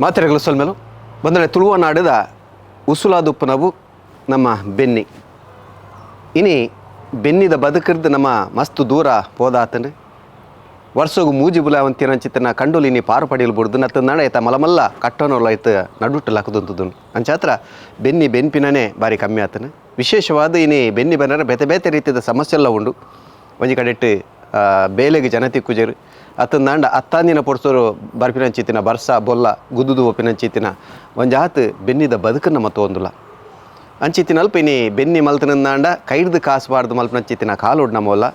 ಮಾತೆರೆಗಳ ಸೊಲ್ಮೆಲು ಬಂದರೆ ತುಳುವ ನಾಡದ ಉಸುಲಾದುಪ್ಪನವು ನಮ್ಮ ಬೆನ್ನಿ. ಇನಿ ಬೆನ್ನಿದ ಬದುಕಿರ್ದು ನಮ್ಮ ಮಸ್ತ್ ದೂರ ಪೋದಾತಂಡು ವರ್ಷಗು ಮೂಜಿ ಬುಲಾವಂತಿರಂಚಿತನ ಕಂಡುಲಿ ಇನಿ ಪಾರು ಪಡಿಯಲು ಬುಡ್ದು ನತ್ತಂದಾಣ ಐತ ಮಲಮಲ್ಲ ಕಟ್ಟೋನೋಲ ಐತ ನಡುಟ್ಟು ಲಕ್ಕದುಂತುದುನು ಅಂಚಾತ್ರ ಬೆನ್ನಿ ಬೆನ್ಪಿನನೇ ಬಾರಿ ಕಮ್ಮಿ ಆತನು. ವಿಶೇಷವಾದ ಇನಿ ಬೆನ್ನಿ ಬೆನ್ನರ ಬೇತೆ ಬೇತೆ ರೀತಿಯ ಸಮಸ್ಯೆ ಎಲ್ಲ ಉಂಡು. ಒಂಜಿ ಕಡೆಟ್ಟು ಬೇಲೆಗೆ ಜನ ತಿಕ್ಕುಜರು ಅತ್ತಂದಾಂಡ ಅತ್ತಾಂದಿನ ಪೊರ್ಸರು ಬರ್ಪಿನಂಚಿತ್ತಿನ ಬರ್ಸ ಬೊಲ್ಲ ಗುದ್ದುದು ಒಪ್ಪಿನಂಚಿತ್ತಿನ ಒಂಜಾತ್ ಬೆನ್ನಿದ ಬದುಕನ್ನು ಮತ್ತು ಒಂದುಲ ಅಂಚಿತ್ತಿನ ಅಲ್ಪ ಇನಿ ಬೆನ್ನಿ ಮಲ್ತನಂದಾಂಡ ಕೈಡ್ದು ಕಾಸು ಬಾರ್ದು ಮಲ್ಪನಂಚಿತ್ತಿನ ಕಾಲೋಡ್ ನಮ್ಮಲ್ಲ.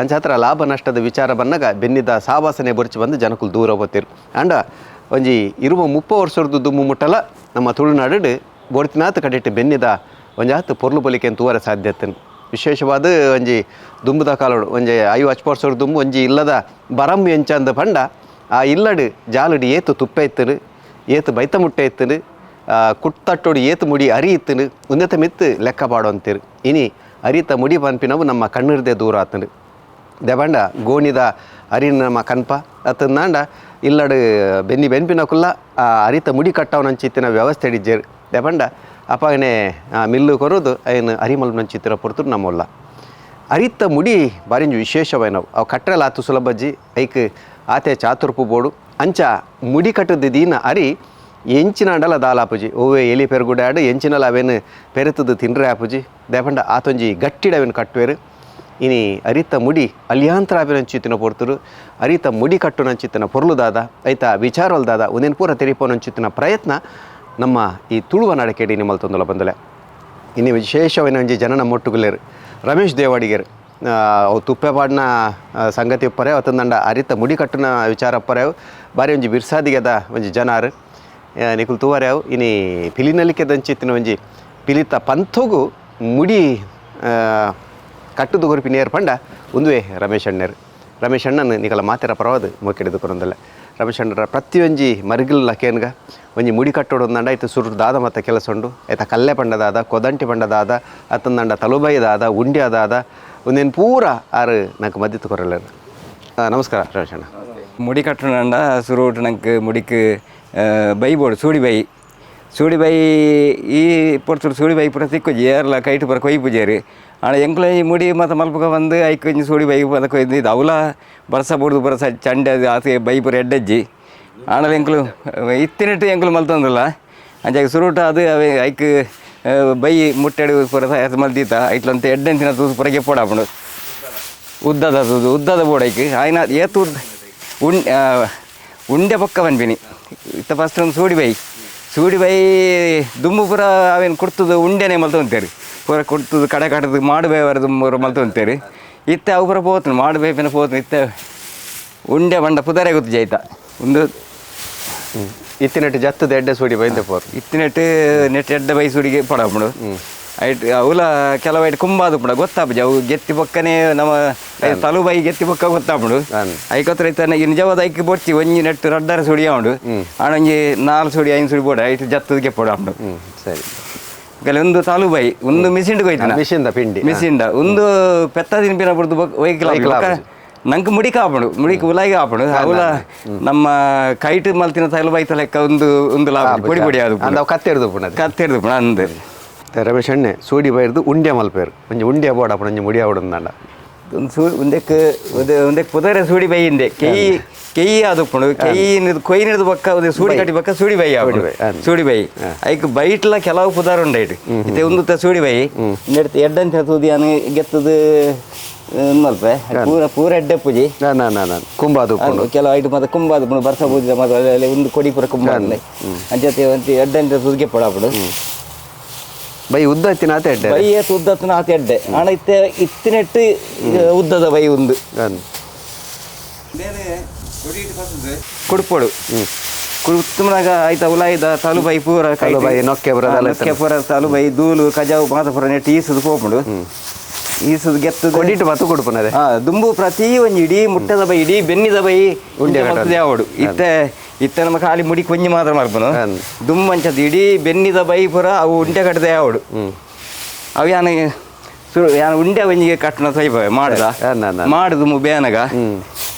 ಅಂಚಾತ್ರ ಲಾಭ ನಷ್ಟದ ವಿಚಾರ ಬಂದಾಗ ಬೆನ್ನಿದ ಸಾವಾಸನೆ ಬೊರ್ಚಿ ಬಂದು ಜನಕುಲು ದೂರ ಹೋಗ್ತಿರು. ಅಂಡ ಒಂಜಿ 20-30 ವರ್ಷದ ದುಮ್ಮು ಮುಟ್ಟಲ ನಮ್ಮ ತುಳುನಾಡು ಬೊರ್ತಿನಾತ್ ಕಡೆಟ್ಟು ಬೆನ್ನಿದ ಒಂಜಾತ್ ಪೊರ್ಲು ಬೊಲಿಕೆ ತೂವರ ಸಾಧ್ಯತೆ. ವಿಶೇಷವಾದ ಒಂಜಿ ದುಂಬುದ ಕಾಲೋಡು ಒಂಜಿ 50 ವರ್ಷದ ದುಂಬು ಒಂಜಿ ಇಲ್ಲದ ಬರಂ ಎಂಚಂದ ಪಂಡ ಆ ಇಲ್ಲಡು ಜಾಲುಡು ಏತು ತುಪ್ಪೆ ಇತ್ತನು, ಏತು ಬೈತ ಮುಟ್ಟೆ ಇತ್ತನು, ಕುಟ್ಟಟ್ಟೋಡು ಏತು ಮುಡಿ ಅರಿ ಇತ್ತನು ಉನ್ನತ ಮಿತ್ತು ಲೆಕ್ಕ ಪಾಡು ಅಂತೀರು. ಇನಿ ಅರಿತ ಮುಡಿ ಪನ್ಪಿನವು ನಮ್ಮ ಕಣ್ಣಿರ್ದೆ ದೂರ ಆತನು. ದೆಬಂಡ ಗೋಣಿದ ಅರಿನ ನಮ್ಮ ಕನ್ಪ ಅತ್ತಂದಾಂಡ ಇಲ್ಲಡು ಬೆನ್ನಿ ಬೆನ್ಪಿನ ಕುಲ್ಲ ಆ ಅರಿತ ಮುಡಿ ಕಟ್ಟವನಂಚಿತ್ತಿನ ವ್ಯವಸ್ಥೆ ಇಜ್ಜೇರು. ದೆಬಂಡ ಅಪ್ಪಗನೆ ಮಿಲ್ಲು ಕೊರೋದು ಐನು ಅರಿ ಮಲ್ಪನಂಚಿತ್ತಿನ ಪೊರ್ತುರು ನಮ್ಮಲ್ಲ ಅರಿತ ಮುಡಿ ಬಾರಿಂಜು ವಿಶೇಷವೈನವು. ಅವು ಕಟ್ಟೆಲ್ಲ ಆತು ಸುಲಭಜ್ಜಿ ಐಕ್ ಆತೆ ಚಾತುರ್ಪು ಬೋಡು. ಅಂಚ ಮುಡಿ ಕಟ್ಟದ ದೀನ ಅರಿ ಎಂಚಿನ ಅಂಡಲ ದಾಲಾಪುಜಿ ಓವೆ ಎಲಿ ಪೆರುಗುಡಾಡು ಎಂಚಿನಲ ಅವೇನು ಪೆರೆತದು ತಿಂಡ್ರೆ ಆಪುಜಿ. ದೇಪಂಡ ಆತೊಂಜಿ ಗಟ್ಟಿಡ ಅವೇನು ಕಟ್ಟುವೇರು. ಇನಿ ಅರಿತ ಮುಡಿ ಅಲಿಯಾಂತರ ಆಪಿನಂಚಿತ್ತಿನ ಪೊರ್ತುರು ಅರಿತ ಮುಡಿ ಕಟ್ಟುನಂಚಿತ್ತಿನ ಪೊರ್ಲುದಾದ ಐತ ವಿಚಾರಲ್ದಾದ ಒಂದೇನು ಪೂರ ತೆರಿಪೋನಂಚಿತ್ತಿನ ಪ್ರಯತ್ನ ನಮ್ಮ ಈ ತುಳುವ ನಡಕೆಡಿ ನಿಮ್ಮಲ್ಲಿ ತೊಂದಲ ಬಂದಲೆ. ಇನ್ನು ವಿಶೇಷವಾಗಿ ಒಂಜಿ ಜನನ ಮೊಟ್ಟುಗುಲೇರು ರಮೇಶ್ ದೇವಾಡಿಗರು ಅವು ತುಪ್ಪೆ ಪಾಡಿನ ಸಂಗತಿ ಒಪ್ಪರೆ ಅತ್ತಂದಂಡ ಅರಿತ ಮುಡಿ ಕಟ್ಟುನ ವಿಚಾರ ಒಪ್ಪರೆ ಬಾರಿ ಒಂಜಿ ಬಿರ್ಸಾದಿಗೆದ ಒಂಜಿ ಜನಾರು ನಿಕುಲು ತೂವರೆ ಅವು. ಇನಿ ಪಿಲಿನಲಿಕೆದಂಚಿತ್ತಿನ ಒಂಜಿ ಪಿಲಿತ ಪಂಥಗು ಮುಡಿ ಕಟ್ಟುದು ಕೊರ್ಪಿ ನೇರು ಪಂಡ ಉಂದುವೆ ರಮೇಶ್ ಅಣ್ಣರು. ರಮೇಶ್ ಅಣ್ಣನ ನಿಕಲ ಮಾತೆರ ಪರವಾದ ಮೊಕ್ಕೆಡಿದು ಕೊರೊಂದಲ್ಲ. ರಮೇಶ್ ಅಣ್ಣರ ಪ್ರತಿಯೊಂಜಿ ಮರಿಗಿಲ್ಲ ಕೇನ್ಗ ಒಂಜಿ ಮುಡಿ ಕಟ್ಟೋಡು ಒಂದಂಡ ಐತ ಸುರು ದಾದ ಮತ್ತೆ ಕೆಲಸ ಉಂಡು. ಐತ ಕಲ್ಲೆ ಪಂಡದಾದ ಕೊದಂಟಿ ಪಂಡದಾದ ಅತ್ತಂದಂಡ ತಲುಬೈದಾದ ಉಂಡ್ಯಾದಾದ ಒಂದೇನು ಪೂರ ಆರು ನಂಗೆ ಮದ್ದಿತ್ತು ಕೊರಲೇರು. ನಮಸ್ಕಾರ ರಮೇಶ್ ಅಣ್ಣ. ಮುಡಿ ಕಟ್ಟುನಂಡ ಸುರುಟು ನಂಗೆ ಮುಡಿಕ್ ಬೈ ಬೋಡು ಸೂಡಿ ಬೈ ಸೂಡಿ ಬೈ ಈ ಪೊರ್ತುಡು ಸೂಡಿ ಬೈ ಪೂರ ತಿಕ್ಕುಜಿ ಏರ್ಲ ಕೈಟ್ ಪೂರ ಕೊಯ್ ಪೂಜಾರಿ. ಆಂಡ ಎಂಕ್ಲ ಈ ಮುಡಿ ಮತ್ತು ಮಲ್ಪಕ ಬಂದು ಐಕ್ ಒಂಜಿ ಸೂಡಿ ಬೈ ಪದ ಕೊಯ್ದು ಇದು ಅವಲ ಬರ್ಸ ಬುಡ್ದು ಬರಸ ಚಂಡೆ ಅದು ಆತ ಬೈ ಪೂರ ಎಡ್ಡಜ್ಜಿ. ಆಂಡಲ ಎಂಕ್ಲು ಇತ್ತಿನೆಟ್ಟು ಎಂಕ್ಲು ಮಲ್ತೊಂದುಲ್ಲ. ಅಂಚಾಗ ಸುರುಟು ಅದು ಅವೇ ಐಕ್ ಬೈ ಮುಟ್ಟೆಡು ಪೂರ ತಯಾರು ಮಲ್ದೀತ ಐಟ್ಲಂತ ಎಡ್ಡೆಂತಿನ ತೂದು ಪೂರ ಗೆಪ್ಪೊಡಾಪುಂಡು. ಉದ್ದದ ತೂದು ಉದ್ದದ ಬೋಡು ಐಕ್ ಆಯ್ನ ಏತ್ ಉದ್ದ ಉಂಡೆ ಉಂಡೆ ಬೊಕ್ಕ ಪನ್ಪಿನಿ. ಇತ್ತ ಫಸ್ಟ್ ಒಂದು ಸೂಡಿ ಬೈ ಸೂಡಿ ಬೈ ದುಂಬು ಪೂರ ಅವೇನು ಕುಡ್ತದು ಉಂಡೆನೆ ಮಲ್ತೊಂತೇರು ಪೂರ ಕುಡ್ತದು ಕಡೆ ಕಡದು ಮಾಡು ಬೇವರದು ಪೂರ ಮಲ್ತೊಂತೇರು. ಇತ್ತೆ ಅವು ಪೂರ ಪೋತುಂಡು ಮಾಡು ಬೇಪಿನ ಪೋತುಂಡು. ಇತ್ತೆ ಉಂಡೆ ಪಂಡ ಪುದರೆ ಗೊತ್ತು ಜೈತ ಒಂದು ಇತ್ತಿನೆಟ್ಟು ಜತ್ತದ ಎಡ್ಡೆ ಸೂಡಿ ಬೈಂದೆ ಪೋರು. ಇತ್ತಿನೆಟ್ಟು ನೆಟ್ ಎಡ್ಡೆ ಬೈ ಸೂಡಿಗೆ ಪಡಪುಂಡು. ಐಟ್ ಅವುಲ ಕೆಲವು ಐಟ್ ಕುಂಬಾದು ಪುಂಡ ಗೊತ್ತಾಪುಜಿ ಅವು ಗೆತ್ತಿ ಬೊಕ್ಕನೆ ನಮ್ಮ ತಲು ಬೈ ಗೆತ್ತಿ ಬೊಕ್ಕ ಗೊತ್ತಾಪುಂಡು. ಐಕೊತ್ರ ಇತ್ತನ ಈ ನಿಜವಾದ ಐಕ್ ಬೊರ್ಚಿ ಒಂಜಿ ನೆಟ್ಟು ರಡ್ಡರ ಸುಡಿ ಆವುಂಡು. ಆಂಡ ಒಂಜಿ 4 ಸುಡಿ 5 ಸುಡಿ ಬೋಡ ಐಟ್ ಜತ್ತದ ಗೆಪ್ಪೊಡು ಆಪುಂಡು. ಸರಿ. ಒಂದು ತಾಲು ಬೈ ಒಂದು ಮಿಸಿಂಡ್ ಕೊಯ್ತಿನ ಮಿಷಿನ್ದ ಪಿಂಡಿ ಮಿಸಿಂಡ ಒಂದು ಪೆತ್ತ ತಿನ್ಪಿನ ಬುಡ್ದು ವೆಹಿಕಲ್ ನಂಗೆ ಮುಡಿಕ ಆಪುಂಡು ಮುಡಿಕ್ ಉಲಾಯಿಗೆ ಆಪುಂಡು. ಅವುಲ ನಮ್ಮ ಕೈಟ್ ಮಲ್ತಿನ ತಲು ಬೈತ ಲೆಕ್ಕ ಒಂದು ಒಂದು ಲಾಭ ಪೊಡಿ ಪೊಡಿ ಅದು ಅಂದ್ ಅವು ಕತ್ತೆರ್ದು ಪುಣದು ಕತ್ತೆರ್ದು ಪುಣ ಅಂದ್. ರಮೇಶ್ ಅಣ್ಣೆ ಸೂಡಿ ಬೈರ್ದು ಉಂಡೆ ಮಲ್ಪೇರು ಒಂಜಿ ಉಂಡೆ ಬೋಡ ಅಪ್ಪಣ ಒಂಜಿ ಮುಡಿ ಆವಡುಂದಾಂಡ. ಒಂದು ಸೂ ಒಂದಕ್ಕೆ ಒಂದಕ್ಕೆ ಪುದರೆ ಸೂಡಿ ಬೈ ಇಂದೆ ಕೆಯಿ ಕೆಯಿ ಆದುಪ್ಪುಂಡು ಕೆಯಿ ಕೊಯ್ನಿಡ್ದು ಬೊಕ್ಕ ಒಂದು ಸೂಡಿ ಕಟ್ಟಿ ಬೊಕ್ಕ ಸೂಡಿ ಬೈ ಆಪುಂಡು. ಸೂಡಿ ಬೈ ಐಕ್ ಬೈಟ್ಲ ಕೆಲವು ಪುದಾರ್ ಉಂಡೈಟ್ ಇತ್ತೆ ಒಂದು ಸೂಡಿ ಬೈ ನೆಡ್ತು ಎಡ್ಡಂಚಿನ ತೂದಿಯಾನು ಗೆತ್ತದು ಮಲ್ಪೆ ಪೂರ ಪೂರ ಎಡ್ಡೆ ಪೂಜಿ ನಾ ನಾ ನಾ ಕುಂಬಾದು ಕೆಲವು ಐಟು ಮತ್ತೆ ಕುಂಬಾದು ಪುಂಡು ಬರ್ಸ ಪೂಜೆ ಮತ್ತೆ ಅಲ್ಲಿ ಒಂದು ಕೊಡಿ ಪೂರ ಕುಂಬ ಅಂಚತೆ ಒಂತಿ ಎಡ್ಡಂಚಿನ ತೂದಿಗೆ ಪಡಾಪುಂಡು. ಬೈ ಉದ್ದ ಇತ್ತಿನ ಆತ ಎಡ್ಡೆ ಬೈ ಏತ್ ಉದ್ದತ್ನ ಆತ ಎಡ್ಡೆ ಆಂಡ ಇತ್ತೆ ಇತ್ತಿನೆಟ್ಟು ಉದ್ದದ ಬೈ ಒಂದು ಕುಡ್ಪೊಡು ಕುಡ್ತುಮನಾಗ ಆಯ್ತ ಉಲಾಯ್ದ ತಲು ಬೈ ಪೂರ ತಲು ಬೈ ನೊಕ್ಕೆ ಪೂರ ದಾಲ ನೊಕ್ಕೆ ಪೂರ ತಲು ಬೈ ದೂಲು ಕಜಾವು ಮಾತ ಪೂರ ನೆಟ್ಟು ಈಸುದು ಪೋಪುಂಡು. ಈಸುದು ಗೆತ್ತದು ಕೊಡಿಟ್ಟು ಬತ್ತು ಕೊಡ್ಪುನದೆ. ದುಂಬು ಪ್ರತಿ ಒಂಜಿ ಇಡೀ ಮುಟ್ಟದ ಬೈ ಇಡೀ ಬೆನ್ನಿದ ಬೈ ಉಂಡೆ ಯಾವಡು. ಇತ್ತೆ ಇತ್ತೆ ನಮ್ಮ ಖಾಲಿ ಮುಡಿ ಕೊಂಜಿ ಮಾತ್ರ ಮಲ್ಪುನು. ದುಂಬಂಚದ ಇಡೀ ಬೆನ್ನಿದ ಬೈ ಪೂರ ಅವು ಉಂಡೆ ಕಟ್ಟದೆ ಯಾವಡು. ಅವು ಯಾನ ಯಾನ ಉಂಡೆ ಒಂಜಿಗೆ ಕಟ್ಟಣ ಸೈಪ ಮಾಡುದ ಮಾಡುದು ಬೇನಗ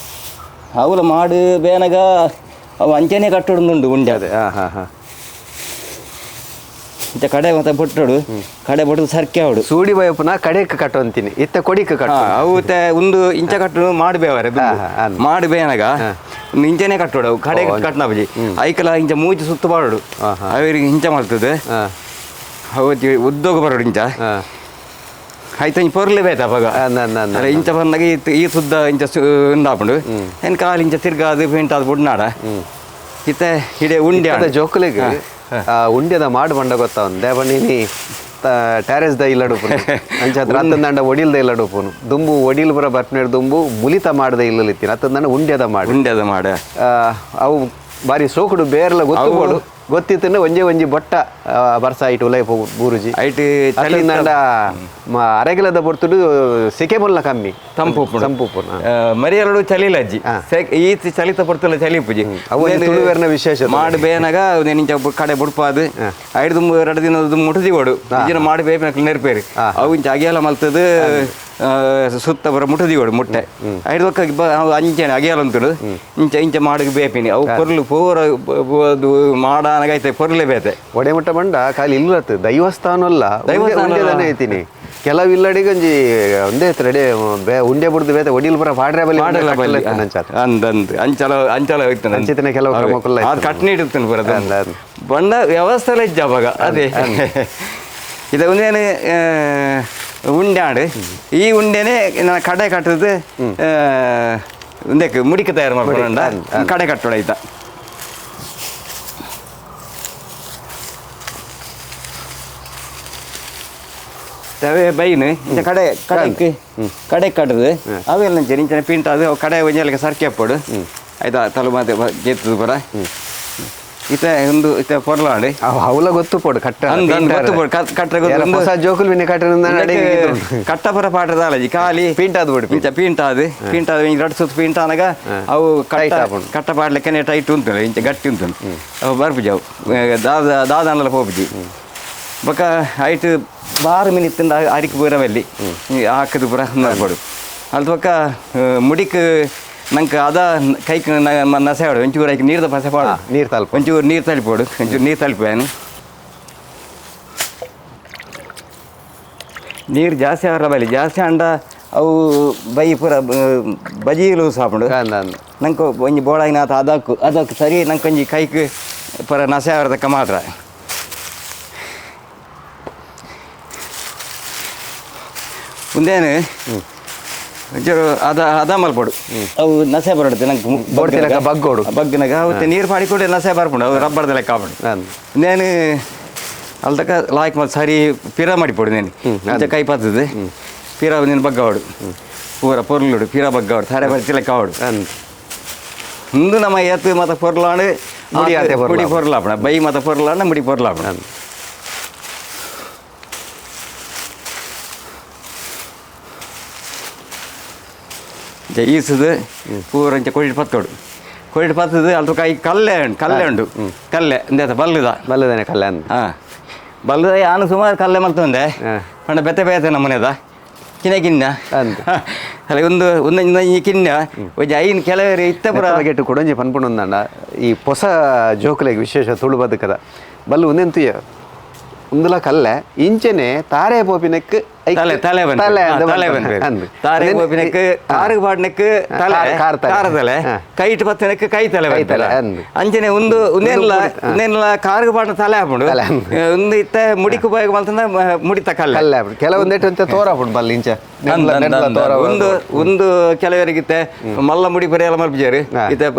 ಅವುಲ ಮಾಡು ಬೇನಗ ಅವು ಅಂಚನೆ ಕಟ್ಟೋಡು ಉಂಡೆ ಅದೇ ಹಾ ಹಾ ಹಾ ಇಂಚ ಕಡೆ ಮತ್ತೆ ಬೊಟ್ಟೋಡು ಕಡೆ ಬೊಟ್ಟು ಸರ್ಕೆ ಅವಡು ಸೂಡಿ ಬಯಪುನ ಕಡೆಕ್ ಕಟ್ಟುವಂತೀನಿ ಇತ್ತ ಕೊಡಿಕ್ ಕಟ್ಟು ಅವು ತೆ ಒಂದು ಇಂಚ ಕಟ್ಟು ಮಾಡಬೇವರೆ ಹಾ, ಹಾ, ಅನ್. ಮಾಡಬೇನಾಗ ಒಂದು ಇಂಚನೆ ಕಟ್ಟೋಡು ಅವು ಕಡೆ ಕಟ್ಟನ ಬಜಿ ಐಕಲ ಇಂಚ ಮೂಚಿ ಸುತ್ತ ಬಾರೋಡು ಹಾ, ಹಾ. ಅವರಿಗೆ ಇಂಚ ಮಾಡ್ತದೆ ಹಾ ಅವು ಉದ್ದೋಗ ಬರೋಡು ಇಂಚ ಹಾ ಆಯ್ತು ಇಂಚ ಪೊರ್ಲೆ ಬೇತ ಅವಾಗ ಅನ್ನ, ಅನ್ನ, ಅನ್ನ. ಅರೆ ಇಂಚ ಬಂದಾಗ ಈ ಈ ಸುದ್ದ ಇಂಚ ಉಂದಾಪುಂಡು ಏನ್ ಕಾಲು ಇಂಚ ತಿರ್ಗಾದು ಪೇಂಟ್ ಅದು ಬುಡ್ನಾಡ ಇತ್ತೆ ಇಡೆ ಉಂಡೆ ಇತ್ತದ ಜೋಕುಲೆಗ್ ಆ ಉಂಡೆದ ಮಾಡು ಬಂಡ ಗೊತ್ತ ಒಂದೇ ಬಣ್ಣಿ ಟ್ಯಾರೆಸ್ the ಇಲ್ಲಡುಪುನು ಅಂಚ ಅತ್ತಂದಂಡ ಒಡಿಲ್ದ ಇಲ್ಲಡುಪುನು ದುಂಬು ಒಡಿಲ್ ಬರ ಬರ್ಪನೇರ್ ದುಂಬು ಮುಲಿತ ಮಾಡದ ಇಲ್ಲಲಿತ್ತೀನಿ ಅತ್ತಂದಂಡ ಉಂಡೆದ ಮಾಡು ಉಂಡೆದ ಮಾಡ ಆ, ಅವು ಬಾರಿ ಸೋಕುಡು ಬೇರ್ಲ ಗೊತ್ತು ಬೋಡು ಗೊತ್ತಿತ್ತಂದ್ರೆ ಒಂಜೆ ಒಂಜಿ ಬೊಟ್ಟ ಬರ್ಸ ಇಟ್ಟು ಉಲೈ ಬೂರುಜಿ ಐಟ್ ಚಳಿ ಅತ್ತಂದಂಡ ಅರೆಗಲದ ಬೊರ್ತುಡು ಸೆಕೆ ಮುಲ್ಲ ಕಮ್ಮಿ ತಂಪು ಉಪ್ಪುಂಡು. ತಂಪು ಉಪ್ಪುಂಡು, ಹಾ. ಮರಿಯರಡು ಚಳಿ ಅಜ್ಜಿ ಈ ಚಳಿತ ಪೊರ್ತುಲ ಚಳಿ ಉಪ್ಪುಜಿ ಅವು ಒಂದು ತುಳುವೆರ್ನ ವಿಶೇಷತೆ. ಮಾಡು ಬೇನಾಗ ಇಂಚ ಕಡೆ ಬುಡ್ಪಾದು ಐದು ದುಂಬು ಎರಡು ದಿನ ಮುಟುದಿ ಓಡು ಇಜಿನ ಮಾಡು ಬೇಪಿನ ನೆರ್ಪೇರು ಅವು ಇಂಚ ಅಗಿಯಲ ಮಲ್ತದು ಸುತ್ತ ಬರ ಮುಟುದಿ ಓಡು ಮುಟ್ಟೆ ಐದು ಒಕ್ಕ ಅವು ಅಂಚೆನೆ ಅಗಿಯಲ ಅಂತುಡು ಇಂಚ ಇಂಚ ಮಾಡು ಬೇಪಿನಿ ಅವು ಪೊರ್ಲು ಪೂರ ಮಾಡಾನಗೈತೆ ಪೊರ್ಲೆ ಬೇತೆ ಒಡೆಮಟ್ಟ ಬಂಡ ಖಾಲಿ ಇಲ್ಲತ್ತು ದೈವಸ್ಥಾನ ಅಲ್ಲ ದೈವಸ್ಥಾನ ಅಲ್ಲ. ಉಂಡೆದಾನೆ ಐತೀನಿ ಕೆಲವು ಇಲ್ಲಡಿಗೆ ಒಂಜಿ ಒಂದೇ ರೆಡಿ ಬೇ ಉಂಡೆ ಬುಡ್ದು ಬೇತೆ ಒಡಿಲ್ ಬರ ಪಾಡ್ರೆ ಬಲಿ ಮಾಡಲ್ಲ ಬಲ್ಲಿ ಅಂಚಾತ ಅಂದ್ ಅಂದ್ ಅಂಚಲ ಅಂಚಲ ಹೋಗ್ತಾನೆ ಅಂಚಿತನೆ ಕೆಲವು ಕ್ರಮಕ್ಕುಲ್ಲ ಅದು ಕಟ್ನಿ ಇಡ್ತಾನೆ ಬರೋದು ಅಂದ್ ಅಂದ್. ಬಣ್ಣ ವ್ಯವಸ್ಥೆ ಇಜ್ಜ ಅವಾಗ ಅದೇ ಇದು ಒಂದೇನು ಉಂಡೆ ಆಡು ಈ ಉಂಡೆನೆ ನಾನು ಕಡೆ ಕಟ್ಟದು ಉಂದಕ್ಕೆ ಮುಡಿಕೆ ತಯಾರು ಮಾಡ್ಕೊಂಡ ಕಡೆ ಕಟ್ಟೋಣ ಆಯ್ತಾ ತವೆ ಬೈನು ಇಂಚ ಕಡೆ ಕಡೆಕ್ ಕಡೆ ಕಟ್ಟದು ಅವೆಲ್ಲ ಇಂಚ ಇಂಚನೆ ಪಿಂಟ ಅದು ಅವು ಕಡೆ ಒಂಜೆಲಕ್ಕೆ ಸರ್ಕೆ ಹಾಪೋಡು ಆಯ್ತಾ ತಲು ಮಾತೆ ಜೇತದ ಪೂರ ಇತ್ತೆ ಒಂದು ಇತ್ತೆ ಪೊರ್ಲಾಂಡು ಅವು ಅವಲ ಗೊತ್ತು ಪೋಡು ಕಟ್ಟ ಅಂದ್ ಅಂದ್ ಗೊತ್ತು ಪೋಡು, ಕಟ್ರೆ ಗೊತ್ತು. ಒಂದು- ಹೊಸ ಜೋಕುಲ್ ವಿನ ಕಟ್ಟ ಕಟ್ಟಪುರ ಪಾಠದ ಖಾಲಿ ಪಿಂಟ್ ಆದ್ ಬಿಡು ಇಂಚ ಪಿಂಟ ಅದು ಪಿಂಟ ಅದು ಇಂಚ ರಡ್ ಸುತ್ತು ಪಿಂಟ ಆನಗ ಅವು ಕಟ್ಟ ಟೈಟ್ ಆಪುಂಡು. ಕಟ್ಟ ಪಾಡ್ಲೆಕ್ಕನೆ ಟೈಟ್ ಉಂಟು ಇಂಚ ಗಟ್ಟಿ ಉಂಟು ಅವು ಬರ್ಪುಜಿ ಅವು ದಾದ ದಾದಾನಲ ಪೋಪುಜಿ ಬೊಕ ಐಟ್ ಬಾರು ಮಿನಿತ್ತಿಂದ ಅರಿಕ್ ಪೂರ ಬಲ್ಲಿ ಹಾಕದು ಪೂರ ನಡ್ಬೋಡು ಅಲ್ತ ಬೊಕ ಮುಡಿಕ್ ನಂಗೆ ಅದ ಕೈಕ್ ನಸೆ ಆಡು ಒಂಚೂರು ಐಕ್ ನೀರ್ದ ಪಸೆ ಪಾಡು ನೀರ್ ತಲ್ಪ ಒಂಚೂರು ನೀರು ತಲಿಪೋಡು ಒಂಚೂರು ನೀರು ತಲಿಪೇನು ನೀರು ಜಾಸ್ತಿ ಅವರ ಬಲಿ ಜಾಸ್ತಿ ಅಂಡ ಅವು ಬೈ ಪೂರ ಬಜಿ ಲೂಸ್ ಆಪುಂಡು ಅಂದ್ ಅಂದ್. ನಂಗೆ ಒಂಜಿ ಬೋಳಾಯಿನ ಆತ ಅದಕ್ಕು ಅದಕ್ಕೆ ಸರಿ ನಂಗೆ ಒಂಜಿ ಕೈಕ್ ಪೂರ ನಸೆ ಅವರದಕ್ಕ ಮಾತ್ರ ಉಂದೇನು ಒಂಚೂರು ಅದ ಅದ ಮಲ್ಪೊಡು ಅವು ನಸೆ ಬರಡುತ್ತೆ ನಂಗೆ ಬೋಡ್ತಿಲಕ ಬಗ್ಗೋಡು. ಬಗ್ಗಿನಾಗ ಅವು ನೀರು ಪಾಡಿಕೊಡೆ ನಸೆ ಬರ್ಪುಂಡು ಅವು ರಬ್ಬರ್ದ ಲೆಕ್ಕ ಆಪುಂಡು ಅಂದ್. నేను ಅಲ್ತಕ ಲಾಯ್ಕ್ ಮಲ್ತ್ ಸರಿ ಪಿರ ಮಾಡಿಪೊಡು నేను ಇಂಚ ಕೈ ಪತ್ತದು ಪಿರ నేను ಬಗ್ಗವಾಡು ಪೂರ ಪೊರ್ಲುಡು ಪಿರ ಬಗ್ಗವಾಡು ತರೆ ಬರ್ತಿ ಲೆಕ್ಕ ಆವಡು ಅಂದ್. ಇಂದು ನಮ್ಮ ಏತ್ ಮತ ಪೊರ್ಲಾಂಡು ಮುಡಿ ಆತೆ ಪೊರ್ಲಾಪುಂಡು. ಮುಡಿ ಪೊರ್ಲಾಪಣ ಬೈ ಮತ ಪೊರ್ಲಾಂಡ ಮುಡಿ ಪೊರ್ಲಾಪಣ ಇಂಚ ಈಸುದು ಪೂರ ಇಂಚ ಕೊಯ್ಡು ಪತ್ತೋಡು ಕೊಯ್ಡು ಪತ್ತದು ಅಲ್ಪ ಕೈ ಕಲ್ಲೆ ಉಂಟು ಕಲ್ಲೆ ಉಂಟು ಕಲ್ಲೆ ಇಂದೇತ ಬಲ್ಲುದ ಬಲ್ಲದನೆ ಕಲ್ಲ ಅಂದ್. ಹಾ ಬಲ್ಲದ ಯಾನು ಸುಮಾರು ಕಲ್ಲೆ ಮಲ್ತೊಂದೆ ಹಾ. ಪಂಡ ಬೆತ್ತೆ ಬೇತೆ ನಮ್ಮನೆದ ಕಿನ್ನ ಕಿನ್ನ ಅಂದ್. ಅಲ್ಲ ಒಂದು ಒಂದು ಈ ಕಿನ್ನ ಒಂಜಿ ಐನ್ ಕೆಲವರು ಇತ್ತ ಪುರ ನೆತ್ತ ಬಗೆಟ್ ಕುಡೊಂಜಿ ಪನ್ಪುಂಡು ಒಂದಂಡ ಈ ಪೊಸ ಜೋಕುಲೆಗ್ ವಿಶೇಷ ತುಳು ಬದುಕದ ಬಲ್ಲು ಒಂದೆಂತುಯ ಉಂದುಲ ಕಲ್ಲೆ ಇಂಚೆನೆ ತಾರೆ ಪೋಪಿನೆಕ್ ಐಕ್ ತಲೆ ತಲೆ ಬಂತು. ತಲೆ ಹಾ, ಅಂದ್ ತಲೆ ಬಂತು. ಬಂತು. ಅಂದ್. ತಾರೆ ಅದೇನ್ ಪೋಪಿನೆಕ್ ಈ- ಕಾರು ಪಾಡ್ನೆಕ್ ತಲೆ ಕಾರ್- ಕಾರ್ ತಲೆ. ಕಾರ ತಲೆ ಹಾ. ಕೈಟ್ ಪತ್ತನೆಕ್ ಕೈ ತಲೆ ಕೈ ಬಂತಲ್ಲ. ತಲೆ, ಅಂದ್. ಅಂಚನೆ ಒಂದು ಒಂದೇನಲ್ಲ ಪೂರ- ಹಾ. ಒಂದೇನಲ್ಲ ಕಾರು ಪಾಡ್ನ ತಲೆ ಹಾಪುಂಡು ತಲೆ ಹಾಪುಂಡು. ಒಂದು ಇತ್ತ ಮುಡಿಕು ಉಪಯೋಗ ಮಲ್ತಂದ ಮುಡಿತ ಕಲ್ಲೆ ಕಲ್ಲೆ ಹಾಪುಂಡು. ಕೆಲವೊಂದೆಟ್ಟು ಅಂಚ ತೋರ ಹಾಪುಂಡು ಬಲ್ಲು ಇಂಚ ಅಂದ್ ನೆಡ್ಲ ಅಂದ್ ನೆಡ್ಲ ಅಂದ್ ತೋರ ಒಂದು ಒಂದು ಕೆಲವರಿಗಿತ್ತೆ ಮಲ್ಲ ಮುಡಿ ಪರಿ ಎಲ್ಲ ಮಲ್ಪಿಜಾರು ಹಾ. ಇತ್ತೆ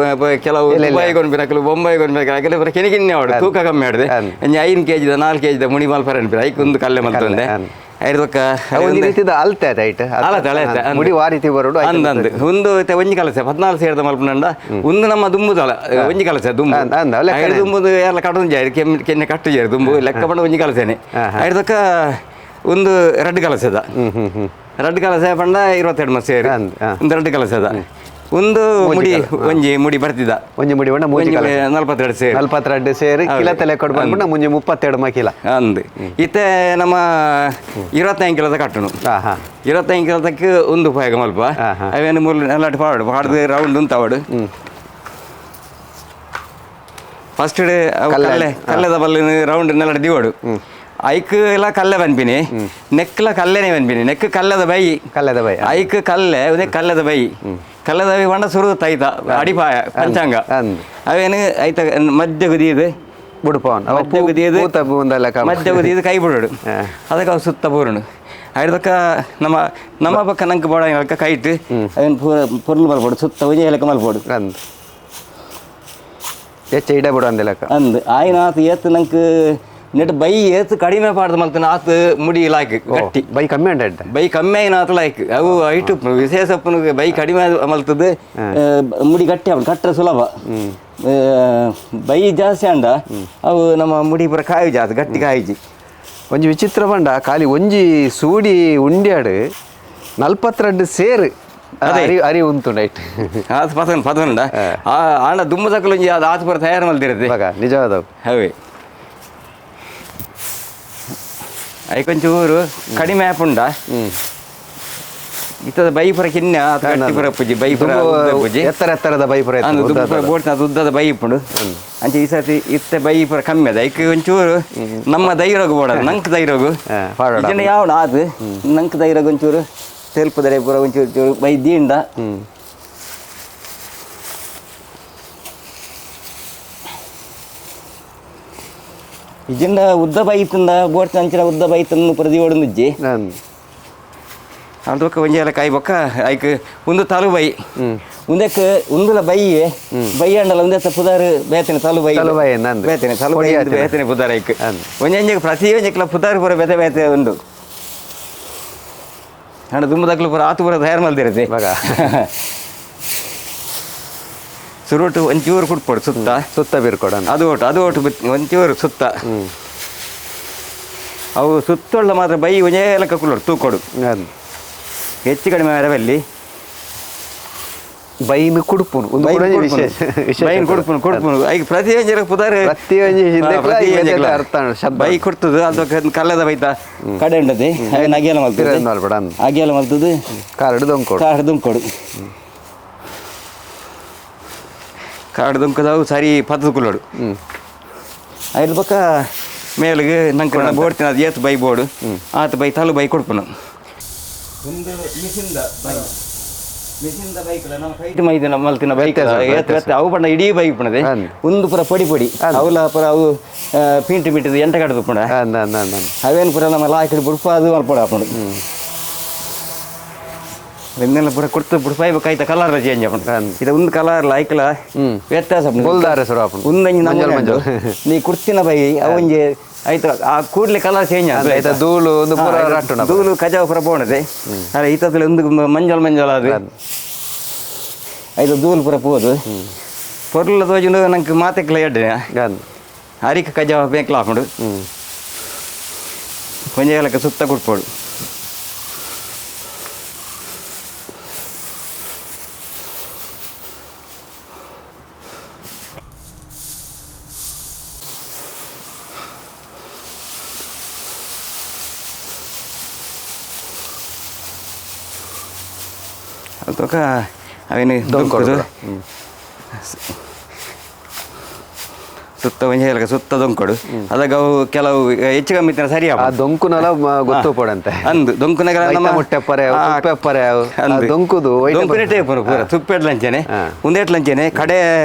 ಕೆಲವು ಇಲ್ಲ, ಇಲ್ಲ. ದುಬಾಯಿಗೆ ಕೊಂಡ್ಬಿನಕಲು ಬೊಂಬಾಯಿಗೆ ಕೊಂಡ್ಬೇಕು ಕೆಲವರು ಕಿನಿ ಕಿನ್ನೆ ಆಡು ತೂಕ ಕಮ್ಮಿ ಆಡಿದೆ ಅಂದ್. ಒಂಜಿ 5 ಕೆಜಿದ 4 ಕೆಜಿದ ಮುಡಿ ಮಲ್ಪರ ಅನ್ಪಿರ ಐಕ್ ಒಂದು ಕಲ್ಲೆ ಮಲ್ತೊಂದೆ ಅಂದ್. ಐದಕ್ಕ ಒಂದು ರೀತಿದ ಅಲ್ತೆ ಆಯ್ತು ಐಟ್. ಅಲತೆ ಅಲತೆ ಅಂದ್. ಮುಡಿ ವಾ ರೀತಿ ಬರೋಡು ಐತೆ ಅಂದ್ ಅಂದ್ ಒಂದು ಇತ್ತೆ ಒಂಜಿ ಕಲಸೆ 14 ಸೇರ್ದ ಮಲ್ಪನಂಡ ಒಂದು ನಮ್ಮ ದುಂಬುದಲ ಒಂಜಿ ಕಲಸೆ ದುಂಬು ಅಂದ್ ಅಂದ್ ಅವ್ ಲೆಕ್ಕನೆ. ಐದು ದುಂಬುದು ಎಲ್ಲ ಕಟ್ಟೊಂದು ಜಾರಿ ಕೆಮ್ಮೆ ಕೆನ್ನೆ ಕಟ್ಟು ಜಾರಿ ದುಂಬು ಲೆಕ್ಕ ಪಂಡ ಒಂಜಿ ಕಲಸೆನೆ ಹಾ, ಹಾ. ಐದಕ್ಕ ಒಂದು ರಡ್ಡು ಕಲಸೆದ ಹ್ಮ್ ಹ್ಮ್ ಹ್ಮ್ ರಡ್ಡು ಕಲಸೆ ಪಂಡ 22 ಮಸ ಸೇರಿ ಅಂದ್, ಹಾ. ಒಂದು ರಡ್ಡು ಕಲಸೆದ ಒಂದು ಮುಡಿ ಒಂಜಿ ಮುಡಿ ಬರ್ತಿದ್ದ ಒಂಜಿ ಮುಡಿ ಬಣ್ಣ ಮೂಜಿ ಒಂಜಿ ಕಲಸೆ. 42 ಸೇರಿ 42 ಸೇರಿ ಹೌದು. ಕಿಲ ತಲೆ ಕೊಡು ಬಂದ್ಬಿಟ್ಟು ಮುಂಜೆ 32 ಮಕಿಲ ಅಂದ್ ಇತ್ತೆ ನಮ್ಮ 25 ಕಿಲೋದ ಕಟ್ಟಣು ಹಾ ಹಾ 25 ಕಿಲೋದಕ್ಕೆ ಒಂದು ಉಪಯೋಗ ಮಲ್ಪ ಹಾ, ಹಾ. ಅವೇನು ಮೂರು ನಲ್ಲಾಟು ಪಾಡು ಪಾಡ್ದು ರೌಂಡ್ ಉಂಟು ಅವಡು First ಕಲ್ಲೆ ಕಲ್ಲೆದ ಬಲ್ಲಿನ ರೌಂಡ್ ನೆಲಡ್ ದಿವಡು ಐಕ್ ಎಲ್ಲ ಕಲ್ಲೆ ಪನ್ಪಿನಿ ನೆಕ್ಲ ಕಲ್ಲೆನೆ ಪನ್ಪಿನಿ ನೆಕ್ ಕಲ್ಲೆದ ಬೈ ಕಲ್ಲೆದ ಬೈ ಐಕ್ ಕಲ್ಲೆ ಉದೇ ಕಲ್ಲೆದ ಬೈ ಕಲ್ಲೆದ ಬೈ ಪಂಡ ಸುರು ತೈತ ಅಡಿಪಾಯ ಪಂಚಾಂಗ ಅಂದ್. ಅವೇನು ಐತ ಮಧ್ಯ ಕುದಿಯದು ಬುಡ್ಪವನ್ ಮಧ್ಯ ಕುದಿಯದು ಪೂತ ಬೂಂದಲ್ಲ ಮಧ್ಯ ಕುದಿಯದು ಕೈ ಬಿಡೋಡು ಅದಕ್ಕೆ ಅವು ಸುತ್ತ ಪೂರಣು ಐದಕ್ಕ ನಮ್ಮ ನಮ್ಮ ಪಕ್ಕ ನಂಗೆ ಬೋಡ ಕೈಟ್ ಅವೇನು ಪೂರ ಪೊರ್ಲು ಮಲ್ಪೋಡು ಸುತ್ತ ಒಂಜಿ ಲೆಕ್ಕ ಮಲ್ಪೋಡು ಅಂದ್ ಹೆಚ್ಚ ಇಡ ಬಿಡು ಅಂದಿಲಕ್ಕ ಅಂದ್ ಆಯ್ನ ಆತು ಏತ್ ನಂಗೆ ನೆಟ್ ಬೈ ಏತ್ ಕಡಿಮೆ ಪಾಡ್ದು ಮಲ್ತನ ಆತು ಮುಡಿ ಲಾಯ್ಕ್ ಗಟ್ಟಿ ಬೈ ಕಮ್ಮಿ ಉಂಟು ಎಡ್ಡೆ ಬೈ ಕಮ್ಮಿ ಆಯ್ನ ಆತು ಲಾಯ್ಕ್ ಅವು ಐಟು ವಿಶೇಷ ಉಪ್ಪುನು ಬೈ ಕಡಿಮೆ ಮಲ್ತದ್ದು ಮುಡಿ ಗಟ್ಟಿ ಆಪುಂಡು ಕಟ್ಟರೆ ಸುಲಭ ಬೈ ಜಾಸ್ತಿ ಅಂಡ ಅವು ನಮ್ಮ ಮುಡಿ ಪೂರ ಕಾಯಿ ಜಾಸ್ತಿ ಗಟ್ಟಿ ಕಾಯಿಜಿ ಒಂಜಿ ವಿಚಿತ್ರ ಪಂಡ ಖಾಲಿ ಒಂಜಿ ಸೂಡಿ ಉಂಡ್ಯಾಡು 42 ಸೇರು ಅರಿ ಅರಿ ಉಂಟು ರೈಟ್ ಆತು ಪತನ್ ಪತನುಂಡ ಆಂಡ ದುಮ್ಮ ತಕ್ಕಲು ಒಂಜಿ ಅದು ಆತು ಪೂರ ತಯಾರು ಮಲ್ತಿರುತ್ತೆ ಇವಾಗ ನಿಜವಾದವು ಅವೇ ಐಕೊಂಚೂರು ಕಡಿಮೆ ಆಪುಂಡ ಇತ್ತದ ಬೈ ಪೂರ ಕಿನ್ನ ಆತು ಗಟ್ಟಿ ಪೂರ ಪೂಜಿ ಬೈ ಪೂರ ಉದ್ದ ಪೂಜಿ ಎತ್ತರ ಎತ್ತರದ ಬೈ ಪೂರ ಅಂದು ಇತ್ತು, ದುಬ್ಬ ಉದ್ದದ. ಬೋಟ್ನ ಉದ್ದದ ಬೈ ಇಪ್ಪುಂಡು ಅಂಚೆ ಈ ಸರ್ತಿ ಇತ್ತೆ ಬೈ ಪೂರ ಕಮ್ಮಿ ಅದ ಐಕ್ ಒಂಚೂರು ನಮ್ಮ ಧೈರ್ಯಗ್ ಬೋಡ ನಂಕ್ ಧೈರ್ಯಗು ಪಾಡೋಡ. ಇಜ್ಜಂಡ ಯಾವಣ ಆತು ನಂಕ್ ಧೈರ್ಯಗ್ ಒಂಚೂರು ತೆಲ್ಪದರೆ ಪೂರ ಒಂಚೂರು ಚೂರು ಬೈ ದೀಂಡ ಇಜ್ಜಿಂಡ ಉದ್ದ ಬೈತಂದ ಬೋಟ್ನ ಅಂಚಿನ ಉದ್ದ ಬೈತಂದು ಪೂರ ದಿವೊಡುಂದುಜ್ಜಿ ಅಂದ್. ಅಲ್ದೊಕ್ಕ ಒಂಜಿ ಎಲ್ಲ ಕಾಯಿ ಬೊಕ್ಕ ಐಕ್ ಒಂದು ತಲು ಬೈ ಉಂದೆಕ್ ಉಂದುಲ ಬೈ ಬೈ ಅಂಡಲ ಉಂದೆತ್ತ ಪುದಾರ್ ಬೇತನೆ ತಲು ಬೈ ತಲು ಬೈ ಅಂದ್. ಬೇತನೆ ತಲು ಬೈ ಪೊಡಿ ಆತಿನ. ಬೇತನೆ ಪುದಾರ್ ಐಕ್ ಅಂದ್. ಒಂಜೊಂಜೆಗ್ ಪ್ರತಿ ಒಂಜೆಕ್ಲ ಪುದಾರ್ ಪೂರ ಬೇತೆ ಬೇತೆ ಉಂಡು ಅಂಡ ದುಮ್ಮದಕ್ಲು ಪೂರ ಆತು ಪೂರ ತಯಾರು ಮಲ್ದಿರತ್ತೆ ಇವಾಗ. ಸುರುಟು ಒಂಚೂರು ಕುಟ್ಪೊಡು ಸುತ್ತ ಸುತ್ತ ಬೀರ್ಕೊಡ ಅದು ಒಟ್ಟು ಅದು ಒಟ್ಟು ಒಂಚೂರು ಸುತ್ತ ಅವು ಸುತ್ತೊಳ್ಳ ಮಾತ್ರ ಬೈ ಒಂಜೇ ಲೆಕ್ಕ ಕುಲ್ಲೋಡು ತೂಕೊಡು ಅಂದ್. ಹೆಚ್ಚು ಕಡಿಮೆ ಆರವಲ್ಲಿ ಬೈನು ಕುಡುಪುನು ಒಂದು ಬೈನ್ ಕೂಡ ಒಂಜಿ ಕೊಡ್ಪುನು. ವಿಶೇಷ ವಿಶೇಷ ಬೈನ್ ಕೊಡ್ಪುನು ಕೊಡ್ಪುನು ಐಕ್ ಪ್ರತಿ ಒಂಜಿ ಪುದಾರ್ ಪ್ರತಿ ಒಂಜಿ ಹಿಂದೆಕ್ಲ ಪ್ರತಿ ಬೇತೆ ಒಂಜೆಕ್ಲ. ಅರ್ಥ ಉಂಟು, ಶಬ್ದ ಬೈ ಕೊಡ್ತದು ಅದು ಕಲ್ಲದ ಬೈತ ಕಡೆ ಉಂಟದೆ ಅವೇನು ಅಗಿಯಲ ಮಲ್ತದೆ ತಿರನ್ ಮಲ್ಪಡ ಅಂದ್. ಅಗಿಯಲ ಮಲ್ತದು ಕಾರಡು ದೊಂಕೊಡು ಕಾಡು ದುಂಕೊಡು ಕಾಡು ದುಂಕದವು ಸರಿ ಪತ್ತದ ಕುಲ್ಲೋಡು ಐದು ಪಕ್ಕ ಮೇಲಿಗೆ ನಂಗೆ ಬೋಡ್ತೀನಿ ಅದು ಏತ್ ಬೈ ಬೋರ್ಡು ಆತ ಬೈ ತಲು ಬೈ ಕೊಡ್ಪುನು ಒಂದು ಮಿಷಿನ್ದ ಬೈ ಮಿಷಿನ್ದ ಬೈಕ್ ನಮ್ಮ ಕೈಟ್ ಮೈದಿನ ಮಲ್ತಿನ ಬೈಕ್ ವ್ಯತ್ಯಾಸ, ಏತ್ ಅವು ಪಂಡ ಇಡೀ ಬೈಕ್ ಪಣದೆ ಅಂದ್. ಒಂದು ಪೂರ ಪೊಡಿ ಪೊಡಿ ಅವಲ ಪೂರ ಅವು ಪೀಂಟು ಮೀಟದ ಎಂಟ ಕಡೆ ಪುಣ ಅಂದ್ ಅಂದ್ ಅಂದ್ ಅಂದ್. ಅವೇನು ಪೂರ ನಮ್ಮ ಲಾಯ್ಕಡೆ ಬುಡ್ಪ ಅದು ಮಲ್ಪಡ ಹಾಪುಂಡು ಬೆನ್ನೆಲ್ಲ ಪೂರ ಕೊಡ್ತು ಬುಡ್ಪಾಯಿ ಬೇಕಾಯ್ತ ಕಲರ್ ಚೇಂಜ್ ಆಪುಂಡು ಅಂದ್. ಇದು ಒಂದು ಕಲರ್ ಲೈಕ್ಲ ವ್ಯತ್ಯಾಸ ಆಪುಂಡು. ಬೊಲ್ದಾರೆ ಸುರು ಆಪುಂಡು. ಒಂದೊಂಜಿ ಮಂಜಲ್ ನಮೂನೆ ಮಂಜಲ್. ಉಂಟು. ನೀ ಕುರ್ತಿನ ಬೈ ಅವೊಂಜಿ ಐತ ಆ ಕೂಡ್ಲೆ ಕಲರ್ ಚೇಂಜ್ ಅಂದ್ ಐತ ಧೂಳು ಒಂದು ಪೂರ ರಟ್ಟುಂಡು ಅಪ್ಪ. ಧೂಳು ಕಜಾವ್ ಪೂರ ಪೋಣದೆ ಅರೆ ಈತದಲ್ಲಿ ಒಂದು ಮಂಜಲ್ ಮಂಜಲ್ ಅದು ಐತ ಧೂಳು ಪೂರ ಪೋದು ಪೊರ್ಲ ತೋಜುಂಡು ನಂಗೆ ಮಾತೆಕ್ಲ ಎಡ್ಡೆ ಅಂದ್. ಅರಿಕ ಕಜಾವ ಬೇಕ್ಲ ಹಾಕೊಂಡು ಕೊಂಜ ಲೆಕ್ಕ ಸುತ್ತ ಕೊಡ್ಪೋಡು ಅಲ್ತೊಕ ಅವೇನು ದೊಂಕೊಡು ದೊಂಕುದು ಪೂರ. ಸುತ್ತ ಒಂಜಿ ಲೆಕ್ಕ ಸುತ್ತ ದೊಂಕೊಡು ಅದಾಗ ಅವು ಕೆಲವು ಹೆಚ್ಚು ಕಮ್ಮಿ ಇತ್ತಿನ ಸರಿ ಆ ದೊಂಕುನಲ ಗೊತ್ತು ಪೋಡಂತೆ ಅಂದು ದೊಂಕುನಗರ ಐತ ನಮ್ಮ ಮುಟ್ಟೆಪ್ಪರೆ ಅವು, ತುಪ್ಪೆಪ್ಪರೆ ಅವು. ಆ ಅಂದು. ದೊಂಕುದು ಒಯ್ಟೆ ದೊಂಕುನೇ ಟೇಪ್ ಪೂರ ತುಪ್ಪೆಡ್ಲಂಚನೆ ಒಂದೇಟ್ಲಂಚನೆ ಕಡೆ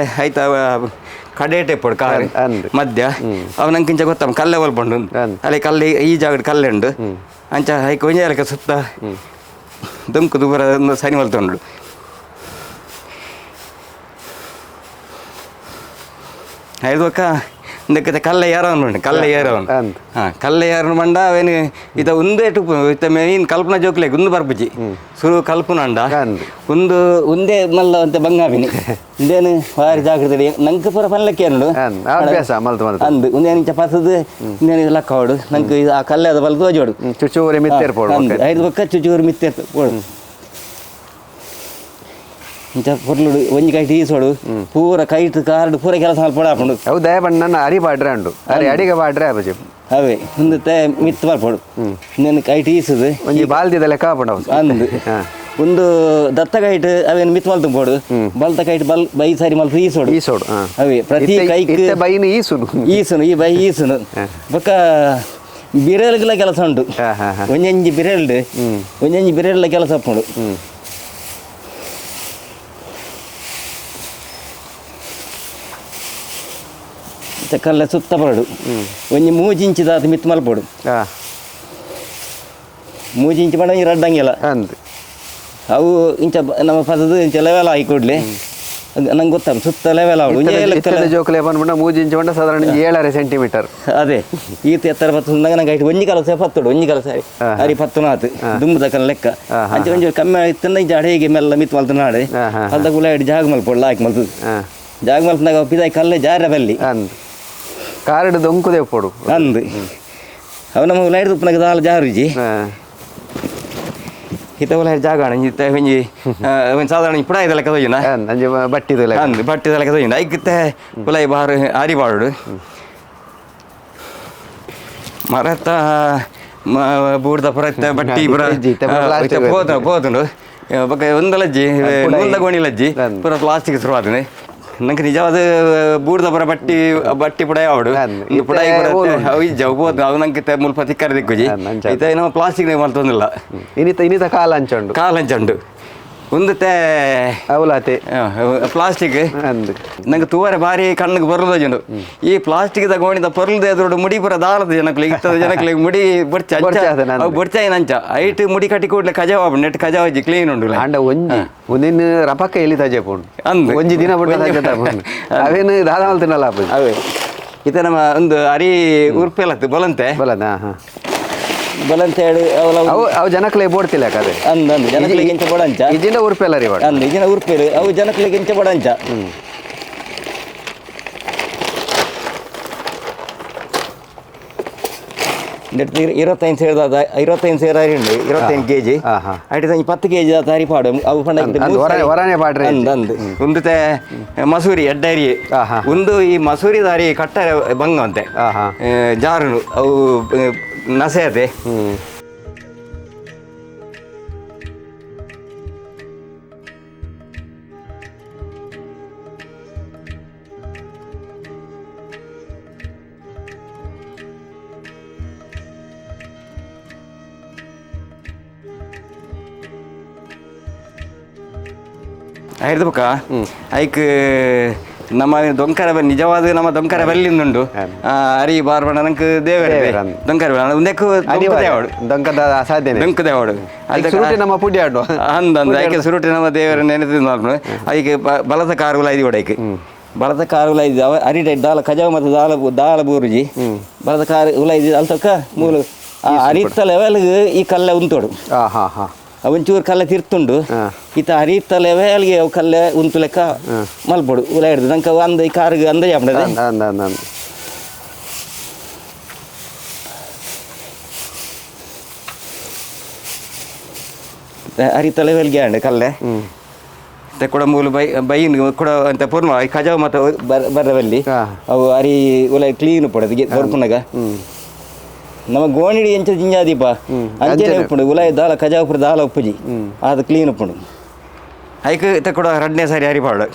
ಐತ ಕಡೆ ಟೇಪೋಡು ಕಾರ್ ಅಂದ್. ಮಧ್ಯ ಅವು ನಂಗೆ ಗೊತ್ತ ಕಲ್ಲೆ ಒಲ್ಪಂಡು ಅಂದ್. ಅಲ್ಲಿ ಕಲ್ಲೆ ಈ ಜಾಗಡ್ ಕಲ್ಲೆ ಉಂಡು ಅಂಚ ಐಕ್ ಒಂಜಿ ಲೆಕ್ಕ ಸುತ್ತ ದೊಂಕುದು ಪೂರ ಒಂದು ಸನಿ ಮಲ್ತೊಂಡು ಐದು ಇಂದಕ್ಕೆ ಕಲ್ಲೆ ಯಾರವನು ಉಂಟು ಕಲ್ಲೆ ಯಾರವನು ಅಂದ್. ಹಾಂ ಕಲ್ಲೆ ಯಾರನು ಮಂಡ ಅವೇನು ಇತ ಒಂದೇ ಟುಪ್ಪು ಇತ್ತ ಮೇನ್ ಕಲ್ಪನಾ ಜೋಕ್ಲೆಗ್ ಒಂದು ಬರ್ಪುಜಿ ಸುರು ಕಲ್ಪನ ಅಂಡ ಅಂದ್. ಒಂದು ಒಂದೇ ಮಲ್ಲ ಅಂತ ಬಂಗಾಪಿನಿ ಇಂದೇನು ಬಾರಿ ಜಾಗ್ರತೆ ನಂಗೆ ಪೂರ ಪನ್ಲಕ್ಕೆ ಉಂಡು ಅಂದ್. ಅಭ್ಯಾಸ ಮಲ್ತು ಮಲ್ತು. ಅಂದು ಒಂದೇನು ಪಸದು ಇಂದೇನು ಇದು ಲಕ್ಕ ಹೊಡು ನಂಗೆ ಇದು ಆ ಕಲ್ಲೆ ಅದ ಬಲ್ದು ಜೋಡು ಚುಚೂರಿ ಮಿತ್ತೇರ್ ಪೋಡು ಅಂದ್. ಐದು ಬೊಕ್ಕ ಚುಚೂರು ಮಿತ್ತೇರ್ ಪೋಡು ಇಂಚ ಪೊರ್ಲುಡು ಒಂಜಿ ಕೈಟ್ ಈಸೋಡು ಪೂರ ಕೈಟ್ ಕಾರ್ಡ್ ಪೂರ ಕೆಲಸ ಮಲ್ಪೊಡು ಆಪುಂಡು ಅವು ದಯ ಬಣ್ಣ ಅರಿ ಪಾಡ್ರೆ ಉಂಡು ಅರಿ ಅಡಿಗೆ ಪಾಡ್ರೆ ಆಪುಜಿ ಅವೇ ಒಂದು ತೆ ಮಿತ್ತು ಮಲ್ಪೊಡು ಇನ್ನೇನು ಕೈಟ್ ಈಸುದು ಒಂಜಿ ಬಾಲ್ದಿದ ಲೆಕ್ಕ ಆಪುಂಡು ಅವು. ಅಂದು ಹಾ. ಒಂದು ದತ್ತ ಕೈಟ್ ಅವೇನು ಮಿತ್ ಮಲ್ತು ಬೋಡು ಬಲ್ತ ಕೈಟ್ ಬಲ್ ಬೈ ಸಾರಿ ಮಲ್ತು ಈಸೋಡು ಈಸೋಡು ಅವೇ ಪ್ರತಿ ಕೈಕ್ ಬೈನ್ ಈಸುನು ಈಸುನು ಈ ಬೈ ಈಸುನು ಬೊಕ್ಕ ಬಿರಲ್ಗಳ ಕೆಲಸ ಉಂಟು ಒಂಜೊಂಜಿ ಬಿರಲ್ಡ್ ಒಂಜೊಂಜಿ ಬಿರಲ್ದ ಕೆಲಸ ಉಪ್ಪುಂಡು ಕಲ್ಲ ಸುತ್ತ ಬರಡು ಒಂಜಿ ಮೂಜಿ ಇಂಚಿ ದಾತ್ ಮಿತ್ ಮಲ್ಪೊಡು ಮೂಜಿ ಇಂಚಿ ಪಂಡ ಒಂಜಿ ರಡ್ಡಂಗಿಲ್ಲ ಅಂದ್ ಅವು ಇಂಚ ನಮ್ಮ ಪದದ ಇಂಚ ಲೆವೆಲ್ ಆಗಿ ಕೂಡ್ಲೆ ನಂಗೆ ಗೊತ್ತಾಗ ಸುತ್ತ ಲೆವೆಲ್ ಆವಡು ಇತ್ತದ ಜೋಕುಲೆ ಪನ್ಪುಂಡ ಮೂಜಿ ಇಂಚು ಪಂಡ ಸಾಧಾರಣ 7.5 ಸೆಂಟಿಮೀಟರ್ ಅದೇ ಈತ ಎತ್ತರ ಪತ್ತು ನಂಗೆ ಐಟ್ ಒಂಜಿ ಕಲಸ ಪತ್ತುಡು ಒಂಜಿ ಕಲಸ ಅರಿ ಪತ್ತು ನಾತು ದುಂಬುದ ಕಲ್ಲ ಲೆಕ್ಕ ಅಂಚೆ ಒಂಜಿ ಕಮ್ಮಿ ಇತ್ತಂದ ಇಂಚ ಅಡೇಗೆ ಮೆಲ್ಲ ಮಿತ್ ಮಲ್ತು ನಾಡೆ ಅಲ್ದ ಗುಲ ಇಡು ಜಾಗ ಮಲ್ಪೊಡ್ಲ ಹಾಕಿ ಮಲ್ತು ಜಾಗ ಮಲ್ತನಾಗ ಪಿದಾಯಿ ಕಲ್ಲೇ ಜಾರ ಬಲ್ಲಿ ಅಂದ್ ಕಾರಡು ದೊಂಕುದೆ ಪೊಡು ಅಂದ್ ಅವು ನಮ್ಮ ಉಲಾಯಿಡ್ ತುಪ್ಪನಾಗ ದಾಲ ಜಾರುಜಿ ಹಿತ ಉಲಾಯಿಡ್ ಜಾಗ ಇಂಜಿತ್ತ ಒಂಜಿ ಒಂಜಿ ಸಾಧಾರಣ ಪುಡ ಇದೆಲ್ಲ ಕದೋಜಿನ ಅಂಜಿ ಬಟ್ಟಿದ ಅಂದ್ ಬಟ್ಟಿದ ಲೆಕ್ಕ ತೋಜಿನ ಐಕಿತ್ತೆ ಉಲಾಯಿ ಬಾರು ಆರಿ ಬಾರುಡು ಮರತ ಬೂಡ್ದ ಪುರತ್ತ ಬಟ್ಟಿ ಪುರ ಪೋತು ಪೋತುಂಡು ಬೊಕ್ಕ ಒಂದಲಜ್ಜಿ ನೂಲ್ದ ಗೋಣಿಲಜ್ಜಿ ಪೂರ ಪ್ಲಾಸ್ಟಿಕ್ ಶುರು ಆತನೆ ನಂಗೆ ನಿಜವಾದ ಬೂಡ್ದ ಪುರ ಬಟ್ಟಿ ಬಟ್ಟಿ ಪುಡ ಯಾವಡು ಪುಡ ಅವು ಇಜ್ಜ ಅವು ಪೋತು ಅವು ನಂಗೆ ಮುಲ್ಪ ತಿಕ್ಕರೆ ದಿಕ್ಕುಜಿ ಇತ್ತೆ ನಮ್ಮ ಪ್ಲಾಸ್ಟಿಕ್ ಮಲ್ತೊಂದಿಲ್ಲ ಇನ್ನಿತ ಇನ್ನಿತ ಕಾಲ ಅಂಚುಂಡು ಕಾಲ ಅಂಚುಂಡು ಒಂದತ್ತೆ ಅವಲಾತೆ ಪ್ಲಾಸ್ಟಿಕ್ ನಂಗೆ ತೂವರೆ ಬಾರಿ ಕಣ್ಣಿಗೆ ಬರಲದ ಈ ಪ್ಲಾಸ್ಟಿಕ್ the ಗೋಣಿದ ಪೊರ್ಲದ ಎದುರುಡು ಮುಡಿ ಪೂರ ದಾಲದ ಜನಕ್ಲಿಗೆ ಇತ್ತದ ಜನಕ್ಲಿಗೆ ಮುಡಿ ಬೊಡ್ಚ ಅವು ಬೊಡ್ಚ ಅಂಚ ಐಟ್ ಮುಡಿ ಕಟ್ಟಿ ಕೂಡ್ಲೆ ಕಜಾವ ನೆಟ್ ಕಜಾವಜ್ಜಿ ಕ್ಲೀನ್ ಉಂಡು ಅಂಡ ಒಂಜಿ ಒಂದಿನ ರಪಕ್ಕ ಎಲ್ಲಿ ತಜೆ ಪೋಂಡು ಅಂದ್ ಒಂಜಿ ದಿನ ಬುಡ್ಡ ತಜೆ ಪೋಂಡು ಅವೇನು ದಾದ ಮಲ್ತಿನಲ್ಲ ಅವೇ ಇತ ನಮ್ಮ ಒಂದು ಅರಿ ಉರ್ಪೆಲತ್ತು ಬಲಂತೆ ಬಲದ ಬಲಂತೆ ಹೇಳಿ ಅವು ಅವು ಜನಕ್ಲೆ ಬೋಡ್ತಿಲ್ಲ ಕದೆ ಅಂದ್ ಅಂದ್ ಜನಕ್ಲಿಗೆ ಇಂಚ ಬೋಡಂಚ ಇಜಿಂದ ಉರ್ಪೆಲ್ಲ ರೀ ಅಂದ್ ಇಜಿನ ಉರ್ಪೆಲ್ ಅವು ಜನಕ್ಲಿಗೆ ಇಂಚ ಬೋಡಂಚ ಇರತ್ತೈದು ಸೇರ್ 25 ಸೇರ್ ಅರಿ ಉಂಡು 25 K G ಐಟ್ 10 ಕೆ ಜಿ ಅರಿ ಪಾಡು ಅವು ಪಂಡ ಹೊರನೆ ಪಾಡ್ರೆ ಅಂದ್ ಅಂದ್ ಒಂದುತೆ ಮಸೂರಿ ಎಡ್ಡರಿ ಒಂದು ಈ ಮಸೂರಿ ದಾರಿ ಕಟ್ಟರೆ ಬಂಗ ಅಂತೆ ಜಾರುನು ಅವು ನಸೆ ಅತೆ ಐದು ಐಕ್ ನಮ್ಮ ದೊಂಕರ ಬಲ್ಲಿ ನಿಜವಾದ ನಮ್ಮ ದೊಂಕರ ಬಲ್ಲಿಂದುಂಡು ಅರಿ ಬಾರ್ಬಣ ನಂಗೆ ದೇವರೇ ದೊಂಕರ ಒಂದಕ್ಕೂ ದೇವಡು ದೊಂಕದ ಅಸಾಧ್ಯನೇ ದೊಂಕ ದೇವಡು ಸುರುಟಿ ನಮ್ಮ ಪುಡಿ ಆಡು ಅಂದ ಅಂದ ಐಕೆ ಸುರುಟಿ ನಮ್ಮ ದೇವರ ನೆನೆದು ಐಕೆ ಬಲದ ಕಾರುಗಳ ಐದು ಒಡೈಕೆ ಬಲದ ಕಾರು ಉಲ ಐದು ಅರಿ ದಾಲ ಕಜಾವ ಮತ್ತು ದಾಲ ದಾಲ ಬೂರುಜಿ ಬಲದ ಕಾರು ಉಲ ಐದು ಅಲ್ತಕ್ಕ ಮೂಲು ಆ ಅರಿತ್ತ ಲೆವೆಲ್ಗೆ ಈ ಕಲ್ಲೆ ಉಂತೋಡು ಹಾ ಹಾ ಒಂಚೂರು ಕಲ್ಲ ತಿರ್ತುಂಡು ಈತ ಹರಿತ ಲೆವೆಲ್ಗೆ ಅವು ಕಲ್ಲೆ ಉಂತು ಲೆಕ್ಕ ಮಲ್ಪೊಡು ಉಲ ಹಿಡ್ದು ನಂಗೆ ಅಂದ ಈ ಕಾರಿಗೆ ಅಂದಾಜ್ ಆಪುಂಡದೆ ಹರಿತ ಲೆವೆಲ್ಗೆ ಅಂಡ್ ಕಲ್ಲೆ ಕೂಡ ಮೂಲು ಬೈ ಬೈನ್ ಕೂಡ ಅಂತ ಪೂರ್ಣ ಕಜಾವ್ ಮತ್ತು ಬರವಲ್ಲಿ ಅವು ಅರಿ ಉಲ ಕ್ಲೀನ್ ಪಡೋದು ಬರ್ಪುನಗ ನಮ್ಮ ಗೋಣಿಡಿ ಎಂಚ ಜಿಂಜಾದೀಪ ಅಂಚನೆ ಉಪ್ಪುಂಡು ಉಲಾಯಿ ದಾಲ ಕಜಾವ್ ಪುರ ದಾಲ ಉಪ್ಪುಜಿ ಅದು ಕ್ಲೀನ್ ಉಪ್ಪುಂಡು ಐಕ್ ಇತ್ತ ಕೂಡ ರಡ್ನೇ ಸಾರಿ ಹರಿಪಾಡು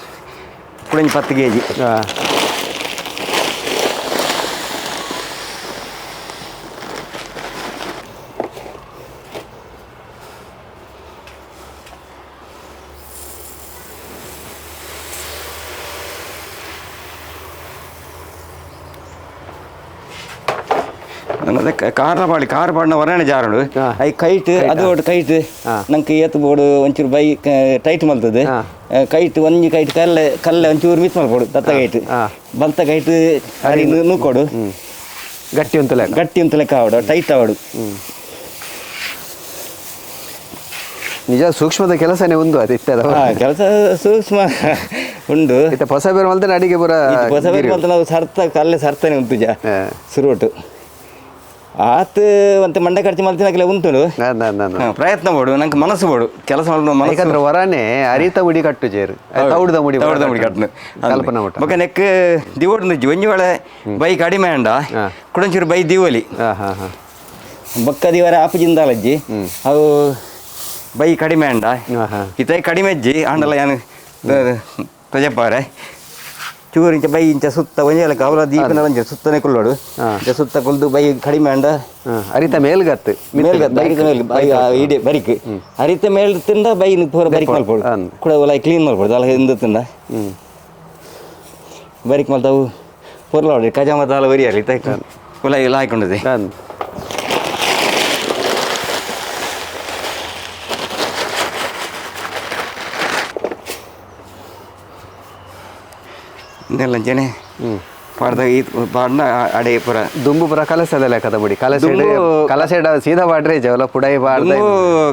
ಕುಡಂಜಿ 10 ಕೆ ಜಿ car ಪಾಡಿ ಕಾರ್ ಪಾಡಿನ ಹೊರಗಡೆ ಜಾರುಂಡು I kite ಅದು ಒಟ್ಟು ಕೈಟ್ ನಂಗೆ ಏತ್ ಬೋಡು ಒಂಚೂರು ಬೈ ಟೈಟ್ ಮಲ್ತದೆ ಕೈಟ್ ಒಂಜಿ ಕೈಟ್ ಕಲ್ಲೆ ಕಲ್ಲೆ ಒಂಚೂರು ಮಿಸ್ ಮಲ್ಪೊಡು ದತ್ತ ಕೈಟ್ ಬಲ್ತ ಕೈಟ್ ಅರಿ ನೂಕೊಡು ಗಟ್ಟಿ ಉಂಟು ಲೆಕ್ಕ ಗಟ್ಟಿ ಉಂಟು ಲೆಕ್ಕ ಆವಡು ಟೈಟ್ ಆವಡು ನಿಜ ಸೂಕ್ಷ್ಮದ ಕೆಲಸನೇ ಒಂದು ಅದು ಇತ್ತದ ಕೆಲಸ ಸೂಕ್ಷ್ಮ ಉಂಡು ಇತ್ತ ಹೊಸ ಬೇರೆ ಮಲ್ತನೆ ಅಡಿಗೆ ಪೂರ ಹೊಸ ಬೇರೆ ಮಲ್ತ ನಾವು ಸರ್ತ ಕಲ್ಲೆ ಸರ್ತನೆ ಉಂಟು ಜ ಸುರುಟು ಆತ್ ಒಂತೆ ಮಂಡೆ ಖರ್ಚು ಮಲ್ತಿನಕಲೆ ಉಂಟು ಪ್ರಯತ್ನ ಬೋಡು ನಂಗೆ ಮನಸ್ಸು ಬೋಡು ಕೆಲಸ ಮಾಡುವ ಮನಸ್ಸು ಹೊರನೆ ಅರಿತ ಮುಡಿ ಕಟ್ಟು ಚೇರು ತೌಡ್ದ ಮುಡಿ ತೌಡ್ದ ಮುಡಿ ಕಟ್ಟು ಕಲ್ಪನೆ ಮಟ್ಟ ಬೊಕ ನೆಕ್ ದಿವೋಡು ನುಜ್ಜಿ ಒಂಜಿ ವೇಳೆ ಬೈ ಕಡಿಮೆ ಅಂಡ ಕುಡಂಚೂರು ಬೈ ದಿವಲಿ ಬೊಕ್ಕ ದಿವರ ಆಪುಜಿಂದಾಲಜ್ಜಿ ಅವು ಬೈ ಕಡಿಮೆ ಅಂಡ. ಹಾ, ಹಾ. ಇತ್ತೆ ಕಡಿಮೆ ಇಜ್ಜಿ ಆಂಡಲ ಯಾನ್ ತೊಜಪ್ಪಾರೆ ಚೂರು ಇಂಚ ಬೈ ಇಂಚ ಸುತ್ತ ಒಂಜಿ ಲೆಕ್ಕ ಅವಲ ದೀಪನ ಒಂಜಿ ಸುತ್ತನೆ ಕುಲ್ಲೋಡು. ಇಂಚ ಸುತ್ತ ಕುಲ್ದು ಬೈ ಕಡಿಮೆ ಅಂಡ. ಅರಿತ ಮೇಲ್ಗತ್ತು. ಮೇಲ್ ಬರಿಕ ಮೇಲ್ ಬೈ ಇಡೀ ಬರಿಕ್ ಅರಿತ ಮೇಲ್ ತಿಂದ ಬೈ ಪೂರ ಬರಿಕ್ ಮಲ್ಪೊಡು. ಕುಡ ಒಲ ಕ್ಲೀನ್ ಮಲ್ಪೊಡು ಅಲ್ಲ ಹಿಂದೆ ತಿಂದ. ಬರಿಕ್ ಮಲ್ತಾವು ಪೊರ್ಲಾವಡಿ ಕಜಾಮ ತಾಲ ಒರಿಯಲಿ ಕುಲ ಇಲ್ಲ ಹಾಕೊಂಡಿದೆ. ಇದೆಲ್ಲ ಅಂಚನೆ ಪಾಡ್ದ ಈ ಪಾಡ್ನ ಅಡೆ ಪೂರ. ದುಂಬು ಪುರ ಕಲಸದ ಲೆಕ್ಕದ ಮುಡಿ ಕಲಸೆಡ್. ಕಲಸೆಡ ಸೀದಾ ಪಾಡ್ರೆ ಜವಲ ಪುಡೈ ಪಾಡ್ದ. ದುಂಬು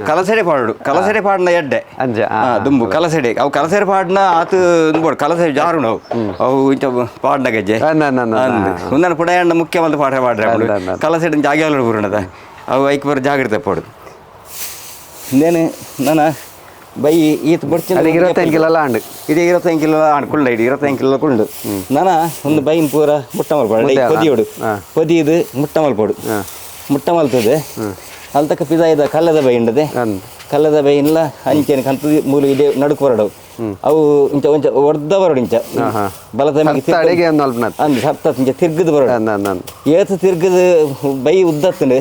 ಕಲಸೆಡೆ ಪಾಡು, ಕಲಸೆಡೆ ಪಾಡ್ನ ಎಡ್ಡೆ. ಅಂಚ. ದುಂಬು ಕಲಸೆಡೆ ಅವು ಕಲಸೆಡೆ ಪಾಡ್ನ ಆತು ಬೋಡು ಕಲಸೆಡೆ ಜಾರುಣ ಅವು ಅವು ಇಂಚ ಪಾಡ್ನ ಗೆಜ್ಜೆ. ಒಂದನ್ನು ಪುಡಯಣ್ಣ ಮುಖ್ಯವಾದ ಪಾಠ ಪಾಡ್ರೆ. ಕಲಸೆಡೆ ಜಾಗ ಪೂರ್ಣದ ಅವು ಐಕ್ ಬರ ಜಾಗ್ರತೆ ಪೋಡು. ಇನ್ನೇನು ನನ್ನ ಬೈ ಈತ ಬಡ್ಚಿನ. ಅದಕ್ಕೆ 25 ಕಿಲೋ ಆಂಡ್. ಇದು 25 ಕಿಲೋ ಆಂಡ್ ಕುಳ್ಳ ಇಡಿ 25 ಕಿಲೋ ಕುಂಡು. ನನ ಒಂದು ಬೈನ್ ಪೂರ ಮುಟ್ಟ ಮಲ್ಪಡು. ಪೊದಿಯೋಡು ಪೊದಿದು ಮುಟ್ಟ ಮಲ್ಪಡು. ಮುಟ್ಟ ಮಲ್ತದೆ ಅಲ್ತಕ್ಕ ಪಿದಾಯ್ದ ಕಲ್ಲದ ಬೈ ಉಂಡದೆ. ಕಲ್ಲದ ಬೈ ಇಲ್ಲ ಅಂಚೆನೆ ಕಂತ ಮೂಲು ಇದೆ ನಡುಕು ಬರಡವು ಅವು ಇಂಚ ಒಂಚ ಒಡ್ದ ಬರಡು ಇಂಚ ಬಲದ. ಅಡಿಗೆ ಒಂದು ಅಲ್ಪ. ಅಂದ್ ಸಪ್ತ ಇಂಚ ತಿರ್ಗದು ಬರಡು. ಏತು ತಿರ್ಗದು ಬೈ ಉದ್ದತ್ತಂಡು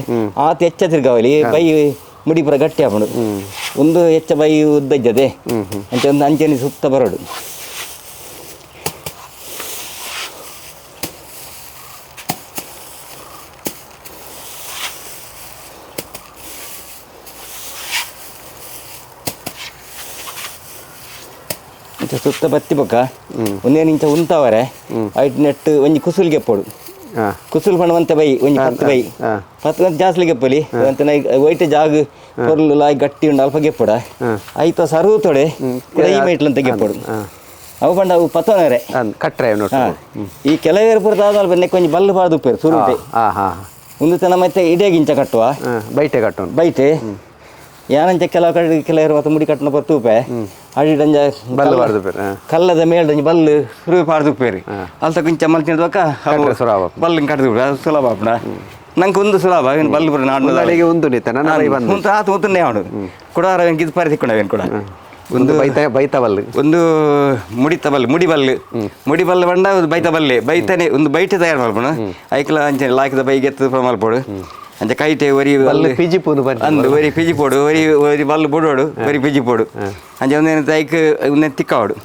ಆತ ಹೆಚ್ಚ ತಿರ್ಗಾವಲಿ ಬೈ ಮುಡಿ ಪೂರ ಗಟ್ಟಿ ಆಪುಂಡು. ಒಂದು ಹೆಚ್ಚ ಬೈ ಉದ್ದ ಇಜ್ಜದೆ ಅಂಚ ಒಂದು ಅಂಚನೆ ಸುತ್ತ ಬರಡು. ಇಂಚ ಸುತ್ತ ಬತ್ತಿ ಬೊಕ್ಕ ಒಂದೇನು ಇಂಚ ಉಂತಾವರೆ ಐಟ್ ನೆಟ್ ಒಂಜಿ ಕುಸುಲ್ಗೆ ಪೋಡು. ಕುಸುಲ್ ಪಂಡ ಬೈ ಒಂಜಿ 10 ಬೈ 10 ಗಂಟೆ ಜಾಸ್ತಿ ಗೆಪ್ಪಲಿ ಅಂತ ಒಯ್ಟ್ ಜಾಗ ಪೊರ್ಲು ಲಾಯ್ ಗಟ್ಟಿ ಉಂಡು ಅಲ್ಪ ಗೆಪ್ಪಡ ಐತ ಸರು ತೊಡೆ ಕುಡ ಈ ಮೈಟ್ಲು ಅಂತ ಗೆಪ್ಪಡು. ಅವು ಪಂಡ ಅವು ಪತ್ತೊನರೆ. ಕಟ್ರೆ. ಈ ಕೆಲವೇರು ಪೂರ ದಾದ ನೆಕ್ ಒಂಜಿ ಬಲ್ಲು ಪಾಡ್ದು ಉಪ್ಪೇರು ಸುರುಟೆ. ಒಂದು ತನ ಮತ್ತೆ ಇಡೇ ಗಿಂಚ ಕಟ್ಟುವ. ಬೈಟೆ ಕಟ್ಟು. ಬೈಟೆ ಯಾನಂಚ ಕೆಲವು ಕಡೆ ಕೆಲವರು ಮತ್ತೆ ಮುಡಿ ಕಟ್ಟನ ಪೊರ್ತೂಪೆ ಅಡಿಡಂಜ ಬಲ್ಲು ಪಾಡ್ದು ಉಪ್ಪೇರು. ಕಲ್ಲದ ಮೇಲ್ದಂಜ ಬಲ್ಲು ಸುರು ಪಾಡ್ದು ಉಪ್ಪೇರಿ ಅಲ್ತ ಕೊಂಚ ಮಲ್ತಿನ ಸುಲಭ. ಬಲ್ಲು ಕಟ್ಟದು ಅದು ಸುಲಭ ಆಪುಂಡ ನಂಗೆ ಒಂದು ಸುಲಭ ಏನು ಬಲ್ಲು ಪೂರ ನಾಡು. ಅಡಿಗೆ ಒಂದು ನಿತ್ತ ನನ್ನ ಬಂದು ಉಂತು ಆತು ಉಂತುನ್ನೇ ಅವನು ಕುಡಾರ ಗಿದ್ ಪಾರಿ ತಿಕ್ಕೊಂಡವೇನು ಕೂಡ. ಒಂದು ಬೈತ ಬೈತ ಬಲ್ಲು. ಒಂದು ಮುಡಿತ ಬಲ್ಲು ಮುಡಿ ಬಲ್ಲು ಮುಡಿ ಬಲ್ಲು ಬಂಡ ಒಂದು ಬೈತ ಬಲ್ಲೆ ಬೈತಾನೆ ಒಂದು ಬೈಟೆ ತಯಾರು ಮಲ್ಪುಣ ಐಕ್ಲ ಅಂಚನೆ ಲಾಕಿದ ಬೈಗೆ ಎತ್ತು ಮಲ್ಪೋಡು ಅಂಚೆ ಕೈಟೆ ಒರಿ ಬಲ್ಲು ಪಿಜಿ ಪೂನು ಬನ್ನಿ. ಅಂದು ಒರಿ ಪಿಜಿ ಪೋಡು ಒರಿ ಒರಿ ಬಲ್ಲು ಬುಡೋಡು ಒರಿ ಪಿಜಿ ಪೋಡು ಅಂಚೆ ಒಂದೇನು ಐಕ್ ಒಂದೇನು ತಿಕ್ಕಾವಡು.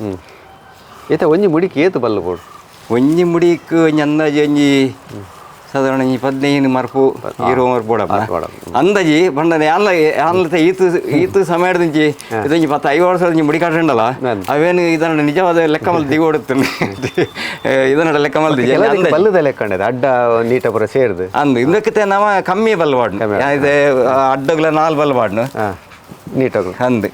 ಈತ ಒಂಜಿ ಮುಡಿಕ್ ಏತು ಬಲ್ಲು ಪೋಡು? ಒಂಜಿ ಮುಡಿಕ್ ಒಂಜಿ ಅಂದಾಜಿ ಒಂಜಿ ಸಾಧಾರಣ ಒಂಜಿ 15 ಮರ್ಪು 20 ಮರ್ಪು ಬೋಡಪ್ಪ ಅಂದಾಜಿ ಬಂಡನೆ. ಯಾನ್ಲ ಯಾನ್ಲತೆ ಈತು ಈತು ಸಮಯದಿಂಚಿ ಇದೊಂಜಿ 10 5 ವರ್ಷ ಒಂಜಿ ಮುಡಿ ಕಟ್ಟಂಡಲ್ಲ ಅವೇನು ಇದನ್ನ ನಿಜವಾದ ಲೆಕ್ಕ ಮಲ್ದಿ ದಿಗೋಡುತ್ತೇನೆ ಇದನ್ನ ಲೆಕ್ಕ ಮಲ್ದಿ. ಬಲ್ಲದ ಲೆಕ್ಕಂಡದ ಅಡ್ಡ ನೀಟ ಪೂರ ಸೇರ್ದು. ಅಂದು ಇದಕ್ಕೆ ನಮ್ಮ ಕಮ್ಮಿ ಬಲ್ಲು ವಾಡ್ನು ಇದೆ ಅಡ್ಡಗ್ಲ 4 ಬಲ್ಲು ವಾಡ್ನು ನೀಟಗು ಅಂದು.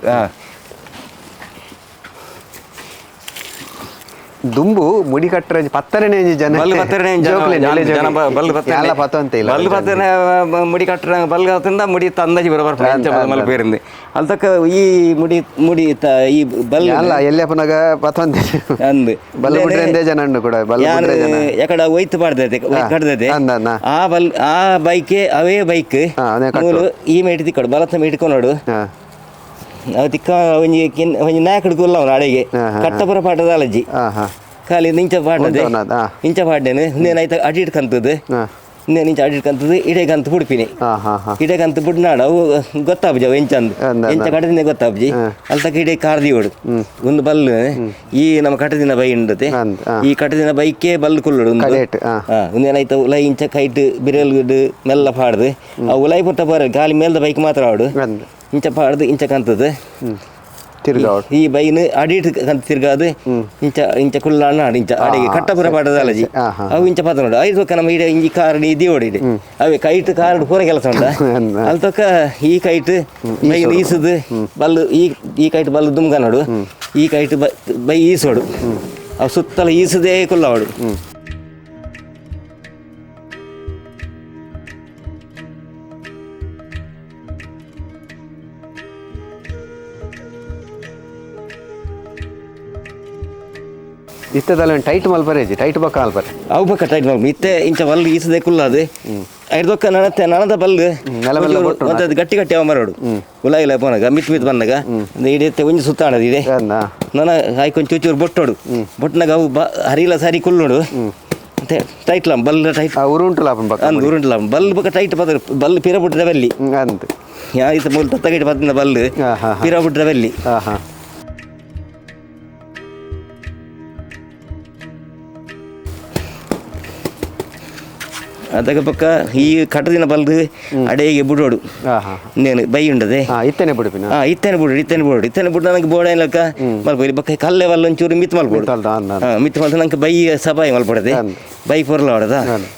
ದುಂಬು ಮುಡಿ ಕಟ್ಟರೆ ಪತ್ತರನೇ ಜನ ಬಲ್ಲು ಪತ್ತರನೇ ಜನ ಬಲ್ಲು ಪತ್ತರನೇ ಪತ್ತಂತ ಇಲ್ಲ. ಬಲ್ಲು ಪತ್ತರನೇ ಮುಡಿ ಕಟ್ಟರ ಬಲ್ಲು ಕತ್ತಂದ ಮುಡಿ ತಂದಾಜಿ ಬರಬರ್ ಮಲ್ಪ ಇருந்து ಅಲ್ತಕ್ಕ ಈ ಮುಡಿ ಮುಡಿ ಈ ಬಲ್ಲು ಅಲ್ಲ ಎಲ್ಲಿ ಅಪ್ಪನಾಗ ಪತ್ತಂತೆ ಅಂದು ಬಲ್ಲು ಬಿಡ್ರೆ ಜನ ಉಂಡು ಕೂಡ ಬಲ್ಲು ಬಿಡ್ರೆ ಜನ. ಎಕಡ ಒಯ್ತು ಪಾಡ್ದೈತೆ ಕಡ್ದೈತೆ ಆ ಬಲ್ ಆ ಬೈಕ್ ಅವೇ ಬೈಕ್ ಮೂಲು ಈ ಮೇಟ್ ತಿಕ್ಕಡು ಬಲತ್ತ ಮೇಟ್ಕೊನೋಡು ಅವು ತಿಕ್ಕ ಒಂಜಿ ಒಂಜಿ ನಾಯಕಡು ಕುಲ್ಲ ಅವನು ಅಡೆಗೆ ಕಟ್ಟಪುರ ಪಾಠದ ಅಲಜ್ಜಿ ಖಾಲಿ ಇಂಚ ಪಾಡ್ನದೆ ಇಂಚ ಪಾಡ್ದೇನೆ ಇನ್ನೇನು ಆಯ್ತು ಅಡಿ ಇಟ್ಕಂತದ್ದು ಇನ್ನೇನು ಇಂಚ ಅಡಿ ಇಟ್ಕಂತದ್ದು ಇಡೇ ಕಂತು ಬುಡ್ಪಿನಿ ಇಡೇ ಕಂತು ಬುಡ್ನಾಡ ಅವು ಗೊತ್ತಾಪುಜಿ ಅವು ಎಂಚ ಅಂದು ಎಂಚ ಕಟ್ಟದಿನ ಗೊತ್ತಾಪುಜಿ ಅಲ್ತಕ್ಕ ಇಡೇ ಕಾರ್ದಿ ಓಡು ಒಂದು ಬಲ್ಲು ಈ ನಮ್ಮ ಕಟ್ಟದಿನ ಬೈ ಉಂಡತೆ ಈ ಕಟ್ಟದಿನ ಬೈಕೇ ಬಲ್ಲು ಕುಲ್ಲೋಡು ಒಂದು ಒಂದೇನಾಯ್ತು ಉಲೈ ಇಂಚ ಕೈಟ್ ಬಿರಲ್ ಮೆಲ್ಲ ಪಾಡ್ದು ಆ ಉಲೈ ಪುಟ್ಟ ಬಾರ ಗಾಲಿ ಮೇಲ್ದ ಬೈಕ್ ಮಾತ್ರ ಆಡು ಇಂಚ ಪಾಡ್ದು ಇಂಚ ಕಂತದ್ದು ಈ ಬೈನ್ ಅಡಿಟ್ ಕಂತ ತಿರ್ಗಾದು ಇಂಚ ಇಂಚ ಕುಲ್ಲಾಣ ಇಂಚ ಅಡಿಗೆ ಕಟ್ಟಪುರ ಪಾಠದ ಅಲಜಿ ಅವು ಇಂಚ ಪಾತ್ರ ನೋಡು ಐದು ನಮ್ಮ ಇಡೆ ಇಂಜಿ ಕಾರ್ ಇದಿ ಓಡಿದೆ ಅವೇ ಕೈಟ್ ಕಾರ್ ಪೂರ ಕೆಲಸ ಉಂಟ ಅಲ್ಲಿ ತಕ್ಕ ಈ ಕೈಟ್ ಬೈನ್ ಈಸುದು ಬಲ್ಲು ಈ ಈ ಕೈಟ್ ಬಲ್ಲು ದುಮ್ಗ ನೋಡು ಈ ಕೈಟ್ ಬೈ ಈಸೋಡು ಅವು ಸುತ್ತಲ ಈಸದೇ ಕುಲ್ಲವಾಡು. ಇತ್ತದಲ್ಲ ಟೈಟ್ ಮಲ್ಪರೇಜಿ ಟೈಟ್ ಬಕ್ಕ ಮಲ್ಪರೆ ಅವು ಬಕ್ಕ ಟೈಟ್ ಮಲ್ಪ ಇತ್ತೆ ಇಂಚ ಬಲ್ಲು ಈಸದೆ ಕುಲ್ಲಾದು ಐದು ನನತ್ತೆ ನನದ ಬಲ್ಲು ನೆಲ ಮೆಲ್ಲ ಬೊಟ್ಟು ಒಂಥದ್ದು ಗಟ್ಟಿ ಗಟ್ಟಿ ಅವ ಮರೋಡು ಉಲಾಯಿಲ್ಲ ಪೋನಾಗ ಮಿತ್ ಮಿತ್ ಬಂದಾಗ ಇಡೀ ಒಂಜಿ ಸುತ್ತಾಡದು ಇದೆ ಅಂದ ನನ್ನ ಆಯ್ಕೊಂಚು ಚೂರು ಚೂರು ಬೊಟ್ಟೋಡು ಬೊಟ್ಟನಾಗ ಅವು ಬ ಹರಿಲ ಸಾರಿ ಕುಲ್ಲೋಡು ಮತ್ತೆ ಟೈಟ್ಲ ಬಲ್ಲ ಟೈಟ್ ಆ ಉರುಂಟುಲ ಆಪುಂಡು ಬಕ್ಕ ಅಂದ್ ಉರುಂಟಲ ಬಲ್ ಬಕ್ಕ ಟೈಟ್ ಬದ್ರ ಬಲ್ ಪಿರ ಬಿಟ್ರೆ ಬಲ್ಲಿ ಅಂದ್ ಯಾ ಇತ್ತ ಮೂಲ ತತ್ತಗೈಟ್ ಬತ್ತಿನ ಬಲ್ಲು ಹಾ, ಹಾ, ಹಾ. ಪಿರ ಬಿಟ್ರೆ ಬಲ್ಲಿ ಹಾಂ ಹಾಂ ಅದಕ್ಕೆ ಪಕ್ಕ ಈ ಕಟ್ಟದಿನ ಬಲ್ದು ಅಡೆಗೆ ಬಿಡೋಡು ಹಾಂ ಹಾಂ ಇನ್ನೇನು ಬೈ ಉಂಡದೆ ಹಾಂ ಇತ್ತೇನೆ ಬಿಡುಪಿನ ಹಾ ಇತ್ತೇನೆ ಬಿಡು ಇತ್ತೇನೆ ಬಿಡು ಇತ್ತೇನೆ ಬಿಡು ನನಗೆ ಬೋಡ ಏನಕ್ಕ ಮಲ್ಪೊ ಬಕ್ಕ ಕಲ್ಲೆ ವಲ್ಲ ಒಂಚೂರು ಮಿತ್ ಮಲ್ಪೊಡು ಮಿತ್ ಅಲ್ದ, ಅಂದ, ಅಂದ. ಹಾ ಮಿತ್ ಮಲ್ತ ನಂಗೆ ಬೈ ಸಬಾಯಿ ಮಲ್ಪಡದೆ ಅಂದ್. ಬೈ ಪೊರ್ಲ ಹೊಡೆದ ಅಂದ್.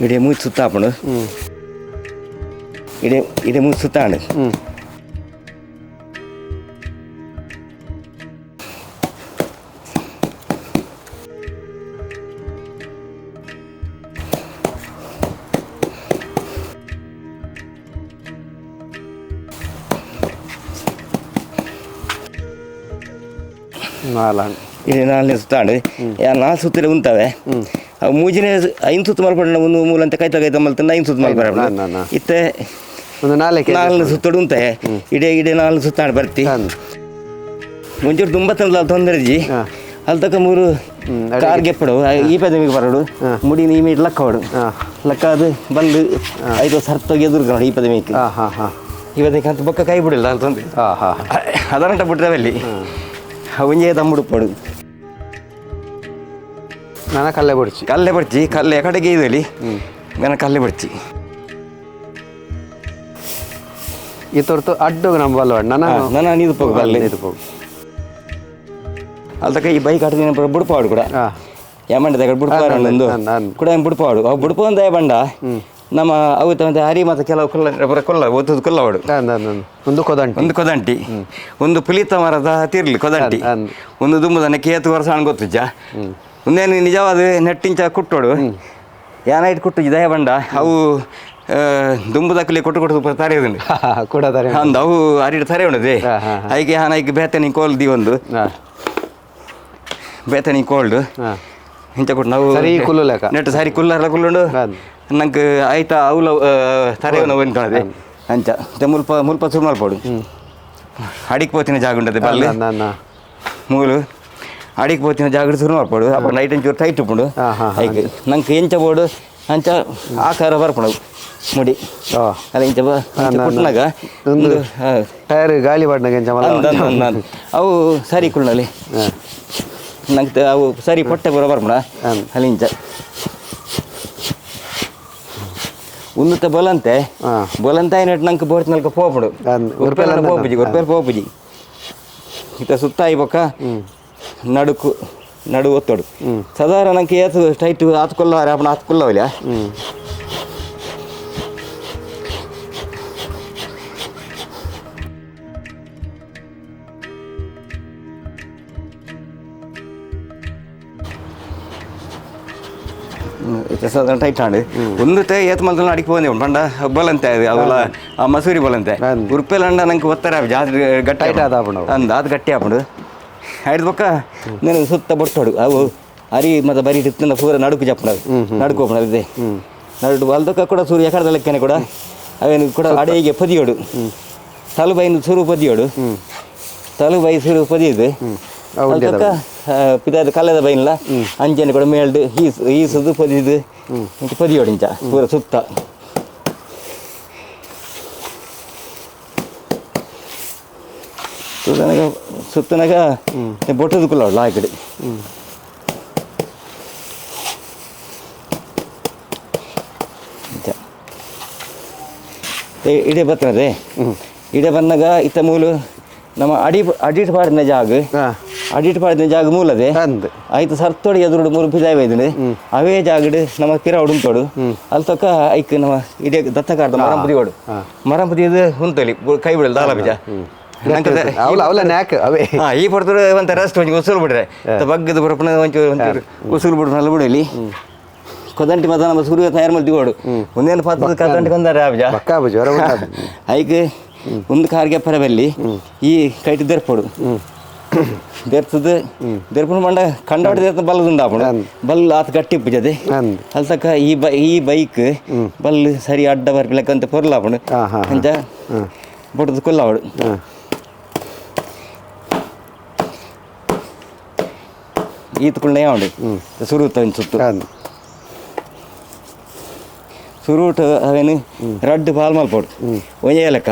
ಇಡೀ ಮೂಚ್ ಸುತ್ತಾಪಣು ಇಡೀ ಇಡೀ ಮೂಚ್ ಸುತ್ತಾಂಡು ಹ್ಞೂ ನಾಲ್ ಇಡೀ ನಾಲ್ನೇ ಸುತ್ತಾಂಡು ಯಾ ನಾಲ್ಕು ಸುತ್ತಿರ ಉಂತವೆ ಅವು ಮೂಜಿನೇ ಐದು ಸುತ್ತು ಮಲ್ಪಡ ಒಂದು ಮೂಲ ಅಂತ ಕೈ ತಗೈತ ಮಲ್ತಂಡ ಐದು ಸುತ್ತು ಮಲ್ಪಡ ನಾ, ನಾ, ನಾ. ಇತ್ತೆ ಒಂದು ನಾಲ್ಕು ನಾಲ್ಕು ಸುತ್ತೋಡು ಉಂತೆ ಇಡೀ ಇಡೀ ನಾಲ್ಕು ಸುತ್ತಾಂಡು ಬರ್ತಿ ಅಂದ್. ಒಂಚೂರು ತುಂಬ ತಂದಲ್ಲ ತೊಂದರೆ ಜಿ ಹಾ. ಅಲ್ಲಿ ತಕ್ಕ ಮೂರು ಅಡಿಗೆ. ಕಾರ್ ಗೆಪ್ಪಡು ಈ ಪದವಿಗೆ ಬರೋಡು ಮುಡಿ ನೀ ಲಕ್ಕ ಹೊಡು ಹಾ. ಲಕ್ಕ ಅದು ಬಂದು ಐದು ಸರ್ತೋಗಿ ಎದುರು ಈ ಪದವಿಗೆ ಹಾಂ ಹಾಂ ಹಾಂ ಈ ಪದವಿಗೆ ಅಂತ ಬೊಕ್ಕ ಕೈ ಬಿಡಿಲ್ಲ ಅಲ್ಲಿ ತೊಂದರೆ ಹಾಂ ಹಾಂ ಅದರಂಟ ಬಿಟ್ರೆ ಅಲ್ಲಿ ಒಂಜೇ ತಮ್ಮುಡು ಪಡು ನಾನು ಕಲ್ಲೆ ಬಿಡ್ಚಿ ಕಲ್ಲೆ ಬಡ್ಚಿ ಕಲ್ಲೆ ಕಡೆಗೆ ಇದಲಿ ನನ್ನ ಕಲ್ಲೆ ಬಡ್ಚಿ ಈ ತೊರ್ತು ಅಡ್ಡು ನಮ್ಮ ಬಲ್ವ ನನ್ನ ನನ್ನ ನೀರು ಪೋಗು ಬಲ್ಲೆ ನೀರು ಪೋಗು ಅಲ್ಲಿ ತಕ್ಕ ಈ ಬೈಕ್ ಆಟದಿನ ಬುಡ್ಪಾಡು ಕೂಡ ಹಾಂ ಯಮಂಡ ತಗಡು ಬುಡ್ಪಾಡು ಅನ್ ಒಂದು ಅನ್ ಅನ್. ಕೂಡ ಬುಡ್ಪಾಡು ಅವು ಬುಡ್ಪ ಒಂದೇ ಬಂಡ ನಮ್ಮ ಅವು ಮತ್ತೆ ಹರಿ ಮತ್ತೆ ಕೆಲವು ಕೊಲ್ಲ ಪೂರ ಕೊಲ್ಲ ಒತ್ತದು ಕೊಲ್ಲವಾಡು ಅಂದ್ ಅಂದ್ ಅಂದ್. ಒಂದು ಕೊದಂಟಿ ಒಂದು ಕೊದಂಟಿ ಒಂದು ಪುಲಿತ ಮರದ ತಿರ್ಲಿ ಕೊದಂಟಿ ಅನ್. ಒಂದು ದುಂಬುದನೆ ಕೇತು ವರ್ಷ ಹಣ್ಣು ಗೊತ್ತುಜ್ಜ ಒಂದೇನು ನಿಜವಾದ ನೆಟ್ಟಿಂಚ ಕುಟ್ಟೋಡು ಯಾನೈಟ್ ಕುಟ್ಟು ದಯ ಬಂಡ ಅವು ದುಂಬುದಕ್ಕಲಿ ಕೊಟ್ಟು ಕೊಟ್ಟು ಪೂರ ತರೆಯುದುಂಡು ಕೂಡ ತಾರೆ ಅಂದ್ ಅವು ಅರಿಡು ತರೆ ಉಂಡದೆ ಹಾ, ಹಾ, ಹಾ. ಐಕೆ ಹಾನೈಕ್ ಬೇತನಿ ಕೋಲ್ the ಒಂದು ಹಾಂ ಬೇತನಿ ಕೋಲ್ಡ್ ಹಾಂ ಇಂಚ ಕೊಟ್ಟು ನಾವು ಸರಿ ಕುಲ್ಲು ಲೆಕ್ಕ. ನೆಟ್ಟು ಸರಿ ಕುಲ್ಲರ್ಲ ಕುಲ್ಲುಂಡು ಅಂದ್. ನಂಗೆ ಆಯ್ತಾ ಅವಲ ತರೆ ನೋವು ಅಂಚ ಮತ್ತೆ ಮುಲ್ಪ ಮುಲ್ಪ ಸುರು ಮಲ್ಪೋಡು ಅಡಿಗೆ ಪೋತಿನ ಜಾಗ ಉಂಟದೆ ಬಲ್ಲೆ ಅಂದ್ ಅಂದ್ ಮೂಲು ಅಡಿಗೆ ಪೋತಿನ ಜಾಗ ಶುರು ಮಲ್ಪೋಡು ಅಪ್ಪ ನೈಟ್ ಒಂಚೂರು ಟೈಟ್ ಉಪ್ಪುಂಡು ಹಾ, ಹಾ, ಹಾ. ಐಕ್ ನಂಗೆ ಎಂಚ ಬೋಡು ಅಂಚ ಆಕಾರ ಬರ್ಪುಂಡು ಮುಡಿ ಹಾಂ ಅಲ್ಲ ಇಂಚ ಬ ಇಂಚ ಅಂದ್ ಅಂದ್. ಕುಟ್ನಾಗ ಒಂದು ಒಂದು ಹಾ. ಟೈರ್ ಗಾಳಿ ಬಾಡ್ನಾಗ ಎಂಚ ಮಲ್ಲ ಅಂದ್ ಅಂದ್ ಅಂದ್ ಅಂದ್. ಅವು ಸರಿ ಕುಳ್ಳಲ್ಲಿ ಹಾಂ ನಂಗೆ ಅವು ಸರಿ ಪೊಟ್ಟೆ ಬರೋ ಬರ್ಪುಣ ಅಂದ್. ಅಲ್ಲಿ ಇಂಚ ಉನ್ನತ ಬೊಲಂತೆ ಹಾ. ಬೊಲಂತೆ అయినట్టు ನಂಗೆ ಬೋರ್ತಿ ನಲ್ಕ ಪೋಪುಡು ಅಂದ್. ಉರ್ಪೆಲ ಉರ್ಪೆಲ ಪೋಪುಜಿ ಉರ್ಪೆಲ ಪೋಪುಜಿ ಇತ್ತ ಸುತ್ತ ಬೊಕ್ಕ ನಡುಕು ನಡು ಒತ್ತೋಡು ಸಾಧಾರಣ ನಂಗೆ ಏತು ಟೈಟ್ ಆತ್ಕೊಲ್ಲ ಅಪ್ಪನ ಆತ್ಕೊಲ್ಲವಲ್ಲ ಹ್ಞೂ ಸಾಧಾರಣ ಟೈಟ್ ಆಂಡು ಒಂದು ಏತ್ ಮಲ್ತನ ಅಡಿಗೆ ಪೋಂದೆ ಉಂಟು ಪಂಡ ಬೊಲಂತೆ ಅದು ಅವಲ ಆ ಮಸೂರಿ ಬೊಲಂತೆ ಅಂದ್. ಉರ್ಪೆಲ ಅಂಡ ನಂಗೆ ಒತ್ತರ ಜಾತ್ರೆ ಗಟ್ಟಿ ಟೈಟ್ ಆದ ಆಪುಂಡು ಅವು. ಅಂದ್ ಅದು ಗಟ್ಟಿ ಆಪುಂಡು ಐದು ಬೊಕ್ಕ నేను ಸುತ್ತ ಬೊಟ್ಟೋಡು ಅವು ಅರಿ ಮತ್ತು ಬರಿ ತಿನ್ನ ಪೂರ ನಡುಕು ಜಪ್ಪುಂಡು ನಡುಕು ಹೋಪುಂಡು ಅದೇ ನಡು ಅಲ್ದಕ್ಕ ಕೂಡ ಸೂರ್ಯ ಎಕಡದ ಲೆಕ್ಕನೆ ಕೂಡ ಅವೇನು ಕೂಡ ಅಡೆಗೆ ಪದಿಯೋಡು ತಲುಬೈನ ಸುರು ಪದಿಯೋಡು ತಲುಬೈ ಸುರು ಪದಿಯದು ಅವು ಉಂಡೆ ಅಲ್ದಕ್ಕ ಪಿದಾದ ಕಲ್ಲದ ಬೈನ್ಲ ಅಂಚನೆ ಕೂಡ ಮೇಲ್ಡು ಈಸು ಈಸುದು ಪದಿದು ಇಂಚ ಪದಿಯೋಡು ಇಂಚ ಪೂರ ಸುತ್ತ ಸುತ್ತನಗ ಸುತ್ತನಗ ಬೊಟ್ಟದ ಕುಲ್ಲ ಆ ಕಡೆ ಇಂಚ. ಇಡೆ ಬರ್ತದೆ ಇಡೆ ಬಂದಾಗ ಇತ್ತ ಮೂಲು ನಮ್ಮ ಅಡಿ ಅಡಿಟ್ ಪಾಡಿನ ಜಾಗ. ಅಡಿಟ್ ಪಾಡಿನ ಜಾಗ ಮೂಲದೆ. ಅಂದ್. ಆಯ್ತು, ಸರ್ತೋಡಿ ಎದುರುಡು ಮೂರು ಪಿದಾಯಿ ಬೈದುಂಡು. ಅವೇ ಜಾಗಡ್ ನಮ್ಮ ಪಿರ ಉಂಟೋಡು. ಅಲ್ಲಿ ತಕ್ಕ ಐಕ್ ನಮ್ಮ ಇಡೀ ದತ್ತಕಾರದ ಮರಂಪುದಿಯೋಡು. ಮರಂಪುದಿಯದು ಉಂತಲಿ ಕೈ ಬಿಡಲು ದಾಲ ಬೀಜ. ಅವಲ ಅವಲ ನ್ಯಾಕ್ ಅವೇ. ಹಾ, ಈ ಪೊರ್ತುಡು ಒಂತ ರೆಸ್ಟ್ ಒಂಜಿ ಉಸುಲು ಬಿಡ್ರೆ ಬಗ್ಗದ ಬರಪುನ ಒಂಚೂರು ಒಂಚೂರು ಉಸುಲು ಬಿಡ್ರೆ ಬಿಡಲಿ. ಕೊದಂಟಿ ಮತ ನಮ್ಮ ಸೂರ್ಯ ತಯಾರು ಮಾಡಿ ದಿಗೋಡು ಒಂದೇನು ಪಾತ್ರದ ಕದಂಟಿ ಕೊಂದಾರೆ ಆಬ್ಜ. ಬಕ್ಕ ಆಬುಜಿ ಹೊರ. ಐಕ್ ಒಂದು ಕಾರ್ಗೆ ಪರಬಲ್ಲಿ ಈ ಕೈಟ್ ದೆರ್ಪೊಡು. ದೆರ್ತದ ದೆರ್ಪುನ ಮಂಡ ಕಂಡಾಟ ದೆರ್ತ ಬಲ್ಲದುಂಡು ಆಪುಂಡು. ಬಲ್ಲ ಆತ್ ಗಟ್ಟಿ ಪೂಜದೆ. ಅಲ್ಲಿ ತಕ್ಕ ಈ ಬೈ ಈ ಬೈಕ್ ಬಲ್ಲು ಸರಿ ಅಡ್ಡ ಬರ್ಪಿಲಕ್ಕ ಅಂತ ಪೊರ್ಲಾಪುಂಡು. ಹಾ, ಹಾ, ಅಂಚ ಬೊಟ್ಟದ ಕೊಲ್ಲಾವಡು. ಈತ್ ಕುಳ್ಳೆ ಉಂಡು ಸುರುತ ಒಂಜಿ ಸುತ್ತು. ಸುರುಟು ಅವೇನು ರಡ್ಡ್ ಪಾಲ್ ಮಲ್ಪೊಡು ಒಂಜೇ ಲೆಕ್ಕ.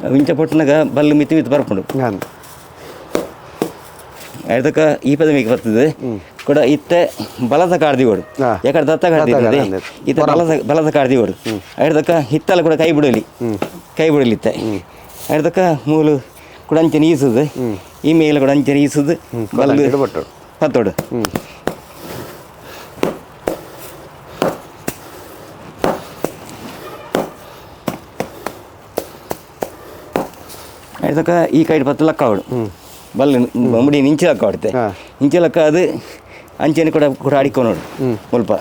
ಅವು ಇಂಚ ಪೊಟ್ಟುನಗ ಬಲ್ಲು ಮಿತಿ ಮಿತಿ ಬರ್ಪುಂಡು. ಐತಕ್ಕ ಈ ಪದ ಮೇಕ್ ಬರ್ತದೆ ಕೂಡ. ಇತ್ತೆ ಬಲದ ಕಾರ್ದಿಗೋಡು. ಯಾಕಡೆ ದತ್ತ ಕಾರ್ದಿ. ದತ್ತ ಕಾರ್ದಿ. ಇತ್ತೆ ಬಲದ ಬಲದ ಕಾರ್ದಿಗೋಡು. ಐತಕ್ಕ ಹಿತ್ತಲ ಕೂಡ ಕೈ ಬಿಡಲಿ, ಕೈ ಬಿಡಲಿ ಇತ್ತೆ. ಐತಕ್ಕ ಮೂಲು ಕೂಡ ಅಂಚನೆ ಈಸುದು, ಈ ಮೇಲೆ ಕೂಡ ಅಂಚನೆ ಈಸುದು ಬಲ್ಲು. ಇಡ್ಬಟ್ಟು. ಪತ್ತೋಡು. ಐತಕ್ಕ ಈ ಕೈಡ್ ಪತ್ತು ಲಕ್ಕ ಆವಡು ಬಲ್ಲು ಮುಡಿ ನಿಂಚಿ ಲಕ್ಕ ಆಡುತ್ತೆ. ನಿಂಚಿ ಲಕ್ಕ ಅದು ಅಂಚನೆ ಕೂಡ ಕೂಡ ಅಡಿಕೊನೋಡು ಮುಲ್ಪ.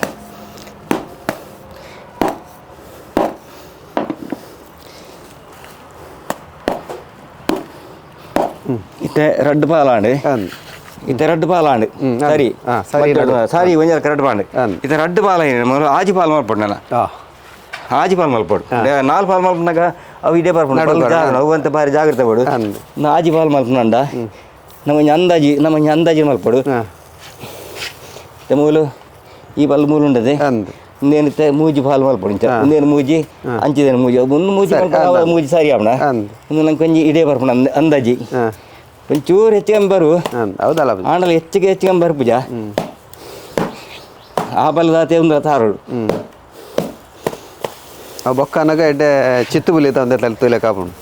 ಇತ್ತೆ ರಡ್ಡ್ ಪಾಲಾಂಡ್. ಇತ್ತೆ ರಡ್ಡ್ ಪಾಲಾಂಡ್. ಸರಿ. ಸರಿ. ಸರಿ, ಒಂಜಿ ರಡ್ಡ್ ಪಾಂಡ್. ಇತ್ತೆ ರಡ್ಡ್ ಪಾಲ ಮೊದಲು ಆಜಿ ಪಾಲ್ ಮಲ್ಪೊಡು ನನ್ನ. ಆಜಿ ಪಾಲ್ ಮಲ್ಪೊಡು. ನಾಲ್ ಪಾಲ್ ಮಲ್ಪನಾಗ ಅವು ಇಡೇ ಬರ್ಪುಂಡು. ನಡು ಬಲ್ಲು ಬರ. ಜಾಗ ಅವು ಅಂತ ಭಾರಿ ಜಾಗ್ರತೆ ಬೋಡು. ನಾ ಆಜಿ ಪಾಲ್ ಮಲ್ಪುನಂಡ ನಮ್ಮ ಒಂಜಿ ಅಂದಾಜಿ, ನಮ್ಮ ಒಂಜಿ ಅಂದಾಜಿ ಮಲ್ಪೊಡು. ಇತ್ತೆ ಮೂಲು ಈ ಬಲ್ಲು ಮೂಲು ಉಂಡದೆ. ಇಂದೇನಿತ್ತೆ ಮೂಜಿ ಪಾಲ್ ಮಲ್ಪೊಡು ಇಂಚ. ಒಂದೇನು ಮೂಜಿ ಅಂಚಿದೇನು ಮೂಜಿ ಒಂದು ಮೂಜಿ ಸರಿ, ಮಲ್ಪೊಡು, ಅವು ಮೂಜಿ ಸರಿ ಆವಣ. ಒಂದು ನಂಗೆ ಒಂಜಿ ಇಡೇ ಬರ್ಪುಂಡು ಅಂದಾಜಿ. ಒಂಚೂರು ಹೆಚ್ಚಿಗೆ ಬರು. ಹೌದಲ್ಲ. ಆಂಡಲ ಹೆಚ್ಚಿಗೆ ಹೆಚ್ಚಿಗೆ ಬರ್ಪುಜ. ಆ ಬಲ್ಲದಾತೆ ಒಂದು ತಾರೋಡು. ಆ ಬೊಕ್ಕನಗ ಎಡ್ಡೆ ಚಿತ್ತು ಬುಲಿ ತಂದೆ ತಲೆ ತೂಲೆ ಕಾಪುಂಡು.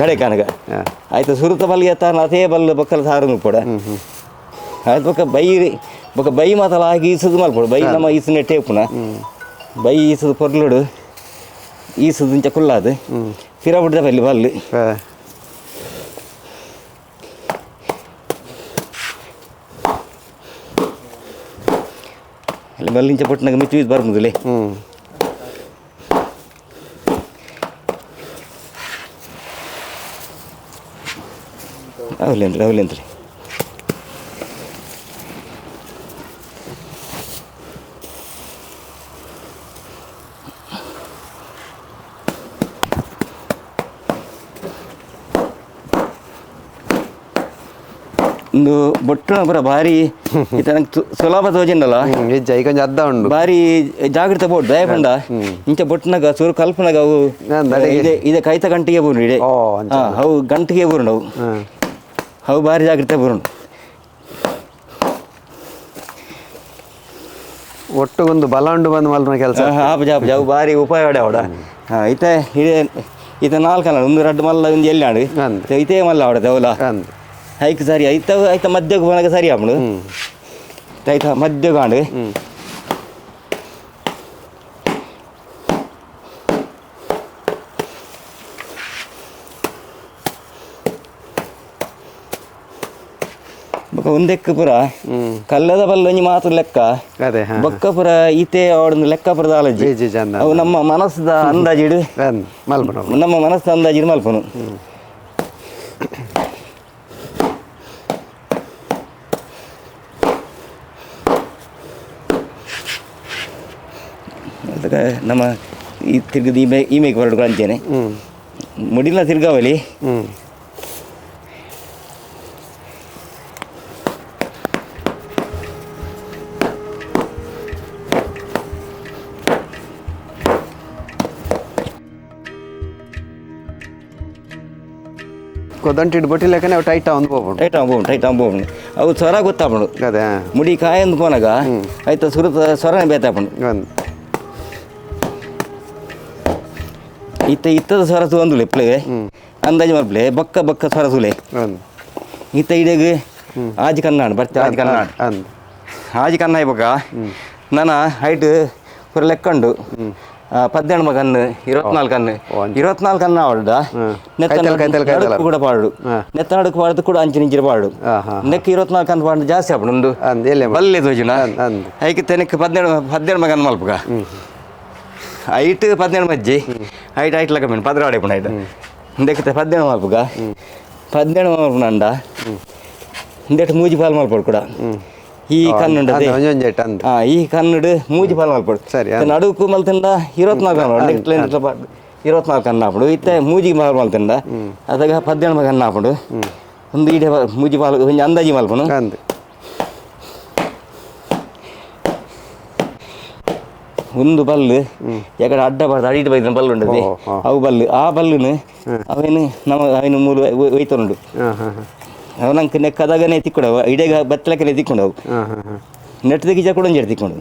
ಕಡೆ ಕಾನಗ. ಆಯ್ತು, ಸುರುತ ಬಲ್ಲಿಗೆ ತಾನ ಅದೇ ಬಲ್ಲ ಬೊಕ್ಕಲ ಸಾರು ಪೋಡ. ಆಯ್ತು, ಬೊಕ್ಕ ಬೈ ಬೊಕ್ಕ ಬೈ ಮಾತಲ ಹಾಕಿ ಈಸುದು ಮಲ್ಪೊಡು. ಬೈ ನಮ್ಮ ಈಸು ನೆಟ್ಟೆ ಉಪ್ಪುನ ಬೈ ಈಸುದು ಪೊರ್ಲುಡು ಈಸುದು ಇಂಚ ಕುಲ್ಲಾದು ಪಿರ ಬಿಡ್ದ ಬಲ್ಲಿ ಬಲ್ಲು. ಅಲ್ಲಿ ಬಲ್ಲು ಇಂಚ ಪೊಟ್ಟನಾಗ ಮಿಚ್ಚು ಈಸು ಬರ್ಮುದುಲೆ. ಅವಲೇಂದ್ರಿ ಅವಲೇಂದ್ರಿ. ಒಂದು ಬೊಟ್ಟುನ ಪೂರ ಭಾರಿ ಇತ್ತ ನಂಗೆ ಸುಲಭ ತೋಜಿಂಡಲ್ಲ. ನಿಜ, ಈಗ ಒಂಜಿ ಅದ್ದ ಉಂಡು. ಭಾರಿ ಜಾಗ್ರತೆ ಬೋಡು ದಯಪಂಡ ಇಂಚ ಬೊಟ್ಟುನಾಗ ಸುರು ಕಲ್ಪನಾಗ ಅವು ಇದೆ ಇದೆ ಕೈತ ಗಂಟಿಗೆ ಬೂರು ಇದೆ. ಓ, ಅಂಚ. ಅವು ಗಂಟಿಗೆ ಬೂರುಂಡು ಅವು. ಅವು ಭಾರಿ ಜಾಗ್ರತೆ ಬೂರುಂಡು. ಒಟ್ಟುಗೊಂದು ಬಲ ಉಂಡು ಬಂದು ಮಲ್ಪನ ಕೆಲಸ. ಆಪುಜ ಆಪುಜ, ಅವು ಭಾರಿ ಉಪಾಯ ಅವಡ. ಇತ್ತೆ ಇದೆ ಇತ್ತೆ ನಾಲ್ಕು ಅಲ್ಲ, ಒಂದು ರಡ್ಡು ಮಲ್ಲ ಒಂದು ಎಲ್ಲಿ ಆಡು. ಇತೇ ಮಲ್ಲ ಆಡತ್ತೆ ಅವಲ. ಐಕ್ ಸರಿ ಐತ ಐತ ಮಧ್ಯಕ್ಕೆ ಹೋನಾಗ ಸರಿ ಆಪುಂಡು. ಐತ ಮಧ್ಯಕ್ಕೆ ಆಂಡು. ಬೊಕ ಒಂದೆಕ್ಕು ಪೂರ ಕಲ್ಲದ ಬಲ್ಲ ಒಂಜಿ ಮಾತ್ರ ಲೆಕ್ಕ. ಅದೇ. ಬೊಕ್ಕ ಪೂರ ಈತೆ ಅವಡೊಂದು ಲೆಕ್ಕ ಪೂರ ದಾಲಜ್ಜಿ. ಜಿ ಜಿ ಅಂದ. ಅವು ನಮ್ಮ ಮನಸ್ಸದ ಅಂದಾಜಿಡು. ಮಲ್ಪನ. ನಮ್ಮ ಮನಸ್ಸದ ಅಂದಾಜಿಡು ಮಲ್ಪನು. ಅದಕ್ಕೆ ನಮ್ಮ ಈ ತಿರ್ಗದ ಈ ಮೇ ಈ ಮೇಕ್ ಹೊರಡು ಅಂಚೇನೆ. ಮುಡಿಲ ತಿರ್ಗಾವಲಿ. ದಂಟಿಡ್ ಬೊಟ್ಟಿಲೆಕ್ಕನೆ ಅವು ಟೈಟ್ ಆವೊಂದು ಪೋಪುಂಡು. ಟೈಟ್ ಆಪುಂಡು, ಟೈಟ್ ಆಪುಂಡು. ಅವು ಸ್ವರ ಗೊತ್ತಾಪುಂಡು. ಅದೇ. ಮುಡಿ ಕಾಯಂದು ಪೋನಾಗ ಆಯ್ತು ಸುರುತ ಸ್ವರನೇ ಬೇತಾಪುಂಡು. ಅಂದ್. ಇತ್ತ ಇತ್ತದ ಸ್ವರ ತೂವೊಂದುಲ್ಲೆ ಇಪ್ಲೆ ಅಂದಾಜು ಮಲ್ಪಲೆ ಬೊಕ್ಕ ಬೊಕ್ಕ ಸ್ವರ ತೂಲೆ. ಅಂದ್. ಇತ್ತ ಇಡೆಗ್ ಆಜಿ ಕನ್ನಾಡು ಬರ್ತೆ ಆಜಿ ಕನ್ನಾಡು. ಅಂದ್. ಆಜಿ ಕನ್ನಾಯಿ ಬೊಕ್ಕ ನನ ಹೈಟ್ ಪೂರ ಲೆಕ್ಕಂಡು 18 ಕಣ್ಣು 24 ಕಣ್ಣು 24 ಕಣ್ಣು ಆವಡ್ಡ ನೆತ್ತ ಕೈತಲ್ ಕೈತಲ್ ಕೈತಲ್ ನಡುಕು ಕೂಡ ಪಾಡು ನೆತ್ತ ನಡುಕು ಪಾಡ್ದು ಕೂಡ ಅಂಚಿನ ಇಂಚಿನ ಪಾಡು ನೆಕ್ 24 ಕಣ್ಣು ಪಾಡು ಜಾಸ್ತಿ ಆಪುಂಡು ಉಂದು ಅಂದ್ ಎಲ್ಲೆ ಬಲ್ಲೆ ತೋಜುನ ಅಂದ್ ಅಂದ್. ಐಕ್ ತೆನಕ್ 18 ಮಗನ್ ಮಲ್ಪುಗ ಹೈಟ್ 18 ಮಜ್ಜಿ ಹೈಟ್ ಹೈಟ್ ಲೆಕ್ಕ ಮೀನು 16 ಇಪ್ಪುಂಡು ಹೈಟ್ ಇಂದಕ್ಕೆ 18 ಮಲ್ಪುಗ 18 ಮಲ್ಪುನಂಡ ಇಂದೆಟ್ ಮೂಜಿ ಪಾಲ್ ಮಲ್ಪೊಡು ಕೂಡ ಈ ಕಣ್ಣುಂಡದೆ ಅಂದ್ ಒಂಜೊಂಜಿ ಐಟ್ ಅಂದ್. ಈ ಕಣ್ಣುಡು ಮೂಜಿ ಪಾಲ್ ಮಲ್ಪೊಡು. ಸರಿ, ನಡುಕು ಮಲ್ತಂಡ 24 24 ಕಣ್ಣು ಆಪುಂಡು. ಇತ್ತೆ ಮೂಜಿ ಪಾಲ್ ಮಲ್ತಂಡ ಅದಾಗ 18 ಕಣ್ಣು ಆಪುಂಡು. ಒಂದು ಇಡೆ ಮೂಜಿ ಪಾಲ್ ಒಂಜಿ ಅಂದಾಜಿ ಮಲ್ಪುನು. ಅಂದ್. ಒಂದು ಬಲ್ಲು ಯಾಕಡೆ ಅಡ್ಡ ಬಾರ್ದು ಅಡಿಟ್ ಬೈದಿನ ಬಲ್ಲು ಉಂಡದೆ ಅವು ಬಲ್ಲು ಆ ಬಲ್ಲುನು ಅವೇನು ನಮ್ಮ ಅವೇನು ಮೂಲು ಒಯ್ತುಂಡು. ಹಾಂ ಹಾಂ ಹಾಂ. ಅವು ನಂಗೆ ನೆಕ್ಕದಾಗನೇ ತಿಕ್ಕೊಂಡವು ಇಡೀಗ ಬತ್ತಲಕ್ಕನೆ ತಿಕ್ಕೊಂಡವು. ಹಾಂ ಹಾಂ ಹಾಂ. ನೆಟ್ಟದ ಗಿಜ ಕೂಡ ಒಂಜಿ ತಿಕ್ಕೊಂಡು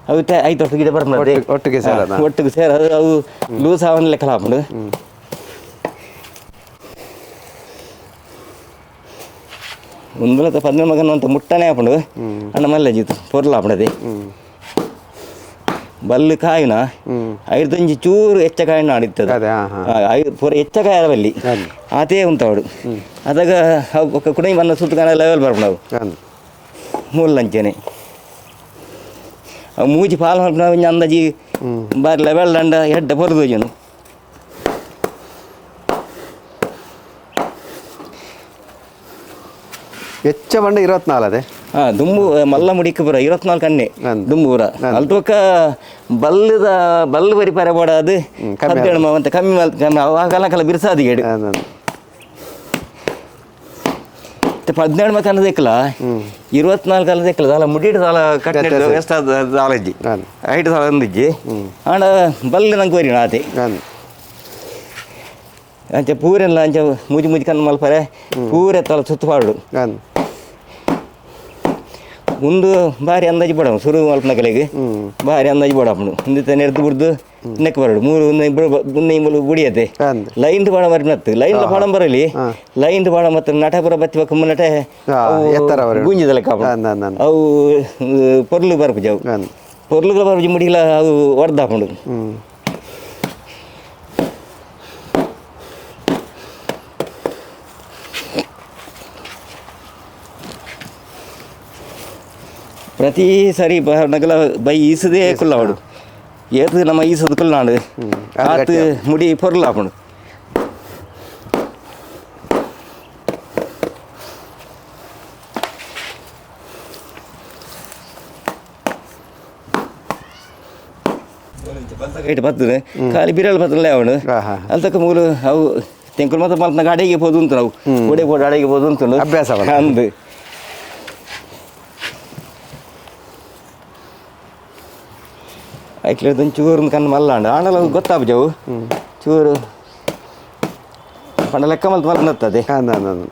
ಅವು ಐದು ವರ್ಷ ಗಿಡ ಬರ್ತದೆ ಒಟ್ಟಿಗೆ ಸೇರದ? ಒಟ್ಟಿಗೆ ಸೇರ ಅವು ಲೂಸ್ ಅವನ ಲೆಕ್ಕ ಹಾಕೊಂಡು. ಒಂದು 18 ಮಗನ ಅಂತ ಮುಟ್ಟನೆ ಹಾಕೊಂಡು ಅಣ್ಣ ಮಲ್ಲೆ ಜಿತ್ತು ಪೊರ್ಲ ಹಾಪುಂಡದೆ ಬಲ್ಲು ಕಾಯಿನ ಐದೊಂಜಿ ಚೂರು ಹೆಚ್ಚ ಕಾಯಿನ ಆಡಿತ್ತದ ಅದೇ ಹಾಂ ಹಾಂ. ಪೂರ ಹೆಚ್ಚ ಕಾಯ ಬಲ್ಲಿ ಆತೇ ಉಂಟವಡು ಅದಾಗ ಅವು ಕುಡೈ ಬನ್ನ ಸುತ್ತ ಲೆವೆಲ್ ಬರ್ಪುಂಡು ಅವು. ಅಂದ್. ಮೂಲಂಚನೆ ಅವು ಮೂಜಿ ಪಾಲ್ ಮಲ್ಪುನ ಒಂಜಿ ಅಂದಾಜಿ ಬಾರಿ ಲೆವೆಲ್ ದಂಡ ಎಡ್ಡೆ ಪೊರ್ದು ಜನ. ಹೆಚ್ಚ ಬಂಡ 24 ಅದೇ. ಹಾಂ ದುಂಬು ಮಲ್ಲ ಮುಡಿಕ್ ಪೂರ 24 ಅನ್ನೆ ದುಂಬು ಪೂರ ಅಲ್ತೊಕ್ಕ ಬಲ್ಲದ ಬಲ್ಲು ಬರಿ ಪರ ಬೋಡಾದು 17 ಅಂತ ಕಮ್ಮಿ ಮಲ್ ಕಮ್ಮಿ ಅವಾಗ ಕಲ ಬಿರ್ಸಾದಿಗೇಡು. ಅಂದ್ ಅಂದ್. 18 ಮಕ್ಕನ ದೆಕ್ಕಲ 24 ಅಲ್ಲ ದೆಕ್ಕಲ ದಾಲ ಮುಡಿಡು ದಾಲ ಕಟ್ಟೆ ಎಷ್ಟು ದಾಲಜ್ಜಿ ಐಟ್ ದಾಲ ಒಂದಿಜ್ಜಿ ಆಂಡ ಬಲ್ಲು ನಂಗೆ ವರಿಣ ಆತೆ. ಅಂದ್. ಅಂಚೆ ಪೂರೆಲ್ಲ ಅಂಚೆ ಮೂಜಿ ಮೂಜಿ ಕಣ್ಣು ಮಲ್ಪರೆ ಪೂರೆ ತಲ ಸುತ್ತು ಪಾಡು. ಅಂದ್. ಒಂದು ಬಾರಿ ಅಂದಾಜು ಬೋಡ ಸುರು ಮಲ್ಪನಕಲೆಗ್ ಬಾರಿ ಅಂದಾಜು ಬೋಡಾಪುಂಡು. ಇಂದಿತ್ತ ನೆರ್ದು ಬುಡ್ದು ನೆಕ್ ಬರಡು ಮೂರು ಒಂದು ಇಂಬಲು ಬುಡಿಯತೆ ಲೈನ್ ಬಾಣ ಮರಿ ನತ್ತು ಲೈನ್ ಬಾಣ ಬರಲಿ ಲೈನ್ ಬಾಣ ಮತ್ತು ನಟಪುರ ಬತ್ತಿ ಬಕ್ಕ ಮುನ್ನಟೆ ಎತ್ತರ ಬರಡು. ಗುಂಜಿದ ಲೆಕ್ಕ ಆಪುಂಡು. ಅಂದ್ ಅಂದ್ ಅಂದ್. ಅವು ಪೊರ್ಲು ಬರ್ಪುಜಿ ಅವು ಅಂದ್. ಪೊರ್ಲುಗಳ ಬರ್ಪುಜಿ ಮುಡಿಲ ಅವು ಒಡ್ದಾಪುಂಡು. ಪ್ರತಿ ಸರಿ ನಗಲ ಬೈ ಈಸದೇ ಕುಲ್ಲವಡು ಏತು ನಮ್ಮ ಈಸದ ಕುಲ್ಲಾಂಡು ಆತು ಮುಡಿ ಪೊರ್ಲಾಪುಂಡು. ಐಟ್ ಬರ್ತದೆ ಖಾಲಿ ಬಿರಲ್ ಬರ್ತಲ್ಲ ಅವನು ಅಲ್ತಕ್ಕ ಮೂಲು ಅವು ತೆಂಕುಲು ಮಾತ್ರ ಮಲ್ತನಾಗ ಅಡಿಗೆ ಪೋದು ಉಂಟು ನಾವು ಒಡೆ ಪೋದು ಅಡಿಗೆ ಪೋದು ಉಂಟು ಅಭ್ಯಾಸ ಅಂದು. ಐಕ್ಲೆ ಚೂರು ಕಣ್ಣು ಮಲ್ಲಾಂಡ ಆಂಡಲ ಗೊತ್ತಾಪುಜವು ಚೂರು ಪಂಡ ಲೆಕ್ಕ ಮಲ್ತು ಮಲ್ತು. ಅಂದ್ ಅಂದ್ ಅಂದ್.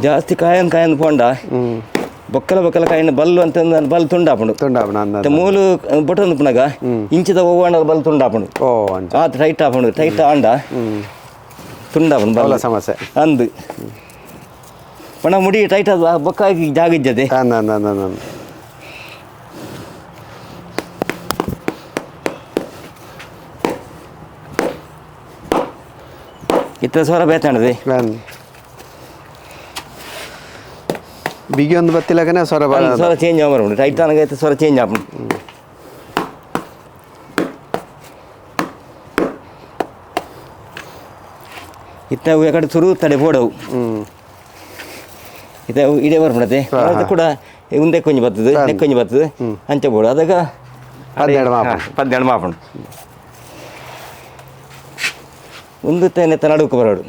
ಜಾಸ್ತಿ ಕಾಯನ್ ಕಾಯನ್ ಪೋಂಡ ಬೊಕ್ಕಲ ಬೊಕ್ಕಲ ಕಾಯಿನ ಬಲ್ಲು ಅಂತ ಬಲ್ ತುಂಡಾಪುಂಡು. ತುಂಡಾಪುಂಡು ಅಂದ್. ಮೂಲು ಬೊಟ್ಟೊಂದು ಪುನಗ ಇಂಚಿದ ಒವ್ವಾಂಡ ಬಲ್ ತುಂಡಾಪುಂಡು. ಓ ಅಂಚ. ಆತ ಟೈಟ್ ಆಪುಂಡು ಟೈಟ್ ಆಂಡ ತುಂಡಾಪುಂಡು ಬಲ್ಲ ಸಮಸ್ಯೆ ಅಂದು ಪಣ ಮುಡಿ ಟೈಟ್ ಆದ ಬೊಕ್ಕಾಗಿ ಜಾಗ ಇಜ್ಜದೆ. ಅಂದ್ ಅಂದ್ ಅಂದ್ ಅಂದ್ ಅಂದ್. ಇತ್ತ ಸ್ವರ ಬೇತಾಣದೆ. ಅಂದ್. ಬಿಗಿ ಒಂದು ಬತ್ತಿಲಕನೆ ಸ್ವರ ಸ್ವರ ಚೇಂಜ್ ಆವರ ಟೈಟ್ ಆನಗ ಸ್ವರ ಚೇಂಜ್ ಆಪುಂಡು. ಇತ್ತ ಅವು ಕಡೆ ಸುರು ತಡೆ ಪೋಡವು ಇತ್ತ ಅವು ಇಡೇ ಬರ್ಪುಂಡತೆ ಅದು ಕೂಡ ಉಂದೆ ಕೊಂಜಿ ಬರ್ತದೆ ನೆಕ್ ಕೊಂಜಿ ಬರ್ತದೆ ಅಂಚ ಬೋಡು ಅದಾಗ 12 ಮಾಪುಂಡು. 12 ಮಾಪುಂಡು. ಒಂದು ನೆತ್ತ ನಡುಕು ಬರೋಡು.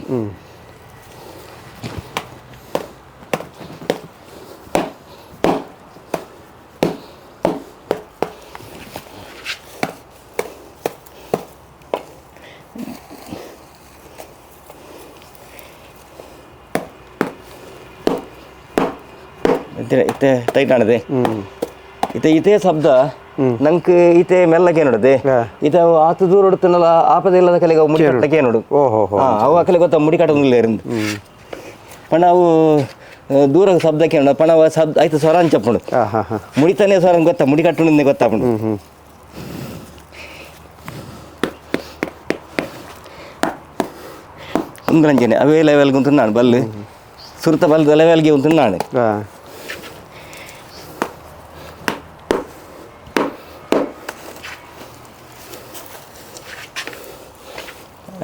ಇತ್ತೆ ಟೈಟ್ ಆಣದೆ. ಇತ್ತೆ ಇದೇ ಶಬ್ದ ನಂಗೆ ಇತ್ತೆ ಮೆಲ್ಲಕ್ಕೆ ನೋಡುತ್ತೆ. ಇತ್ತೆ ಆತು ದೂರ ಹೊಡುತ್ತನಲ್ಲ ಆಪದ ಇಲ್ಲದ ಕಲೆಗೆ ಅವು ಮುಡಿ ಕಟ್ಟಕ್ಕೆ ನೋಡು. ಅವು ಅಕಲೆ ಗೊತ್ತ ಮುಡಿ ಕಟ್ಟೋದಿಲ್ಲ ಇருந்து ಪಣ ಅವು ದೂರ ಶಬ್ದಕ್ಕೆ ನೋಡ ಪಣ ಅವ ಶಬ್ದ ಆಯ್ತು ಸ್ವರ ಅಂಚಪ್ಪುಂಡು ಮುಡಿತಾನೆ ಸ್ವರ ಗೊತ್ತಾ ಮುಡಿ ಕಟ್ಟುಂಡೆ ಗೊತ್ತಾಪುಂಡು. ಉಂದ್ರಂಜನೆ ಅವೇ ಲೆವೆಲ್ಗೆ ಉಂಟು ಬಲ್ಲು ಸುರುತ ಬಲ್ದ ಲೆವೆಲ್ಗೆ ಉಂಟು ನಾನು.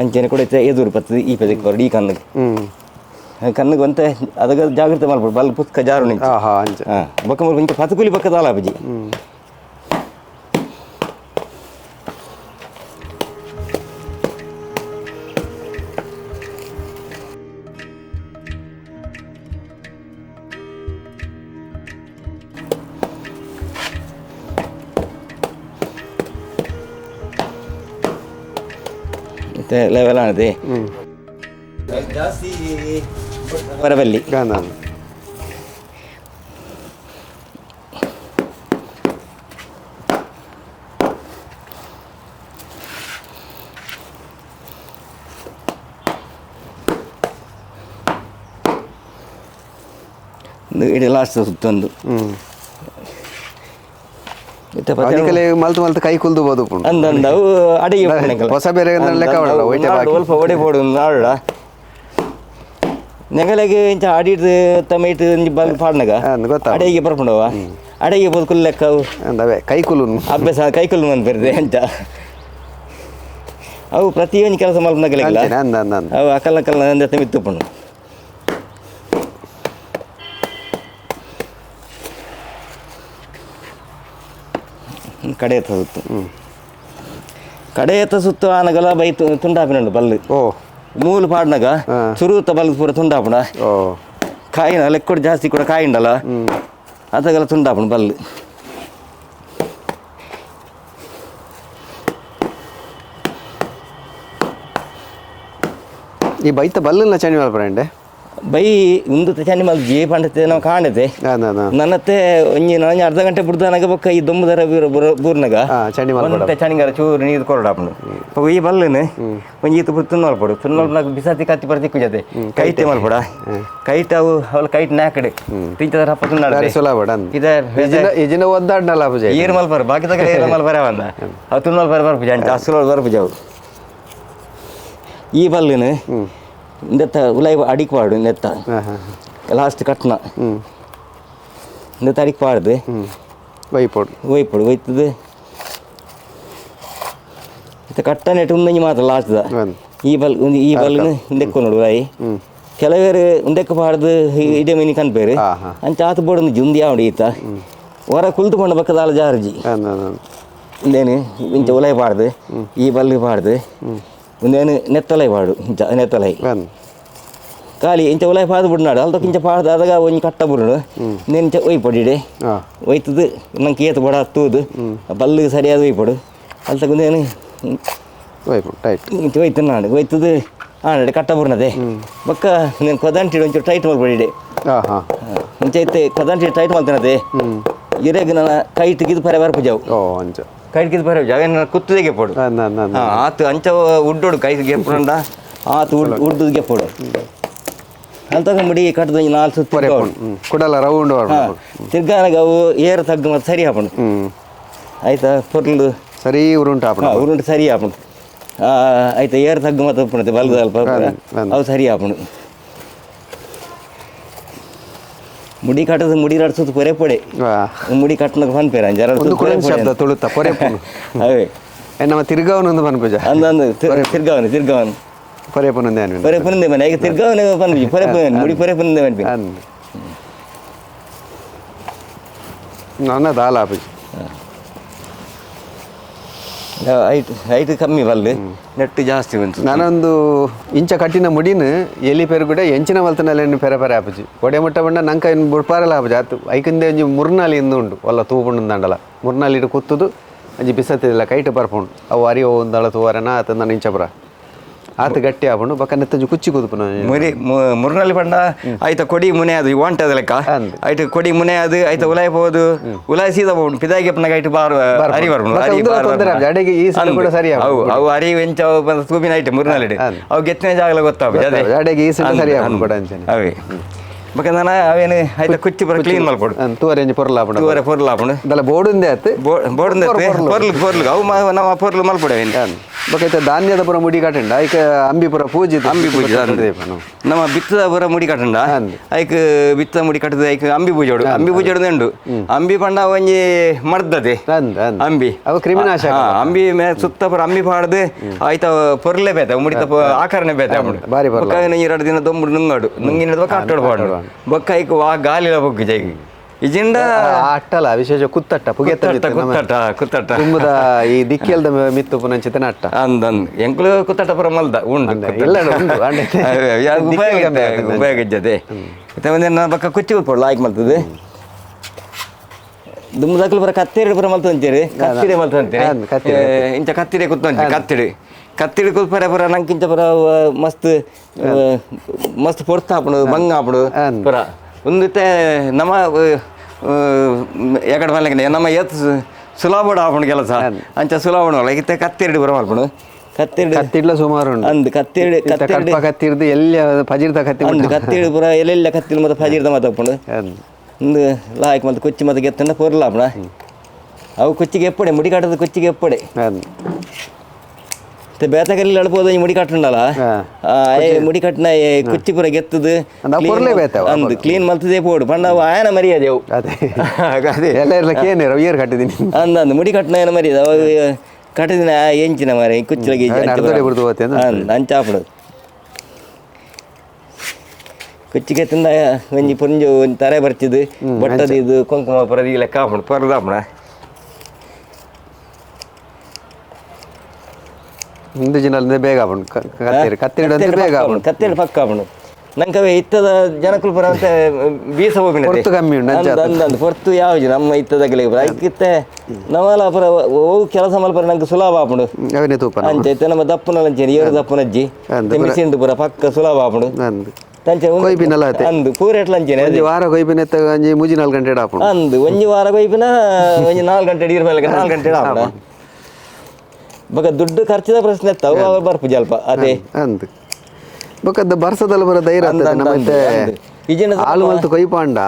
ಅಂಚನೆ ಕೂಡ ಎದುರು ಬರ್ತದೆ ಈ ಪದಕ್ಕೆ ಬರೋಡು ಈ ಕಣ್ಣಿಗೆ ಕಣ್ಣಿಗೆ ಒಂತೆ ಅದಕ್ಕೆ ಜಾಗ್ರತೆ ಮಾಡ್ಬೋದು ಬಲ್ ಪುಸ್ತಕ ಜಾರು ನಿಂಚು. ಹಾಂ ಬೊಕ್ಕ ಮುಲ್ಪ ಇಂಚ ಪತಕುಲಿ ಬೊಕ್ಕ ದಾಲ ಬಜ್ಜಿ. ಲೆವೆಲ್ ಆನದೆ ಜಾಸ್ತಿ ಬರಬಲ್ಲಿ. ಇಡೀ ಲಾಸ್ಟ್ ಸುತ್ತೊಂದು ಮಲ್ತು ಮಲ್ತು ಕೈ ಕುಲ್ದು ಬೋದು ಅಂದಂದ ಅವು ಅಡಿಗೆ ಹೊಸ ಬೇರೆ ಲೆಕ್ಕ ಅಲ್ಪ ಒಡೆ ಬೋಡು ನಾಡ ನೆಗಲೆಗೆ ಇಂಚ ಅಡಿಟ್ಟು ತಮೇಟ್ ಬಲ್ ಪಾಡ್ನಗ ಅಡಿಗೆ ಬರ್ಕೊಂಡವ ಅಡಿಗೆ ಬೋದು ಕುಲ್ ಲೆಕ್ಕ ಅವೇ ಕೈ ಕುಲು ಅಭ್ಯಾಸ ಕೈ ಕುಲ್ಲು ಬಂದು ಅಂಚ ಅವು ಪ್ರತಿಯೊಂದು ಕೆಲಸ ಮಲ್ಪನಗಲಿಲ್ಲ ಅವು ಅಕಲ್ ಅಕಲ್ ಅಂದ ಮಿತ್ತುಪ್ಪುಂಡು. ಕಡೆ ಸುತ್ತು ಕಡೆ ಸುತ್ತು ಆನಗಲ ಬೈ ತುಂಡಾಪಿನ ಬಲ್ಲು ಮೂಲು ಪಾಡ್ನಗ ಸುರುತ ಬಲ್ ಪೂರ ತುಂಡಾಪುಣ ಕಾಯಿನ ಲೆಕ್ಕೊಡು ಜಾಸ್ತಿ ಕೂಡ ಕಾಯಿಂಡಲ್ಲ ಅದಗಲ ತುಂಡಾಪುಣ ಬಲ್ಲು. ಈ ಬೈತ ಬಲ್ಲನ್ನ ಚಣಿ ಮಲ್ಪರಂಡೆ ಬೈ ಉಂದು ಚನಿ ಮಲ್ ಜೇ ಪಂಡತೆ ನಾವು ಕಾಣತೆ ನನ್ನತ್ತೆ ಒಂಜಿ ನಾನು ಅರ್ಧ ಗಂಟೆ ಬುಡ್ದನಾಗ ಬೊಕ್ಕ ಈ ದೊಮ್ಮದರ ಬೂರ್ನಗ ಒಂತೆ ಚಣಿಗಾರ ಚೂರು ನೀರು ಕೊರಡಾಪುಂಡು. ಈ ಬಲ್ಲನು ಒಂಜಿ ಈತು ಬುಡ್ ತುನ್ನಲ್ ಪಡು ತುನ್ನಲ್ಪನಾಗ ಬಿಸಾತಿ ಕತ್ತಿ ಪರ ತಿಕ್ಕು ಜೊತೆ ಕೈತೆ ಮಲ್ಪಡ ಕೈಟ್ ಅವು ಅವಳ ಕೈಟ್ ನಾಕಡೆ ತಿಂಚದ ಹಪ್ಪ ತುನ್ನಾಡ ಇಜಿನ ಒದ್ದಾಡ್ನಲ್ಲ ಏರು ಮಲ್ಪರ ಬಾಕಿ ತಗ ಏರು ಮಲ್ಪರ ಬಂದ ಅವು ತುನ್ನಲ್ ಪರ ಬರ್ಪುಜ ಅಂಚ ಅಸುಲ ಬರ್ಪುಜ ಅವು. ಈ ಬಲ್ಲನು ನೆತ್ತ ಉಲೈ ಅಡಿಕ್ ಪಾಡು ನೆತ್ತ ಲಾಸ್ಟ್ ಕಟ್ನ ನೆತ್ತ ಅಡಿಕ್ ಪಾಡ್ದು ಒಯ್ಪೊಡು ಒಯ್ಪೊಡು ಒಯ್ತದೆ ಇತ್ತ ಕಟ್ಟ ನೆಟ್ಟು ಉಂದಂಜಿ ಮಾತ್ರ ಲಾಸ್ಟ್ದ ಈ ಬಲ್ ಈ ಬಲ್ನ ಇಂದೆಕ್ಕ ನೋಡು ಉಲಾಯಿ ಕೆಲವೇರು ಉಂದೆಕ್ಕ ಪಾಡ್ದು ಇಡೆ ಮೀನಿ ಕನ್ಪೇರು ಅಂಚ ಆತು ಬೋಡು ಜುಂದಿ ಆವಡಿ ಈತ ಹೊರ ಕುಲ್ತುಕೊಂಡ ಪಕ್ಕದಾಲ ಜಾರ್ಜಿ ಇಂದೇನು ಇಂಚ ಉಲೈ ಪಾಡ್ದು ಈ ಬಲ್ಲು ಪಾಡ್ದು ಒಂದೇನು ನೆತ್ತಲೈ ಪಾಡು ಇಂಚ ನೆತ್ತಲೈ ಖಾಲಿ ಇಂಚ ಉಲೈ ಪಾದು ಬಿಡ್ನಾಡು ಅಲ್ದಕ್ಕೆ ಇಂಚ ಪಾಡ್ದು ಅದಾಗ ಒಂಜಿ ಕಟ್ಟ ಬುಡ್ಡು నేను ಇಂಚ ಒಯ್ ಪಡಿಡೆ ಒಯ್ತದು ನಂಗೆ ಏತು ಬಡ ತೂದು ಬಲ್ಲು ಸರಿಯಾದ ಒಯ್ಪಡು ಅಲ್ತಕ್ಕ ಒಂದೇನು ಟೈಟ್ ಇಂಚ ಒಯ್ತು ನಾಡು ಒಯ್ತದು ಆನಡೆ ಕಟ್ಟ ಬುರ್ನದೆ ಬೊಕ್ಕ నేను ಕೊದಂಟಿ ಒಂಚೂರು ಟೈಟ್ ಮಲ್ಪಡಿಡೆ ಇಂಚ ಇತ್ತೆ ಕೊದಂಟಿ ಟೈಟ್ ಮಲ್ತನದೆ ಇರೆಗ್ ನನ್ನ ಕೈಟ್ ಗಿದು ಪರೆ ಬರ್ಪುಜಾವು ಅಂಚ ಕೈಟ್ ಗಿದು ಪರೆ ಜಾಗ ಕುತ್ತುದೆಗೆ ಪೋಡು ಆತು ಅಂಚ ಉಡ್ಡೋಡು ಕೈ ಗೆಪ್ಪುಂಡ ಆತು ಉಡ್ಡು ಗೆಪ್ಪೋಡು ಅಂತಕ ಮುಡಿ ಕಟ್ಟದ ನಾಲ್ಕು ಸುತ್ತು ಕುಡಲ ರೌಂಡ್ ತಿರ್ಗಾನಗ ಅವು ಏರು ತಗ್ಗು ಮತ್ತೆ ಸರಿ ಹಾಪುಂಡು. ಆಯ್ತಾ ಪೊರ್ಲು ಸರಿ ಉರುಂಟು ಹಾಪುಂಡು ಉರುಂಟು ಸರಿ ಹಾಪುಂಡು. ಆಯ್ತಾ ಏರು ತಗ್ಗು ಮತ್ತೆ ಉಪ್ಪುಂಡು ಬಲ್ದ ಅಲ್ಪ ಅವು ಸರಿ ಹಾಪುಂಡು. ಮುಡಿ ಕಟ್ಟದ ಮುಡಿ ರಡ್ಸುತ್ತು ಪೊರೆ ಪೊಡೆ ಮುಡಿ ಕಟ್ಟನಕ ಪನ್ಪೇರ ಶಬ್ದ ತುಳುತ್ತ ಪೊರೆ ಅವೇ ನಮ್ಮ ತಿರ್ಗಾವನ ಪನ್ಪುಜ ಅಂದ ತಿರ್ಗಾವನ ತಿರ್ಗಾವನ ಪೊರೆ ಪುನಂದೆ ಪೊರೆ ಪುನಂದೆ ಮನೆ ಈಗ ತಿರ್ಗಾವನ ಪನ್ಪುಜಿ ಪೊರೆ ಪುನಂದೆ ಮುಡಿ ಪೊರೆ ಪುನಂದೆ ಪನ್ಪಿ ನನ್ನ ದಾಲ ಆಪುಜಿ. Height height ಕಮ್ಮಿ ಬಲ್ಲು ನೆಟ್ಟು ಜಾಸ್ತಿ ಬಂತು. ನಾನೊಂದು ಇಂಚ ಕಟ್ಟಿನ ಮುಡಿನ ಎಲಿ ಪೆರುಗುಡೆ ಎಂಚಿನ ಮಲ್ತನಲ್ಲಿ ಪೆರೆ ಪೆರೆ ಆಪುಜಿ ಒಡೆ ಮುಟ್ಟ ಬಂಡ ನಂಕ ಇನ್ನು ಬುಡ್ಪಾರಲ ಆಪುಜಿ ಆತು. ಐಕಿಂದೆ ಒಂಜಿ ಮುರ್ನಾಲಿ ಇಂದು ಉಂಡು ಒಲ್ಲ ತೂಪುಂಡು ದಂಡಲ ಮುರ್ನಾಲಿ ಇಟ್ಟು ಕುತ್ತುದು ಒಂಜಿ ಬಿಸತ್ತಿಲ್ಲ ಕೈಟ್ ಬರ್ಪುಂಡು. ಅವು ಅರಿ ಒಂದಳ ತೂವರೆನ ಆತ ನಾನು ಇಂಚ ಬರ ಆತ ಗಟ್ಟಿ ಆಪುಂಡು ಬಕ್ಕ ನೆತ್ತಂಜಿ ಕುಚ್ಚಿ ಕುದುಪುನ. ಮುರಿ ಮುರ್ನಲ್ಲಿ ಪಂಡ ಆಯ್ತ ಕೊಡಿ ಮುನೆ ಅದು ವಾಂಟ್ ಅದು ಲೆಕ್ಕ. ಅಂದ್. ಐಟ್ ಕೊಡಿ ಮುನೆ ಅದು ಆಯ್ತ ಉಲಾಯ್ ಪೋದು ಉಲಾಯ್ ಸೀದಾ ಪೋಡು ಪಿದಾಗಿ ಅಪ್ಪನಾಗ ಐಟ್ ಬಾರ್ ಅರಿ ಬರ್ಪುಂಡು. ಬೊಕ್ಕ ಅರಿ ಉಂದುಲ ಬಾರ್ ತೊಂದರೆ ಬರ್ಪುಂಡು. ಆಪುಜಿ. ಅಡೆಗೆ ಈ ಸಲ ಕೂಡ ಸರಿ ಆಪುಂಡು. ಅವು ಅವು ಅರಿ ಎಂಚ ಅವು ಬಂದ ತೂಪಿನ ಐಟ್ ಮುರ್ನಲ್ಲಿ ಅಂದ್. ಅವು ಗೆತ್ತಿನ ಜಾಗಲ ಗೊತ್ತಾಪುಜಿ ಅದೇ. ಗೊತ್ತಾಪುಜಿ. ಅಡೆಗೆ ಈ ಸಲ ಅಂದ್, ಸರಿ ಆಪುಂಡು ಅಂದ್. ಕೂಡ ಅಂಚನೆ. ಅವೇ ಬೊಕ್ಕ ನಾನು ಅವೇನು ಆಯ್ತ ಕುಚ್ಚಿ ಪೂರ ಕ್ಲೀನ್ ಮಲ್ಪೊಡು. ಅಂದ್ ತೂವರೆ ಒಂಜಿ ಪೊರ್ಲು ಆಪುಂಡು. ತೂವರೆ ಪೊರ್ಲು ಆಪುಂಡು. ದಲ ಬೋಡುಂದೆ ಆತು. ಬೋರ್ಡ್ ಪೊರ್ಲು ಪೊರ್ಲು ಅವು ನಮ್ಮ ಪೊರ್ಲು ಮಲ್ಪೊಡು ಅವೇನು. ಅಂದ್. ಬೊಕ್ಕ ಇತ್ತೆ ಧಾನ್ಯದ ಪೂರ ಮುಡಿ ಕಟ್ಟಂಡ ಐಕ ಅಂಬಿ ಪೂರ ಪೂಜೆ ಅಂಬಿ ಪೂಜೆ ಅಂದ್. ನಮ್ಮ ಬಿತ್ತದ ಪೂರ ಮುಡಿ ಕಟ್ಟಂಡ ಅಂದ್. ಐಕ್ ಬಿತ್ತದ ಮುಡಿ ಕಟ್ಟದ ಐಕ್ ಅಂಬಿ ಪೂಜೆ ಅಂಬಿ ಪೂಜೆ ಉಂಡು. ಅಂಬಿ ಪಂಡ ಒಂಜಿ ಮರ್ದದೆ. ಅಂದ್ ಅಂದ್. ಅಂಬಿ ಅವು ಕ್ರಿಮಿನಾಶಕ. ಅಂಬಿ ಮೇ ಸುತ್ತ ಪೂರ ಅಂಬಿ ಪಾಡ್ದು ಆಯ್ತ ಪೊರ್ಲೆ ಬೇತೆ ಮುಡಿತ ಆಕರಣೆ ಬೇತೆ ಆಪುಂಡು. ಬಾರಿ ಪೊರ್ಲು. ಬೊಕ್ಕ ಐನ್ ಎರಡು ದಿನ ದೊಂಬುಡು ನುಂಗಾಡು ನುಂಗಿನ ಬೊಕ್ಕ ಅಟ್ಟೋಡು ಪಾಡು ಬೊಕ್ಕ ಐಕ್ ವಾ ಗಾಲಿಲ ಬೊಕ್ಕು ಜೈಗ್ ಇಜಿಂಡ. ಆ ಅಟ್ಟಲ ವಿಶೇಷ ಕುತ್ತಟ್ಟ ಪುಗೆತ್ತ ಕುತ್ತಟ್ಟ ಕುತ್ತಟ್ಟ ಕುತ್ತಟ್ಟ ತುಂಬುದ ಈ ದಿಕ್ಕೆಲ್ದ ಮಿತ್ತು ಪುನಂಚಿತನ ಅಟ್ಟ. ಅಂದ್ ಅಂದ್ ಎಂಕುಲು ಕುತ್ತಟ್ಟ ಪೂರ ಮಲ್ದ ಉಂಡು. ಅಂದ್ ಇಲ್ಲ ಉಂಡು ಅಂಡೆ. ಉಪಯೋಗ ದಿಕ್ಕೆಲ್ ಕಮ್ಮಿ ಆಗ್ತದೆ. ಉಪಯೋಗ ಇಜ್ಜದೆ ಮತ್ತೆ ಒಂದೇ ನನ್ನ ಬೊಕ್ಕ ಕುಚ್ಚಿ ಉತ್ಪೊಡು ಲಾಯ್ಕ್ ಮಲ್ತದೆ ದುಮ್ಮದಕ್ಲು ಪೂರ ಕತ್ತಿರಿ ಪೂರ ಮಲ್ತಂತೀರಿ ಕತ್ತಿರಿ ಮಲ್ತಂತೀರಿ. ಅಂದ್, ಕತ್ತಿರಿ. ಇಂಚ ಕತ್ತಿರಿ ಕುತ್ತಂತಿ ಕತ್ತಿಡಿ ಕತ್ತಿಡಿ ಕುತ್ಪರೆ ಪೂರ ನಂಗೆ ಇಂಚ ಪೂರ ಮಸ್ತ್ ಮಸ್ತ್ ಪೊರ್ತು ಆಪುಂಡು ಬಂಗ ಆಪುಂಡು. ಅಂದ್. ಪೂರ ಒಂದಿತ್ತೆ ನಮ್ಮ ಎಕಡೆ ಮಲ್ಲೆಗೆ ನಮ್ಮ ಏತ್ ಸುಲಭ ಆಪುಂಡು ಕೆಲಸ ಅಂಚ ಸುಲಭ ಇತ್ತೆ ಕತ್ತಿರಡಿ ಪೂರ ಮಲ್ಪುಂಡು ಕತ್ತಿರಡಿ. ಕತ್ತಿಡ್ಲ ಸುಮಾರು ಉಂಡು. ಅಂದ್ ಕತ್ತಿರಡಿ. ಇತ್ತ ಕತ್ತಿರಡಿ ಕಡ್ಪ ಕತ್ತಿರ್ದು ಎಲ್ಲಿ ಪಜಿರ್ದ ಕತ್ತಿ. ಅಂದ್ ಕತ್ತಿಡಿ ಪೂರ ಎಲ್ಲೆಲ್ಲ ಕತ್ತಿಲ್ ಮತ್ತೆ ಫಜಿರ್ದ ಮತ್ತೆ ಆಪುಂಡು. ಅಂದ್. ಒಂದು ಲಾಯ್ಕ್ ಮತ್ತೆ ಕುಚ್ಚಿ ಮತ್ತೆ ಗೆತ್ತಂಡ ಪೊರ್ಲಾಪುಣ ಅವು ಕುಚ್ಚಿಗೆ ಎಪ್ಪಡೆ ಮುಡಿ ಕಟ್ಟದ ಕುಚ್ಚಿಗೆ ಎಪ್ಪಡೆ. ಅಂದ್. ಮತ್ತೆ ಬೇತಕಲ್ಲಿ ಅಳ್ಬೋದು ಈ ಮುಡಿ ಕಟ್ಟಂಡಲ್ಲ. ಮುಡಿ ಕಟ್ಟನ ಕುಚ್ಚಿ ಪೂರ ಗೆತ್ತದು. ಅಂದ್ ಅವು ಪೊರ್ಲೇ ಬೇತೆ ಅವು. ಅಂದ್ ಕ್ಲೀನ್ ಮಲ್ತದೇ ಪೋಡು ಪಂಡ ಅವು ಆಯನ ಮರ್ಯಾದೆ ಅವು. ಅದೇ. ಅದೇ. ಎಲ್ಲ ಇರ್ಲಕ್ಕೆ ಏನೇರು ಏರ್ ಕಟ್ಟಿದ್ದೀನಿ. ಅಂದ್ ಅಂದ್ ಮುಡಿ ಕಟ್ಟನ ಏನ ಮರ್ಯಾದೆ ಅವಾಗ ಕಟ್ಟಿದಿನ ಎಂಚಿನ ಮಾರೆ ಕುಚ್ಚಿಲಗೆ. ಅವನ್ನ ಅರ್ಧೋಡೆ ಬಿಡ್ದು ಹೋತೆ ಅಂತ. ಅಂದ್ ಅಂಚ ಆಪುಡು ಕುಚ್ಚಿಗೆ ತಿಂದ ಒಂಜಿ ಪುಂಜು ಒಂಜಿ ತರೆ ಬರ್ತಿದ್ದು ಬಟ್ಟದ ಇದು ಕುಂಕುಮ ಪುರ ಈ ಲೆಕ್ಕ ಆಪುಂಡು ಪೊರ್ದಾಪುಣ. ಹಿಂದೂ ಜನ ಬೇಗ ಆಪುಂಡು ಕತ್ತಿರಿ ಕತ್ತಿರಿ ಅಂತ ಬೇಗ ಆಪುಂಡು. ಕತ್ತೆಡು ಪಕ್ಕ ಆಪುಂಡು ನಂಕವೇ ಇತ್ತದ ಜನಕುಲು ಪುರ ಅಂತ ಬೀಸ ಹೋಗಿನ. ಪೊರ್ತು ಕಮ್ಮಿ ಉಂಡು, ಅಂಚ. ಅಂದ್ ಅಂದ್ ಅಂದ್ ಪೊರ್ತು ಯಾವುದು ನಮ್ಮ ಇತ್ತದಗಲಿ ಐಕಿತ್ತೆ ನಮ್ಮಲ ಪುರ ಓ ಕೆಲಸ ಮಲ್ಪರ ನಂಗೆ ಸುಲಭ ಆಪುಂಡು. ಅವನೇ ತೂಪ. ಅಂಚ ಇತ್ತೆ ನಮ್ಮ ದಪ್ಪನ ಅಂಚೆ ಏರು ದಪ್ಪನಜ್ಜಿ. ಅಂದ್. ಮಿಸಿಂಡು ಪುರ ಪಕ್ಕ ಸುಲಭ ಆಪುಂಡು. ಅಂದ್. ತಂಚೆ ಕೊಯ್ಪಿನಲ ಆತೆ. ಅಂದು ಪೂರ ಎಟ್ಲ ಅಂಚೆನೆ. ಒಂಜಿ ವಾರ ಕೊಯ್ಪಿನ ಎತ್ತ ಒಂಜಿ ಮೂಜಿ ನಾಲ್ಕು ಗಂಟೆ ಆಪುಂಡು. ಅಂದು ಒಂಜಿ ವಾರ ಕೊಯ್ಪಿನ ಒಂಜಿ 4 ಗಂಟೆ ಇರ್ ಮೇಲೆ 4 ಗಂಟೆ ಆಪುಂಡು. ಬೊಕ ದುಡ್ಡು ಖರ್ಚಿದ ಪ್ರಶ್ನೆ ಇತ್ತು ಅವು ಅವು ಬರ್ಪುಜಿ ಅಲ್ಪ ಅದೇ. ಅಂದ್ ಬೊಕ್ಕದ ಬರ್ಸದಲ್ಲ ಬರ ಧೈರ್ಯ ಅಂದ್ ಆಗ್ತದೆ ಅಂದ್ ನಮ್ಮ ಅಂದ್ ಇತ್ತೆ. ಅಂದ್. ಇಜಿನ ಆಲು ಮಲ್ತು ಕೊಯ್ಪಾಂಡ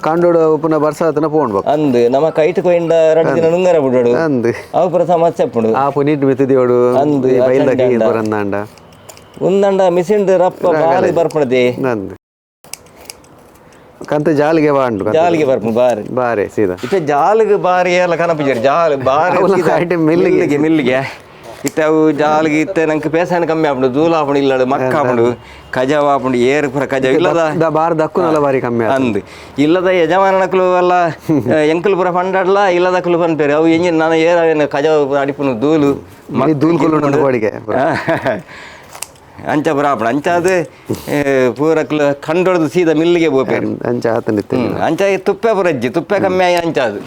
ಕಾಂಡೋಡು ಪುನಃ ಬರ್ಸಾತನ ಪೋಂಡ್ ಬೊಕ್ಕ. ಅಂದ್ ನಮ್ಮ ಕೈಟ್ ಕೊಯ್ಂಡ 2 ದಿನ ನುಂಗರ ಬಿಡೋಡು. ಅಂದ್. ಅವು ಪೂರ ಸಮಸ್ಯೆ ಆಪುಂಡು. ಆ ಪುನೀಟ್ ಮಿತ್ತದಿಯೋಡು. ಅಂದ್, ಈ ಬೈಲ್ದ ಅಚಂಡ ಅಂಡ. ಬರಂದಾಂಡ. ಉಂದಂಡ ಮಿಸಿಂಡ್ ರಪ್ಪ ಬಾರಿ ಬರ್ಪುಣದೆ. ಅಂದ್ ಕಂತ ಜಾಲಿಗೆ ಬಾಂಡು ಕಂತ. ಜಾಲಿಗೆ ಬರ್ಪುಂಡು ಬಾರಿ. ಬಾರೆ ಸೀದಾ. ಇತ್ತೆ ಜಾಲಿಗೆ ಬಾರಿ ಎಲ್ಲ ಕನಪುಜರು ಜಾಲ್ ಬಾರಿ ಅವ್ಲ ಸೀದಾ ಐಟಮ್ ಮಿಲ್ಲಿಗೆ. ಮಿಲ್ಲಿಗೆ ಮಿಲ್ಲಿಗೆ ಇತ್ತೆ ಅವು ಜಾಲಿಗೆ ಇತ್ತೆ ನಂಗೆ ಪೇಸಾನ ಕಮ್ಮಿ ಆಪುಂಡು ದೂಲ ಆಪುಂಡು ಇಲ್ಲಡು ಮಕ್ಕ ಆಪುಂಡು ಕಜಾವ್ ಆಪುಂಡು ಏರು ಪೂರ ಕಜಾವ್ ಇಲ್ಲದ. The bar ದಕ್ಕುನಲ ಬಾರಿ ಕಮ್ಮಿ ಆತು. ಅಂದ್ ಇಲ್ಲದ ಯಜಮಾನನಕ್ಲು ಅಲ್ಲ ಎಂಕುಲು ಪೂರ ಪಂಡಾಡ್ಲ ಇಲ್ಲದಕ್ಲು ಪನ್ಪೇರು ಅವು ಎಂಜಿನ್ ನಾನು ಏರ ಕಜಾವ್ ಪೂರ ಅಡಿಪುನು ದೂಲು ಇಡೀ ದೂಲ್ ಕೊಲ್ಲುಂಡು ಗೋಡಿಗೆ. ಅಂಚ ಪೂರ ಆಪುಂಡು ಅಂಚ ಅದು ಪೂರಕ್ಲು ಕಂಡೊಡ್ದು ಸೀದಾ ಮಿಲ್ಲಿಗೆ ಪೋಪೇರು. ಅಂಚ ಆತನಿತ್ತೆ. ಅಂಚ ತುಪ್ಪೆ ಪೂರ ಅಜ್ಜಿ ತುಪ್ಪೆ ಕಮ್ಮಿ ಆಯಿ ಅಂಚ ಅದು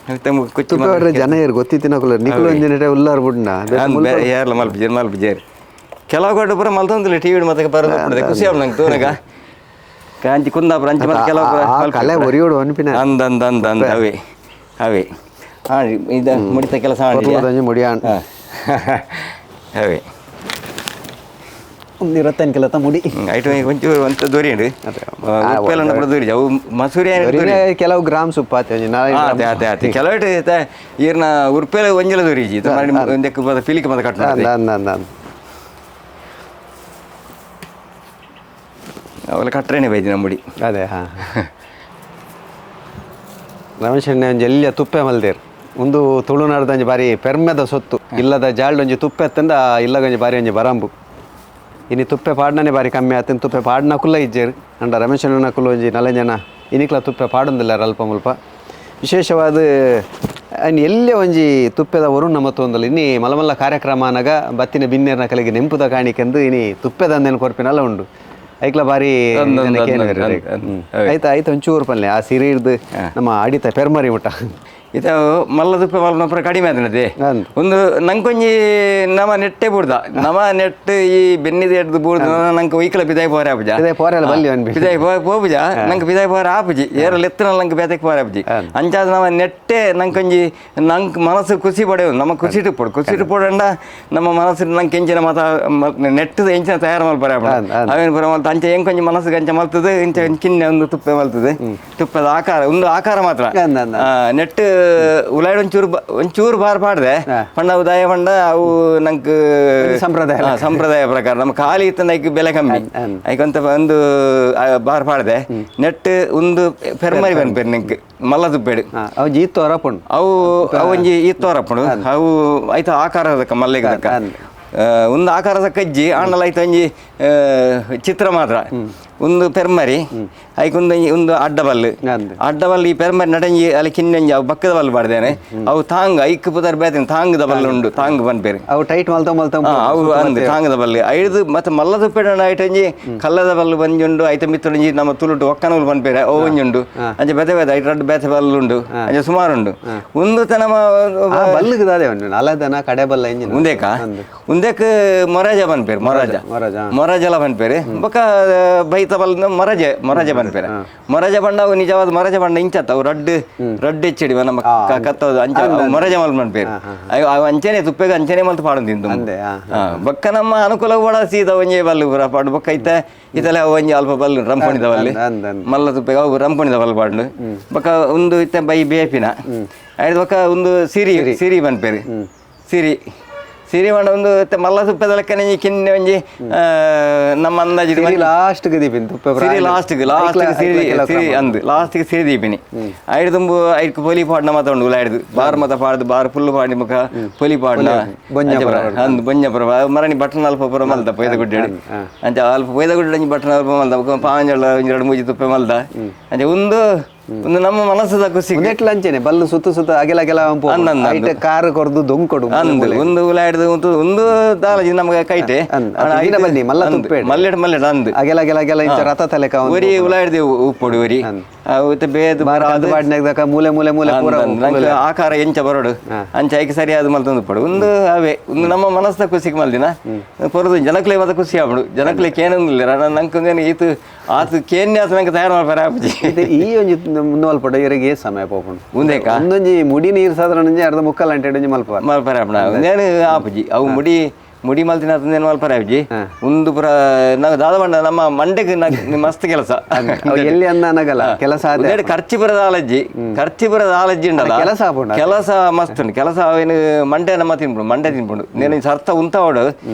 ಮತ್ತೆ ಕುಚ್ಚಿ ತುಪ್ಪ ಅವ್ರೆ ಜನ ಏರು ಗೊತ್ತಿತ್ತಿನಕುಲು ನಿಕುಲು ಒಂಜಿ ನೆಟೆ ಉಲ್ಲಾರ್ ಬುಡ್ನ. ಏರ್ಲ ಮಲ್ಪುಜೇರು ಮಲ್ಪುಜೇರು ಕೆಲವು ಕಡೆ ಪೂರ ಮಲ್ತೊಂದಿಲ್ಲ ಟಿವಿ ಮತ್ತೆ ಬರೋದು ಖುಷಿ ಆಪುಂಡು ನಂಗೆ ತೂನಗ ಕಾಂಚಿ ಕುಂದಾಪುರ ಅಂಚಿ ಮತ್ತೆ ಕೆಲವು ಪೂರ ಆ ಮಲ್ಪುಜೇರು. ಕಲೆ ಒರಿಯೋಡು ಅನ್ಪಿನ. ಅಂದ್ ಅಂದ್ ಅಂದ್ ಅಂದ್ ಅವೇ ಅವೇ ಹಾಂ ಇದು ಮುಡಿತ ಕೆಲಸ ಮಾಡಿದ್ಯಾ? ಒಂಜಿ ಮುಡಿಯಾನ್. ಹಾ. ಅವೇ. ಒಂದು 25 ಕಿಲೋ ಮುಡಿ. ಐಟಮ್ ಒಂಚೂರು ಒಂತ ದೊರಿಯುಂಡು ಉಪ್ಪೆಲ್ಲ ಪೂರ ದೊರಿ ಅವು ಮಸೂರಿ ಏನ್ ದೊರಿ. ದೊರಿನೇ ಕೆಲವು ಗ್ರಾಮ್ ಸುಪ್ಪ ಆತೆ ಒಂಜಿ ನಾಲ್ಕು ಆತೆ ಆತೆ ಆತೆ ಕೆಲವು ಇತ್ತೆ ಈರ್ನ ಉರ್ಪೆಲ ಒಂಜೆಲ ದೊರಿಜಿ ಒಂದಕ್ಕೆ ಬದ ಪಿಲಿಕ್ ಮದ ಕಟ್ ಅಂದ್ ಅಂದ್ ಅಂದ್ ಅಂದ್. ಅವೆಲ್ಲ ಕಟ್ರೇನೆ ಬೈದಿ ನಮ್ಮ ಮುಡಿ. ಅದೇ ಹಾ ರಮೇಶ್ ಅಣ್ಣೆ ಒಂಜಿ ಎಲ್ಲಿಯ ತುಪ್ಪೆ ಮಲ್ದೇರ್ ಒಂದು ತುಳುನಾಡ್ದ ಒಂಜಿ ಬಾರಿ ಪೆರ್ಮೆದ ಸೊತ್ತು ಇಲ್ಲದ ಜಾಲ್ಡ್ ಒಂಜಿ ತುಪ್ಪೆ ಅತ್ತಂದ ಇಲ್ಲಗೊಂಜಿ ಬಾರಿ ಒಂಜಿ ಬರಂಬು ಇನಿ ತುಪ್ಪೆ ಪಾಡ್ನನೆ ಬಾರಿ ಕಮ್ಮಿ ಆತನ್ ತುಪ್ಪೆ ಪಾಡ್ನಕುಲ್ಲ ಇಜ್ಜೇರು ಅಂಡ ರಮೇಶ್ ಅಣ್ಣನಕುಲು ಒಂಜಿ ನಲ ಜನ ಇನಿಕ್ಲ ತುಪ್ಪೆ ಪಾಡೊಂದಿಲ್ಲ ಅಲ್ಪ ಮುಲ್ಪ ವಿಶೇಷವಾದ ಎಲ್ಲೇ ಒಂಜಿ ತುಪ್ಪೆದ ಒರು ನಮ್ಮ ತೊಂದಲ್ ಇನಿ ಮಲಮಲ್ಲ ಕಾರ್ಯಕ್ರಮ ಅನಗ ಬತ್ತಿನ ಬಿನ್ನೇರ್ನ ಕಲೆಗೆ ನೆಂಪುದ ಕಾಣಿಕೆಂದು ಇನಿ ತುಪ್ಪೆದ ಅಂದೇನು ಕೊರ್ಪಿನಲ್ಲ ಉಂಡು ಐಕ್ಲ ಬಾರಿ ಆಯ್ತು ಆಯ್ತು ಒಂಚೂರು ಪಲ್ಲೆ ಆ ಸಿರಿ ಹಿಡ್ದು ನಮ್ಮ ಅಡಿತ ಪೆರ್ಮರಿ ಮುಟ್ಟ ಇದು ಮಲ್ಲ ತುಪ್ಪೆ ಮಲ್ಪನ ಕಡಿಮೆ ಆತನದೆ ಒಂದು ನಂಕೊಂಜಿ ನಮ ನೆಟ್ಟೆ ಬೂಡ್ದ ನಮ ನೆಟ್ ಈ ಬೆನ್ನಿದ ಎಡ್ದು ಬೂಡ್ದ ನಂಗೆ ಒಯ್ಕಲ ಬಿದಾಯಿ ಪೋರೆ ಆಪುಜ ಪೋರೆ ಬಲ್ಲಿ ಬಿದಾಯಿ ಪೋಪುಜ ನಂಗೆ ಬಿದಾಯಿ ಪೋರೆ ಆಪುಜಿ ಏರಲ್ ಎತ್ತನ ನಂಗೆ ಬೇತಕ್ಕೆ ಪೋರೆ ಆಪುಜಿ ಅಂಚಾದ ನಮ ನೆಟ್ಟೆ ನಂಕೊಂಜಿ ನಂಗೆ ಮನಸ್ಸು ಖುಷಿ ಪಡೆಯೋದು ನಮ್ಮ ಖುಷಿ ಪೋಡು ಖುಷಿ ಪೋಡಂಡ ನಮ್ಮ ಮನಸ್ಸು ನಂಗೆ ಎಂಚಿನ ಮತ ನೆಟ್ಟದ ಎಂಚಿನ ತಯಾರು ಮಲ್ಪರೆ ಆಪುಜ ಅವೇನು ಪುರ ಮಲ್ತ ಅಂಚೆ ಎಂಕೊಂಜಿ ಮನಸ್ಸು ಗಂಚ ಮಲ್ತದೆ ಇಂಚ ಕಿನ್ನೆ ಒಂದು ತುಪ್ಪೆ ಮಲ್ತದೆ ತುಪ್ಪದ ಆಕಾರ ಒಂದು ಆಕಾರ ಮಾತ್ರ ನೆಟ್ಟು ಉಲಾಯ್ಡ್ ಒಂಚೂರು ಒಂಚೂರು ಬಾರ್ ಪಾಡ್ದೆ ಪಂಡ ಉದಾಯ ಪಂಡ ಅವು ನಂಗೆ ಸಂಪ್ರದಾಯ ಸಂಪ್ರದಾಯ ಪ್ರಕಾರ ನಮ್ಮ ಖಾಲಿ ಇತ್ತ ಐಕ್ ಬೆಲೆ ಕಮ್ಮಿ ಐಕಂತ ಒಂದು ಬಾರ್ ಪಾಡ್ದೆ ನೆಟ್ ಒಂದು ಪೆರ್ಮರಿ ಪನ್ಪೇರು ನಂಗೆ ಮಲ್ಲ ತುಪ್ಪೇಡು ಅವು ಈತ್ತು ಅರಪುಂಡು ಅವು ಅವು ಒಂಜಿ ಈತ್ತು ಅರಪುಂಡು ಅವು ಐತ ಆಕಾರ ಅದಕ್ಕ ಮಲ್ಲಿಗೆ ದಕ್ಕ ಒಂದು ಆಕಾರದ ಕಜ್ಜಿ ಆಂಡಲ ಐತ ಒಂಜಿ ಚಿತ್ರ ಮಾತ್ರ ಒಂದು ಪೆರ್ಮರಿ ಐಕೊಂದು ಒಂದು ಅಡ್ಡಬಲ್ಲು ಅಡ್ಡಬಲ್ಲು ಈ ಪೆರ್ಮರಿ ನಡಂಜಿ ಅಲ್ಲಿ ಕಿನ್ನಂಜಿ ಅವು ಬಕ್ಕದ ಬಲ್ಲು ಪಾಡ್ದೇನೆ ಅವು ತಾಂಗ್ ಐಕ್ ಪುದರ್ ಬೇತೇನೆ ತಾಂಗದ ಬಲ್ಲು ಉಂಡು ತಾಂಗ್ ಪನ್ಪೇರು ಅವು ಟೈಟ್ ಮಲ್ತ ಮಲ್ತ ಅವು ಅಂದು ತಾಂಗದ ಬಲ್ಲು ಐದು ಮತ್ತೆ ಮಲ್ಲದ ಪೇಡ ಐಟಂಜಿ ಕಲ್ಲದ ಬಲ್ಲು ಬಂಜುಂಡು ಐತ ಮಿತ್ತೊಂಜಿ ನಮ್ಮ ತುಳುಟು ಒಕ್ಕನೂಲು ಪನ್ಪೇರೆ ಅವು ಒಂಜುಂಡು ಅಂಚೆ ಬೇತೆ ಬೇತೆ ಐಟ್ ರಡ್ಡು ಬೇತೆ ಬಲ್ಲು ಉಂಡು ಅಂಚೆ ಸುಮಾರು ಉಂಡು ಒಂದು ನಮ್ಮ ಬಲ್ಲಿಗೆ ದಾದೆ ಉಂಡು ಅಲದನ ಕಡೆ ಬಲ್ಲ ಇಂಜಿನ್ ಉಂದೇಕ ಉಂದೇಕ ಮೊರಾಜ ಪನ್ಪೇರು ಮೊರಾಜ ಮೊರಾಜಲ ಪನ್ಪೇರು ಬೊಕ್ಕ ಬೈತ ಬಲ್ಲ ಮೊರಜೆ ಮೊರಜೆ ಪನ್ಪೇರು ಮೊರಜೆ ಬಣ್ಣ ಅವು ನಿಜವಾದ ಮೊರಜೆ ಬಣ್ಣ ಇಂಚತ್ತ ಅವು ರಡ್ಡು ರಡ್ಡು ಹೆಚ್ಚಿಡಿ ನಮ್ಮ ಕತ್ತದು ಅಂಚ ಮೊರಜೆ ಮಲ್ ಪನ್ಪೇರು ಅವು ಅಂಚೆನೆ ತುಪ್ಪೆಗೆ ಅಂಚೆನೆ ಮಲ್ತು ಪಾಡು ತಿಂದು ಬೊಕ್ಕ ನಮ್ಮ ಅನುಕೂಲ ಕೂಡ ಸೀದಾ ಒಂಜೆ ಬಲ್ಲು ಪೂರ ಪಾಡು ಬೊಕ್ಕ ಇತ್ತ ಇತ್ತಲೆ ಅವು ಒಂಜಿ ಅಲ್ಪ ಬಲ್ಲು ರಂಪಣಿದ ಬಲ್ಲು ಮಲ್ಲ ತುಪ್ಪೆಗೆ ಅವು ರಂಪಣಿದ ಬಲ್ಲು ಪಾಡು ಬೊಕ್ಕ ಒಂದು ಇತ್ತ ಬೈ ಬೇಪಿನ ಐದು ಬೊಕ್ಕ ಒಂದು ಸಿರಿ ಸಿರಿ ಪನ್ಪೇರು ಸಿರಿ ಸಿರಿ ಪಂಡ ಒಂದು ಮಲ್ಲ ತುಪ್ಪದ ಲೆಕ್ಕನೆ ಕಿನ್ನೆ ಒಂಜಿ ನಮ್ಮ ಅಂದಾಜು ಲಾಸ್ಟ್ ದೀಪಿನಿ ತುಪ್ಪೆ ಸಿರಿ ಲಾಸ್ಟ್ ಲಾಸ್ಟ್ ಸಿರಿ ಸಿರಿ ಅಂದು ಲಾಸ್ಟ್ ಸಿರಿ ದೀಪಿನಿ ಐದು ತುಂಬು ಐಕ್ ಪೊಲಿ ಪಾಡ್ನ ಮತ ಉಂಡು ಐದು ಬಾರ್ ಮತ ಪಾಡ್ದು ಬಾರ್ ಫುಲ್ ಪಾಡಿ ಮುಖ ಪೊಲಿ ಪಾಡ್ನ ಅಂದು ಬೊಂಜಪುರ ಮರಣಿ ಬಟನ್ ಅಲ್ಪ ಪುರ ಮಲ್ದ ಪೊಯ್ದ ಗುಡ್ಡೆ ಅಂಚ ಅಲ್ಪ ಪೊಯ್ದ ಗುಡ್ಡೆ ಒಂಜಿ ಬಟನ್ ಅಲ್ಪ ಮಲ್ದ ಪಾಂಜಳ ಒಂಜಿ ಎರಡು ಮೂಜಿ ತುಪ್ಪೆ ಮಲ್ದ ಅಂಚ ಒಂದು ಒಂದು ನಮ್ಮ ಮನಸ್ಸದ ಖುಷಿ ಅಂಚೆನೆ ಬಲ್ಲು ಸುತ್ತ ಸುತ್ತ ಅಗೆಲ ಅಗೆಲ ಕಾರ್ ಕೊರ್ದು ದೊಂಕೊಡು ಅಂದು ಒಂದು ಉಲಾಯ್ದು ಒಂದು ಒಂದು ದಾಲಜಿ ನಮಗೆ ಕೈಟೆ ಬನ್ನಿ ಮಲ್ಲ ತುಪ್ಪೆ ಮಲ್ಲೆಡ್ ಮಲ್ಲೆಡ್ ಅಂದು ಅಗೆಲ ಅಗೆಲ ಅಗೆಲ ಇಂಚ ರಥ ತಲೆಕ ಒರಿ ಉಲಾಯ್ದು ಉಪ್ಪೊಡು ಒರಿ ಬೇದು ಬಾಡ್ನಾಗ ಮೂಲೆ ಮೂಲೆ ಮೂಲೆ ಪೂರ ಆಕಾರ ಎಂಚ ಬರೋಡು ಅಂಚ ಐಕೆ ಸರಿಯಾದ ಮಲ್ತೊಂದು ಉಪ್ಪಡು ಒಂದು ಅವೇ ಒಂದು ನಮ್ಮ ಮನಸ್ಸದ ಖುಷಿಗೆ ಮಲ್ದಿನ ಪೊರದು ಜನಕ್ಲೆ ಮತ ಖುಷಿ ಆಪಡು ಜನಕ್ಲೆ ಕೇನೊಂದಿಲ್ಲ ನಂಗೆ ಈತು ಆತು ಕೇನ್ಯ ಆತು ನಂಗೆ ತಯಾರು ಮಾಡ್ಪಾರೆ ಆಪುಜಿ ಈ ಒಂಜಿ ಮುನ್ನೋಲ್ಪಡ ಇವರಿಗೆ ಸಮಯ ಪೋಪುಂಡು ಉಂದೇಕ ಒಂದೊಂಜಿ ಮುಡಿ ನೀರು ಸಾಧಾರಣ ಒಂಜಿ ಅರ್ಧ ಮುಕ್ಕಲ್ ಅಂಟೆ ಮಲ್ಪ ಮಲ್ಪರೆ ಆಪುಣ ನೇನು ಆಪುಜಿ ಅವು ಮುಡಿ ಮುಡಿ ಮಲ್ತಿನ ನೇನು ಮಲ್ಪರೆ ಆಪುಜಿ ಒಂದು ಪುರ ನಾವು ದಾದ ನಮ್ಮ ಮಂಡೆಗೆ ಮಸ್ತ್ ಕೆಲಸ ಎಲ್ಲಿ ಅನ್ನ ಕೆಲಸ ಖರ್ಚು ಬರದ ಆಲಜ್ಜಿ ಖರ್ಚು ಬರದ ಆಲಜ್ಜಿ ಉಂಡಲ್ಲ ಕೆಲಸ ಆಪುಂಡು ಕೆಲಸ ಮಸ್ತ್ ಉಂಟು ಕೆಲಸ ಅವೇನು ಮಂಡೆ ನಮ್ಮ ತಿನ್ಪುಂಡು ಮಂಡೆ ತಿನ್ಪುಂಡು ನೇನು ಸರ್ತ ಉಂತಾವಡು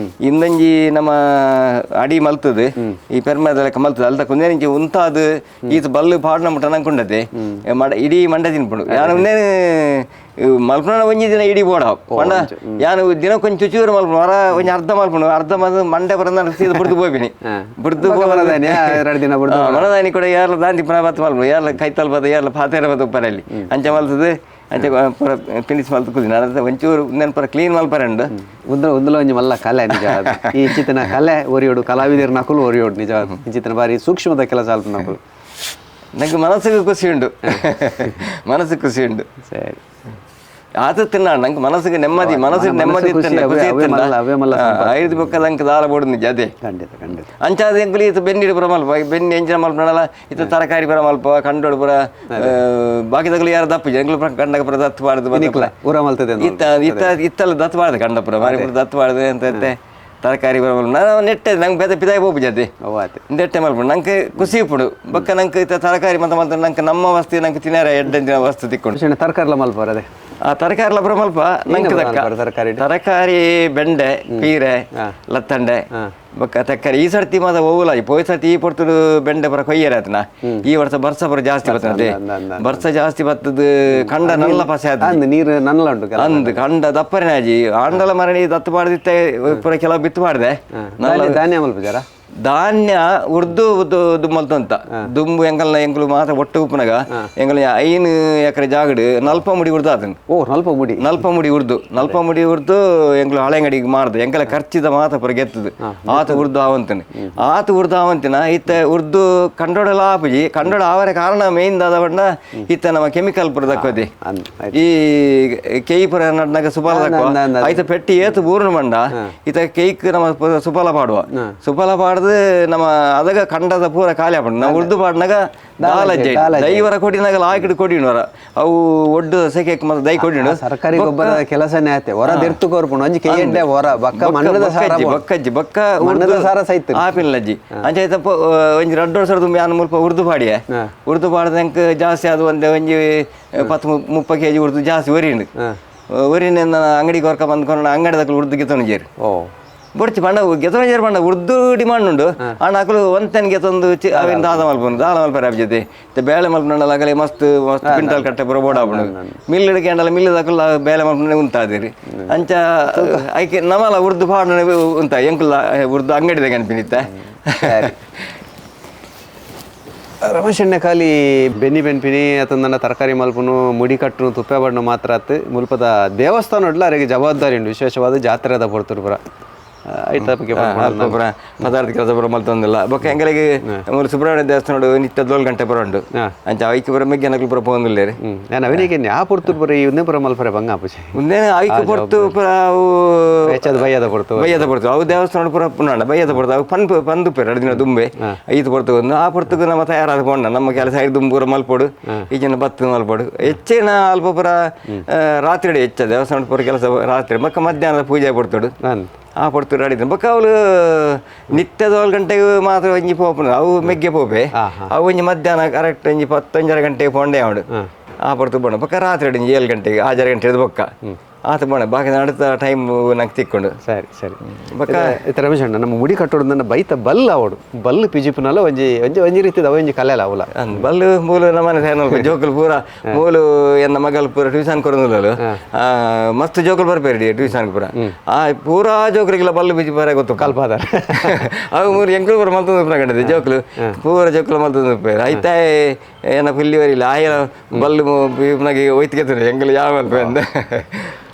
ಇಂದಂಜಿ ನಮ್ಮ ಅಡಿ ಮಲ್ತದೆ ಈ ಪೆರ್ಮದ ಲೆಕ್ಕ ಮಲ್ತದೆ ಅಲ್ದ ಕುಂದೇನಿಂಚಿ ಉಂತಾದು ಈತ ಬಲ್ಲು ಪಾಡ್ನ ಮುಟ್ಟ ನಂಕುಂಡತೆ ಇಡೀ ಮಂಡೆ ತಿನ್ಪುಂಡು ಯಾನು ಉಂದೇನು ಮಲ್ಪನ ಒಂಜಿ ದಿನ ಇಡೀ ಬೋಡ ಪಂಡ ಯಾನು ದಿನ ಕೊಂಚ ಚುಚೂರು ಮಲ್ಪಣ ವರ ಒಂಜಿ ಅರ್ಧ ಮಲ್ಪಣ ಅರ್ಧ ಮಲ್ತು ಮಂಡೆ ಬರಂದ ಸೀದ ಬುಡ್ದು ಪೋಪಿನಿ ಬುಡ್ದು ಎರಡು ದಿನ ಬುಡ್ದು ಮನದಾನಿ ಕೂಡ ಯಾರ್ಲ ದಾಂತಿ ಪುನಃ ಬತ್ತು ಮಲ್ಪಣ ಯಾರ್ಲ ಕೈತಲ್ ಬತ್ತ ಯಾರ್ಲ ಪಾತೇರ ಬತ್ತ ಉಪ್ಪರಲ್ಲಿ ಅಂಚ ಮಲ್ತದೆ ಅಂಚ ಪೂರ ಫಿನಿಶ್ ಮಲ್ತು ಕುದಿನ ಒಂಚೂರು ನೆನಪುರ ಕ್ಲೀನ್ ಮಲ್ಪರೆ ಉಂಡು ಉಂದಲ ಉಂದಲ ಒಂಜಿ ಮಲ್ಲ ಕಲೆ ನಿಜ ಈ ಇಂಚಿತನ ಕಲೆ ಒರಿಯೋಡು ಕಲಾವಿದರ ನಕಲು ಒರಿಯೋಡು ನಿಜ ಇಂಚಿತನ ಬಾರಿ ಸೂಕ್ಷ್ಮದ ಕೆಲಸ ಅಲ್ಪ ನಕಲು ನಂಗೆ ಮನಸ್ಸಿಗೆ ಖುಷಿ ಉಂಡು ಮನಸ್ಸು ಖುಷಿ ಉಂಡು ಸರಿ ಆತ ತಿನ್ನ ನಂಗೆ ಮನಸ್ಸಿಗೆ ನೆಮ್ಮದಿ ಮನಸ್ಸಿಗೆ ನೆಮ್ಮದಿ ಐದು ಬೊಕ್ಕ ನಂಗೆ ದಾಲ ಬೋಡು ನಿಜ ಅದೇ ಖಂಡಿತ ಖಂಡಿತ ಅಂಚಾದ ಎಂಕುಲು ಈತ ಬೆನ್ನಿಡು ಪುರ ಮಲ್ಪ ಬೆನ್ನಿ ಎಂಚಿನ ಮಲ್ಪನಲ್ಲ ಈತ ತರಕಾರಿ ಪುರ ಮಲ್ಪ ಕಂಡೋಡು ಪುರ ಬಾಕಿದಗಳು ಯಾರು ದಪ್ಪು ಎಂಕುಲು ಪುರ ಕಂಡಗ ಪುರ ದತ್ತು ಬಾರ್ದು ಊರ ಮಲ್ತದೆ ಇತ್ತ ಇತ್ತ ಇತ್ತಲ್ಲ ದತ್ತು ಬಾರ್ದು ಕಂಡಪುರ ಮಾರಿ ಪುರ ದತ್ತು ಬಾರ್ದು ಅಂತ ತರಕಾರಿ ಪುರ ಮಲ್ಪ ನಾನು ನೆಟ್ಟೆ ನಂಗೆ ಬೇತೆ ಪಿದಾಯಿ ಪೋಪು ಜದ್ದೆ ನೆಟ್ಟೆ ಮಲ್ಪು ನಂಗೆ ಖುಷಿ ಇಪ್ಪುಡು ಬೊಕ್ಕ ನಂಗೆ ಇತ್ತ ತರಕಾರಿ ಮತ್ತೆ ಮಲ್ತ ನಂಗೆ ನಮ್ಮ ವಸ್ತು ನಂಗೆ ತಿನ್ನಾರ ಎಡ್ಡ ವಸ್ತು ತಿಕ್ಕೊಂಡು ತರಕಾರಿ ಮಲ್ಪರ ಅದೇ ಆ ತರಕಾರಿ ಲಬ್ರ ಮಲ್ಪ ನಂಗೆ ತರಕಾರಿ ತರಕಾರಿ ಬೆಂಡೆ ಪೀರೆ ಲತ್ತಂಡೆ ಬೊಕ್ಕ ತರಕಾರಿ ಈ ಸರ್ತಿ ಮಾತ್ರ ಹೋಗಲ್ಲ ಪೋಯ್ ಸರ್ತಿ ಈ ಪೊರ್ತುಡು ಬೆಂಡೆ ಪರ ಕೊಯ್ಯರ ಆತನ ಈ ವರ್ಷ ಬರ್ಸ ಪರ ಜಾಸ್ತಿ ಬರ್ತದೆ ಬರ್ಸ ಜಾಸ್ತಿ ಬರ್ತದ ಕಂಡ ನಲ್ಲ ಪಸೆ ಆತ ನೀರು ನಲ್ಲ ಉಂಟು ಅಂದ್ ಕಂಡ ದಪ್ಪರಿನಾಜಿ ಆಂಡಲ ಮರಣಿ ದತ್ತು ಪಾಡ್ದಿತ್ತೆ ಪೂರ ಕೆಲವು ಬಿತ್ತು ಮಾಡಿದೆ ಧಾನ್ಯ ಮಲ್ಪ ಜರ ಧಾನ್ಯ ಉರ್ದು ದುಮ್ಮಲ್ತಂತ ದುಂಬು ಎಂಕಲ್ನ ಎಂಕಲು ಮಾತ್ರ ಒಟ್ಟು ಉಪ್ಪುನಗ ಎಂಕಲ್ 5 ಎಕರೆ ಜಾಗಡ್ 40 ಮುಡಿ ಉರ್ದು ಆತನು. ಓ 40 ಮುಡಿ. 40 ಮುಡಿ ಉರ್ದು, 40 ಮುಡಿ ಉರ್ದು ಎಂಕಲು ಹಳೆಂಗಡಿಗೆ ಮಾರ್ದು ಎಂಕಲ ಖರ್ಚಿದ ಮಾತ್ರ ಪುರ ಗೆತ್ತದು ಆತ ಉರ್ದು ಆವಂತನೆ ಆತ ಉರ್ದು ಆವಂತಿನ ಇತ್ತ ಉರ್ದು ಕಂಡೋಡಲ ಆಪುಜಿ ಕಂಡೋಡ ಆವರೆ ಕಾರಣ ಮೇನ್ ದಾದ ಬಣ್ಣ ಇತ್ತ ನಮ್ಮ ಕೆಮಿಕಲ್ ಪುರ ದಕ್ಕೋದಿ ಈ ಕೇಯಿ ಪುರ ನಡ್ನಾಗ ಸುಪಾಲ ದಕ್ಕೋ ಐತ ಪೆಟ್ಟಿ ಏತು ಬೂರ್ಣ ಬಂಡ ಇತ ಕೇಕ್ ನಮ್ಮ ಸುಪಾಲ ಪಾಡುವ ಸುಪಾಲ ಪಾಡ್ದು ನಮ್ಮ ಅದಗ ಕಂಡದ ಪೂರ ಖಾಲಿ ಆಪುಂಡು. ನಾವು ಉರ್ದು ಪಾಡ್ನಾಗ ದಾಲಜ್ಜೆ ದೈವರ ಕೊಡಿನಾಗ ಲಾಕಿಡ್ ಕೊಡಿನವರ ಅವು ಒಡ್ಡು ಸೆಕೆಕ್ ಮತ್ತೆ ದೈ ಕೊಡಿನು. ಸರ್ಕಾರಿ ಗೊಬ್ಬರದ ಕೆಲಸನೇ ಆಯ್ತೆ ಹೊರ ದಿರ್ತು ಕೊರ್ಪುಂಡು ಒಂಜಿ ಕೇಂಡೆ ಹೊರ ಬಕ್ಕ ಮಣ್ಣದ ಸಾರ ಬಕ್ಕಜ್ಜಿ ಬಕ್ಕ ಮಣ್ಣದ ಸಾರ ಸೈತು ಆಪಿಲ್ಲಜ್ಜಿ ಅಂಚ ಐತಪ್ಪ ಒಂಜಿ 2 ವರ್ಷ ತುಂಬಿ ಯಾನ್ ಮುಲ್ಪ ಉರ್ದು ಪಾಡಿಯೆ ಉರ್ದು ಪಾಡ್ದಂಕ್ ಜಾಸ್ತಿ ಅದು ಒಂದೇ ಒಂಜಿ 10 30 ಕೆಜಿ ಉರ್ದು ಜಾಸ್ತಿ ಒರಿಂಡು ಒರಿನ ಅಂಗಡಿಗೆ ಹೊರ್ಕ ಬಂದ್ಕೊಂಡು ಅಂಗಡಿ ಉರ್ದು ಗೆತ್ತೊಂಡು ಜೇರು ಓ ಬೊಡ್ಚಿ ಪಂಡ ಗೆತ್ತೊಂಡು ಜೇರು ಪಂಡ ಉರ್ದು ಡಿಮಾಂಡ್ ಉಂಡು ಆಂಡ ಅಕುಲು ಒಂತೆನ್ ಗೆತ್ತೊಂದು ಅವೇನು ದಾದ ಮಲ್ಪುಂಡು ದಾಲ ಮಲ್ಪರೆ ಅಭಿಜಿತಿ ಬೇಳೆ ಮಲ್ಪುಂಡಲ್ಲ ಅಗಲೆ ಮಸ್ತ್ ಮಸ್ತ್ ಕ್ವಿಂಟಲ್ ಕಟ್ಟೆ ಪೂರ ಬೋಡ ಆಪುಂಡು ಮಿಲ್ ಹಿಡ್ಕೊಂಡಲ್ಲ ಮಿಲ್ ಅಕುಲ ಬೇಳೆ ಮಲ್ಪುಂಡೆ ಉಂತಾದಿರಿ ಅಂಚ ಐಕೆ ನಮಲ ಉರ್ದು ಪಾಡನೆ ಉಂತ ಎಂಕುಲ ಉರ್ದು ಅಂಗಡಿದ ಕನ್ಪಿನಿತ್ತೆ. ರಮೇಶಣ್ಣ ಖಾಲಿ ಬೆನ್ನಿ ಬೆನ್ಪಿನಿ ಅತಂದನ ತರಕಾರಿ ಮಲ್ಪುನು ಮುಡಿ ಕಟ್ಟುನು ತುಪ್ಪೆ ಬಣ್ಣು ಮಾತ್ರ ಅತ್ತು ಮುಲ್ಪದ ದೇವಸ್ಥಾನ ಉಡ್ಲ ಅರೆಗೆ ಜವಾಬ್ದಾರಿ ಉಂಟು ವಿಶೇಷವಾದ ಜಾತ್ರೆದ ಪೊರ್ತುರು ಪುರ ಅಲ್ಪ ಪುರ ಪದಾರ್ಥ ಕೆಲಸ ಪುರ ಮಲ್ತೊಂದಿಲ್ಲ ಬೊಕ್ಕ ಎಂಗಳಿಗೆ ಮೂಲು ಸುಬ್ರಹ್ಮಣ್ಯ ದೇವಸ್ಥಾನ ನಿತ್ಯ 7 ಗಂಟೆ ಪುರ ಉಂಡು ಅಂಚ ಐಕ್ ಪುರ ಮೆಗ್ಗೆ ನಕಲು ಪುರ ಪೋಂದಿಲ್ಲೇರಿ. ನಾನು ಅವನಿಗೆ ಆ ಪೊರ್ತುರು ಪುರ ಈ ಒಂದೇ ಪುರ ಮಲ್ಪರೆ ಬಂಗ ಆಪುಜಿ ಒಂದೇ ಐಕ್ ಪೊರ್ತು ಪುರ ಅವು ಹೆಚ್ಚಾದ ಬಯ್ಯದ ಪೊರ್ತು ಬಯ್ಯದ ಪೊರ್ತು ಅವು ದೇವಸ್ಥಾನ ಪುರ ಪುನಾಂಡ ಬಯ್ಯದ ಪೊರ್ತು ಅವು ಪನ್ ಪಂದು ಪೇರು 2 ದಿನ ದುಂಬೆ ಐದು ಪೊರ್ತು ಒಂದು ಆ ಪೊರ್ತುಗು ನಮ್ಮ ತಯಾರಾದ ಪೋಂಡ ನಮ್ಮ ಕೆಲಸ ಐದು ದುಂಬು ಪೂರ ಮಲ್ಪೋಡು ಈಚಿನ ಬತ್ತು ಮಲ್ಪೋಡು ಹೆಚ್ಚಿನ ಅಲ್ಪ ಪುರ ರಾತ್ರಿ ಹೆಚ್ಚ ದೇವಸ್ಥಾನ ಪುರ ಕೆಲಸ ರಾತ್ರಿ ಬೊಕ್ಕ ಮಧ್ಯಾಹ್ನದ ಪೂಜೆ ಪೊರ್ತುಡು ಆ ಪೊರ್ತು ಅಡಿದ್ರು ಬೊಕ್ಕ ಅವಳು ನಿತ್ಯದ 7 ಗಂಟೆಗೆ ಮಾತ್ರ ಒಂಜಿ ಪೋಪುಂಡು ಅವು ಮೆಗ್ಗೆ ಪೋಪೆ ಅವು ಒಂಜಿ ಮಧ್ಯಾಹ್ನ ಕರೆಕ್ಟ್ ಒಂಜಿ 10:30 ಗಂಟೆಗೆ ಪೋಂಡೆ ಅವಳು ಆ ಪೊರ್ತು ಬೋಣ ಬೊಕ್ಕ ರಾತ್ರಿ ಒಂಜಿ 7 ಗಂಟೆಗೆ 6 ಗಂಟೆ ಬೊಕ್ಕ ಆತ ಬೋಣ ಬಾಕಿ ನಡುತ್ತ ಟೈಮ್ ನಂಗೆ ತಿಕ್ಕೊಂಡು. ಸರಿ ಸರಿ ಬೊಕ್ಕ ಇತ್ತ ರಮೇಶ್ ಅಣ್ಣ ನಮ್ಮ ಮುಡಿ ಕಟ್ಟೋಡು ಬೈತ ಬಲ್ ಅವಡು ಬಲ್ಲು ಪಿಜಿಪುನಲ್ಲ ಒಂಜಿ ಒಂಜಿ ಒಂಜಿ ರೀತಿದ ಒಂಜಿ ಕಲೆಲ್ಲ ಅವಲ ಬಲ್ಲು ಮೂಲು ನಮ್ಮನೆ ಜೋಕುಲು ಪೂರ ಮೂಲು ಎನ್ನ ಮಗಲ್ ಪೂರ ಟ್ಯೂಷನ್ ಕೊರೊಂದುಲ್ಲಲು ಮಸ್ತ್ ಜೋಕುಲು ಬರ್ಪೇರಿ ಟ್ಯೂಷನ್ ಪೂರ ಆ ಪೂರಾ ಜೋಕುಲಿಗೆಲ್ಲ ಬಲ್ಲು ಬಿಜಿ ಬರ ಗೊತ್ತು ಕಲ್ಪಾದ ಅವು ಮೂರು ಎಂಕುಲು ಪೂರ ಮಲ್ತೊಂದು ಕಂಡದೆ ಜೋಕುಲು ಪೂರ ಜೋಕುಲು ಮಲ್ತೊಂದು ಪೇರು ಐತಾ ಏನ ಪುಲ್ಲಿ ಬರಿಲ್ಲ ಆಯ ಬಲ್ಲು ನಗೆ ಒಯ್ತಿಗೆ ಎಂಕುಲು ಯಾವ ಮಲ್ಪ ಅಂದ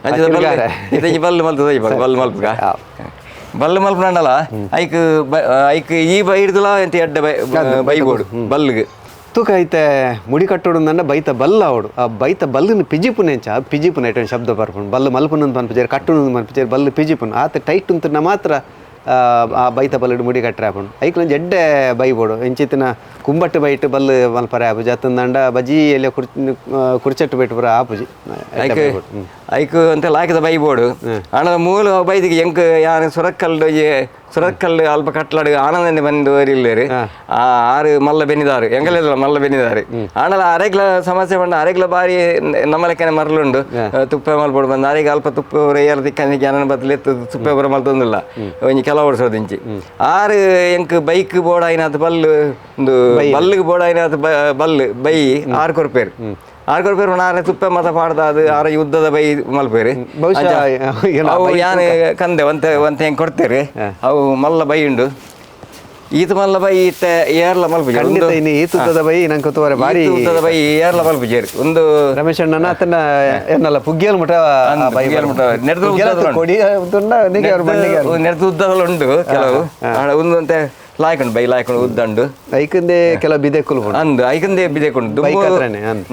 ಅಂಚ ಬಲ್ಲು ಮಲ್ತದ ಬಲ್ಲು ಮಲ್ಪುಗ ಬಲ್ಲು ಮಲ್ಪನಲ್ಲ ಐಕ್ ಐಕ್ ಈ ಬೈ ಹಿಡ್ದಲ ಎಂತ ಎಡ್ಡೆ ಬೈ ಬೈಬೋಡು ಬಲ್ಲಿಗೆ ತೂಕ ಐತೆ ಮುಡಿ ಕಟ್ಟೋಡು ಬೈತ ಬಲ್ಲ ಅವಡು ಆ ಬೈತ ಬಲ್ಲನ್ನು ಪಿಜಿಪುನೆಂಚ ಪಿಜಿಪುನ ಐಟನ್ ಶಬ್ದ ಬರ್ಪುಂಡು ಬಲ್ಲು ಮಲ್ಪುನಂದು ಪನ್ಪುಜೇರು ಕಟ್ಟುನಂದು ಪನ್ಪುಜೇರು ಬಲ್ಲು ಪಿಜಿಪುನ್ ಆತ ಟೈಟ್ ಉಂತುನ ಮಾತ್ರ ಆ ಬೈತ ಬಲ್ಲಡು ಮುಡಿ ಕಟ್ಟರೆ ಆಪುಂಡು ಐಕ್ಲೊಂಜಿ ಎಡ್ಡೆ ಬೈಬೋಡು ಇಂಚಿತ್ತಿನ ಕುಂಬಟ್ಟು ಬೈಟ್ ಬಲ್ಲು ಮಲ್ಪರೆ ಆಪುಜಿ ಅತ್ತಂದಂಡ ಬಜಿ ಎಲ್ಲ ಕುರ್ಚಟ್ಟು ಬೈಟ್ ಪೂರ ಆಪುಜಿ ಐಕ್ ಐಕ್ ಅಂತ ಲಾಕಿದ ಬೈಬೋಡು ಆಂಡ ಮೂಲ ಬೈದಿಗೆ ಎಂಕ್ ಯಾನ್ ಸುರಕ್ಕಲ್ಡು ಸುರಕ್ಕಲ್ಲು ಅಲ್ಪ ಕಟ್ಲಾಡು ಆನಂದನೆ ಬಂದು ಇಲ್ಲೇರು ಆ ಆರು ಮಲ್ಲ ಬೆನ್ನಿದಾರು ಎಂಗಲೆಲ್ಲ ಮಲ್ಲ ಬೆನ್ನಿದಾರು ಆಂಡಲ ಅರೆಗ್ಲ ಸಮಸ್ಯೆ ಬಂಡ ಅರೆಗ್ಲ ಬಾರಿ ನಮ್ಮ ಲೆಕ್ಕನೆ ಮರಳುಂಡು ತುಪ್ಪ ಮಲ್ಪೋಡು ಬಂದು ಅರೆಗೆ ಅಲ್ಪ ತುಪ್ಪ ಏರ್ ತಿಕ್ಕಂದಿಗೆ ಜ್ಞಾನ ಬದಲು ತುಪ್ಪ ಪೂರ ಮಲ್ತೊಂದಿಲ್ಲ ಒಂಜಿ ಕೆಲವು ವರ್ಷದಿಂಚಿ ಆರು ಎಂಕ್ ಬೈಕ್ ಬೋರ್ಡ್ ಆಯ್ನಾತ್ ಬಲ್ಲು ಒಂದು ಬಲ್ಲಿಗೆ ಬೋರ್ಡ್ ಆಯ್ನಾತ್ ಬಲ್ಲು ಬೈ 6 ಕೊರ್ಪೇರು 6 ಕೊರ್ಪೇರು ಆರೆ ತುಪ್ಪ ಮತ ಪಾಡ್ದ ಅದು ಆರ ಯುದ್ಧದ ಬೈ ಮಲ್ಪೇರು ಅವು ಯಾನ್ ಕಂದೆ ಒಂತೆ ಒಂತೆ ಹೆಂಗೆ ಕೊಡ್ತೇವೆ ಅವು ಮಲ್ಲ ಬೈ ಉಂಡು ಈತ ಮಲ್ಲ ಬೈ ಈತ ಏರ್ಲ ಮಲ್ಪುಜಿ ಈತದ ಬೈ ನಂಗೆ ತೋರೆ ಬಾರಿ ಉದ್ದದ ಬೈ ಏರ್ಲ ಮಲ್ಪುಜೇರು ಒಂದು ರಮೇಶ್ ಅಣ್ಣನ ಆತನ ಏನಲ್ಲ ಪುಗ್ಗಿಯಲ್ ಮುಟ ಪುಗ್ಗಿಯಲ್ ಮುಟ ಕೊಡಿ ನೆಡ್ದು ಉದ್ದದಲ್ಲ ಉಂಡು ಕೆಲವು ಒಂದಂತೆ ಲಾಯ್ಕೊಂಡು ಬೈ ಲಾಯ್ಕೊಂಡು ಉದ್ದಂಡು ಐಕಂದೆ ಕೆಲವು ಬಿದೆಕುಲು ಅಂದು ಐಕಂದೆ ಬಿದೆಕೊಂಡು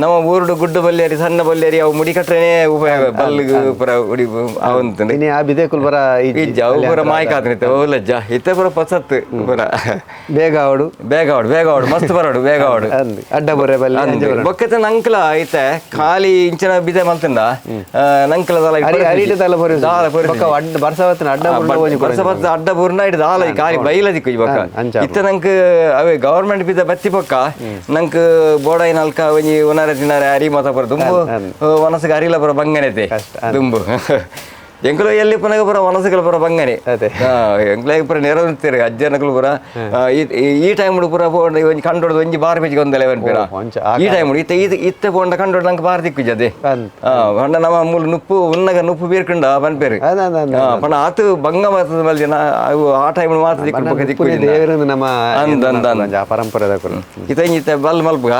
ನಮ್ಮ ಊರುಡು ಗುಡ್ಡು ಬಲ್ಲೇರಿ ಸಣ್ಣ ಬಲ್ಲೇರಿ ಅವು ಮುಡಿ ಕಟ್ಟರೆ ಉಪಯೋಗ ಬಲ್ಲಿಗೆ ಪುರ ಉಡಿ ಅವಂತಂದು ಆ ಬಿದೆಕುಲು ಬರ ಇಜ್ಜ ಅವು ಪುರ ಮಾಯ್ಕಾತನಿತ್ತೆ ಓಲಜ್ಜ ಇತ್ತೆ ಪುರ ಪಸತ್ತು ಪುರ ಬೇಗ ಅವಡು ಬೇಗ ಅವಡು ಬೇಗ ಅವಡು ಮಸ್ತ್ ಬರೋಡು ಬೇಗ ಅವಡು ಅಡ್ಡ ಬೊರೆ ಬಲ್ಲಿ ಬೊಕ್ಕತೆ ನಂಕಲ ಐತೆ ಖಾಲಿ ಇಂಚಿನ ಬಿದೆ ಮಲ್ತಂದ ನಂಕಲ ದಲ ಬರ್ಸವತ್ತಿನ ಅಡ್ಡ ಬರ್ಸವತ್ತ ಅಡ್ಡ ಬುರ್ನ ಹಿಡಿದು ದಾಲ ಖಾಲಿ ಬೈಲ ದಿಕ್ಕು ಬೊಕ್ಕ ಇತ್ತ ನಂಗೆ ಅವೇ ಗವರ್ಮೆಂಟ್ ಬಿದ್ದ ಬತ್ತಿ ಪಕ್ಕ ನಂಗೆ ಬೋಡಾಯಿ ನಾಲ್ಕ ಒಂಜಿ ಒನಾರೆ ತಿನಾರೆ ಅರಿ ಮತ ಪುರ ದುಂಬು ಮನಸ್ಸಿಗೆ ಅರಿಲ ಪುರ ಬಂಗನೈತೆ ದುಂಬು. ಎಂಕುಲು ಎಲ್ಲಿ ಪನಗ ಪುರ ಮನಸ್ಸುಗಳ ಪುರ ಬಂಗನೆ ಎಂಕ್ಲೆ ಪುರ ನೆರವಂತೀರಿ ಅಜ್ಜನಕುಲು ಪುರ ಈ ಟೈಮ್ ಪುರ ಪೋಂಡ ಒಂಜಿ ಕಂಡೋಡ್ದು ಒಂಜಿ ಬಾರ್ ಪೇಜಿಗೆ ಒಂದಲೆ ಪನ್ಪಿರ ಈ ಟೈಮ್ ಇತ್ತ ಇತ್ತೆ ಪೋಂಡ ಕಂಡೋಡ್ ನಂಗೆ ಬಾರ್ ದಿಕ್ಕುಜದೆ ಪಂಡ ನಮ್ಮ ಮೂಲ ನುಪ್ಪು ಉನ್ನಗ ನುಪ್ಪು ಬೀರ್ಕಂಡ ಪನ್ಪೇರು ಪಂಡ ಆತು ಬಂಗ ಮಾತದ ಮಲ್ದಿನ ಅವು ಆ ಟೈಮ್ ಮಾತ್ರ ದಿಕ್ಕು ದಿಕ್ಕು ನಮ್ಮ ಪರಂಪರೆ ಇತ್ತ ಇತ್ತೆ ಬಲ್ ಮಲ್ಪುಗ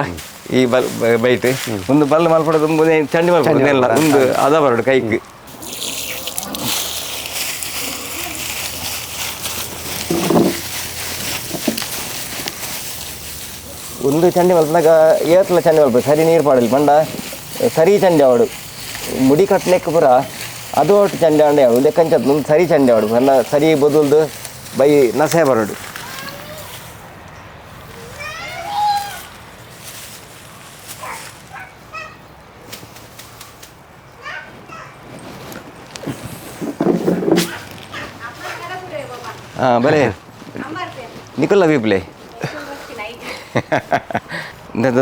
ಈ ಬಲ್ ಬೈಟ್ ಒಂದು ಬಲ್ ಮಲ್ಪಡ ಚಂಡಿ ಮಲ್ಪಡ ಒಂದು ಅದ ಬರಡು ಕೈಕ್ ಒಂದು ಚಂಡಿ ಮಲ್ಪನಾಗ ಏತ್ಲ ಚಂಡಿ ಮಲ್ಪ ಸರಿ ನೀರು ಪಾಡಲಿ ಪಂಡ ಸರಿ ಚಂಡಿ ಅವಡು ಮುಡಿ ಕಟ್ಟಲೆಕ್ಕ ಪೂರ ಅದು ಒಟ್ಟು ಚಂಡಿ ಅಂಡೆ ಅವಡು ಲೆಕ್ಕಂಚ ಒಂದು ಸರಿ ಚಂಡಿ ಅವಡು ಪಂಡ ಸರಿ ಬದಲ್ದು ಬೈ ನಸೆ ಬರೋಡು ಹಾಂ ಬಲೆ ನಿಕೊಲ್ಲ ಬೀಪ್ಲೆ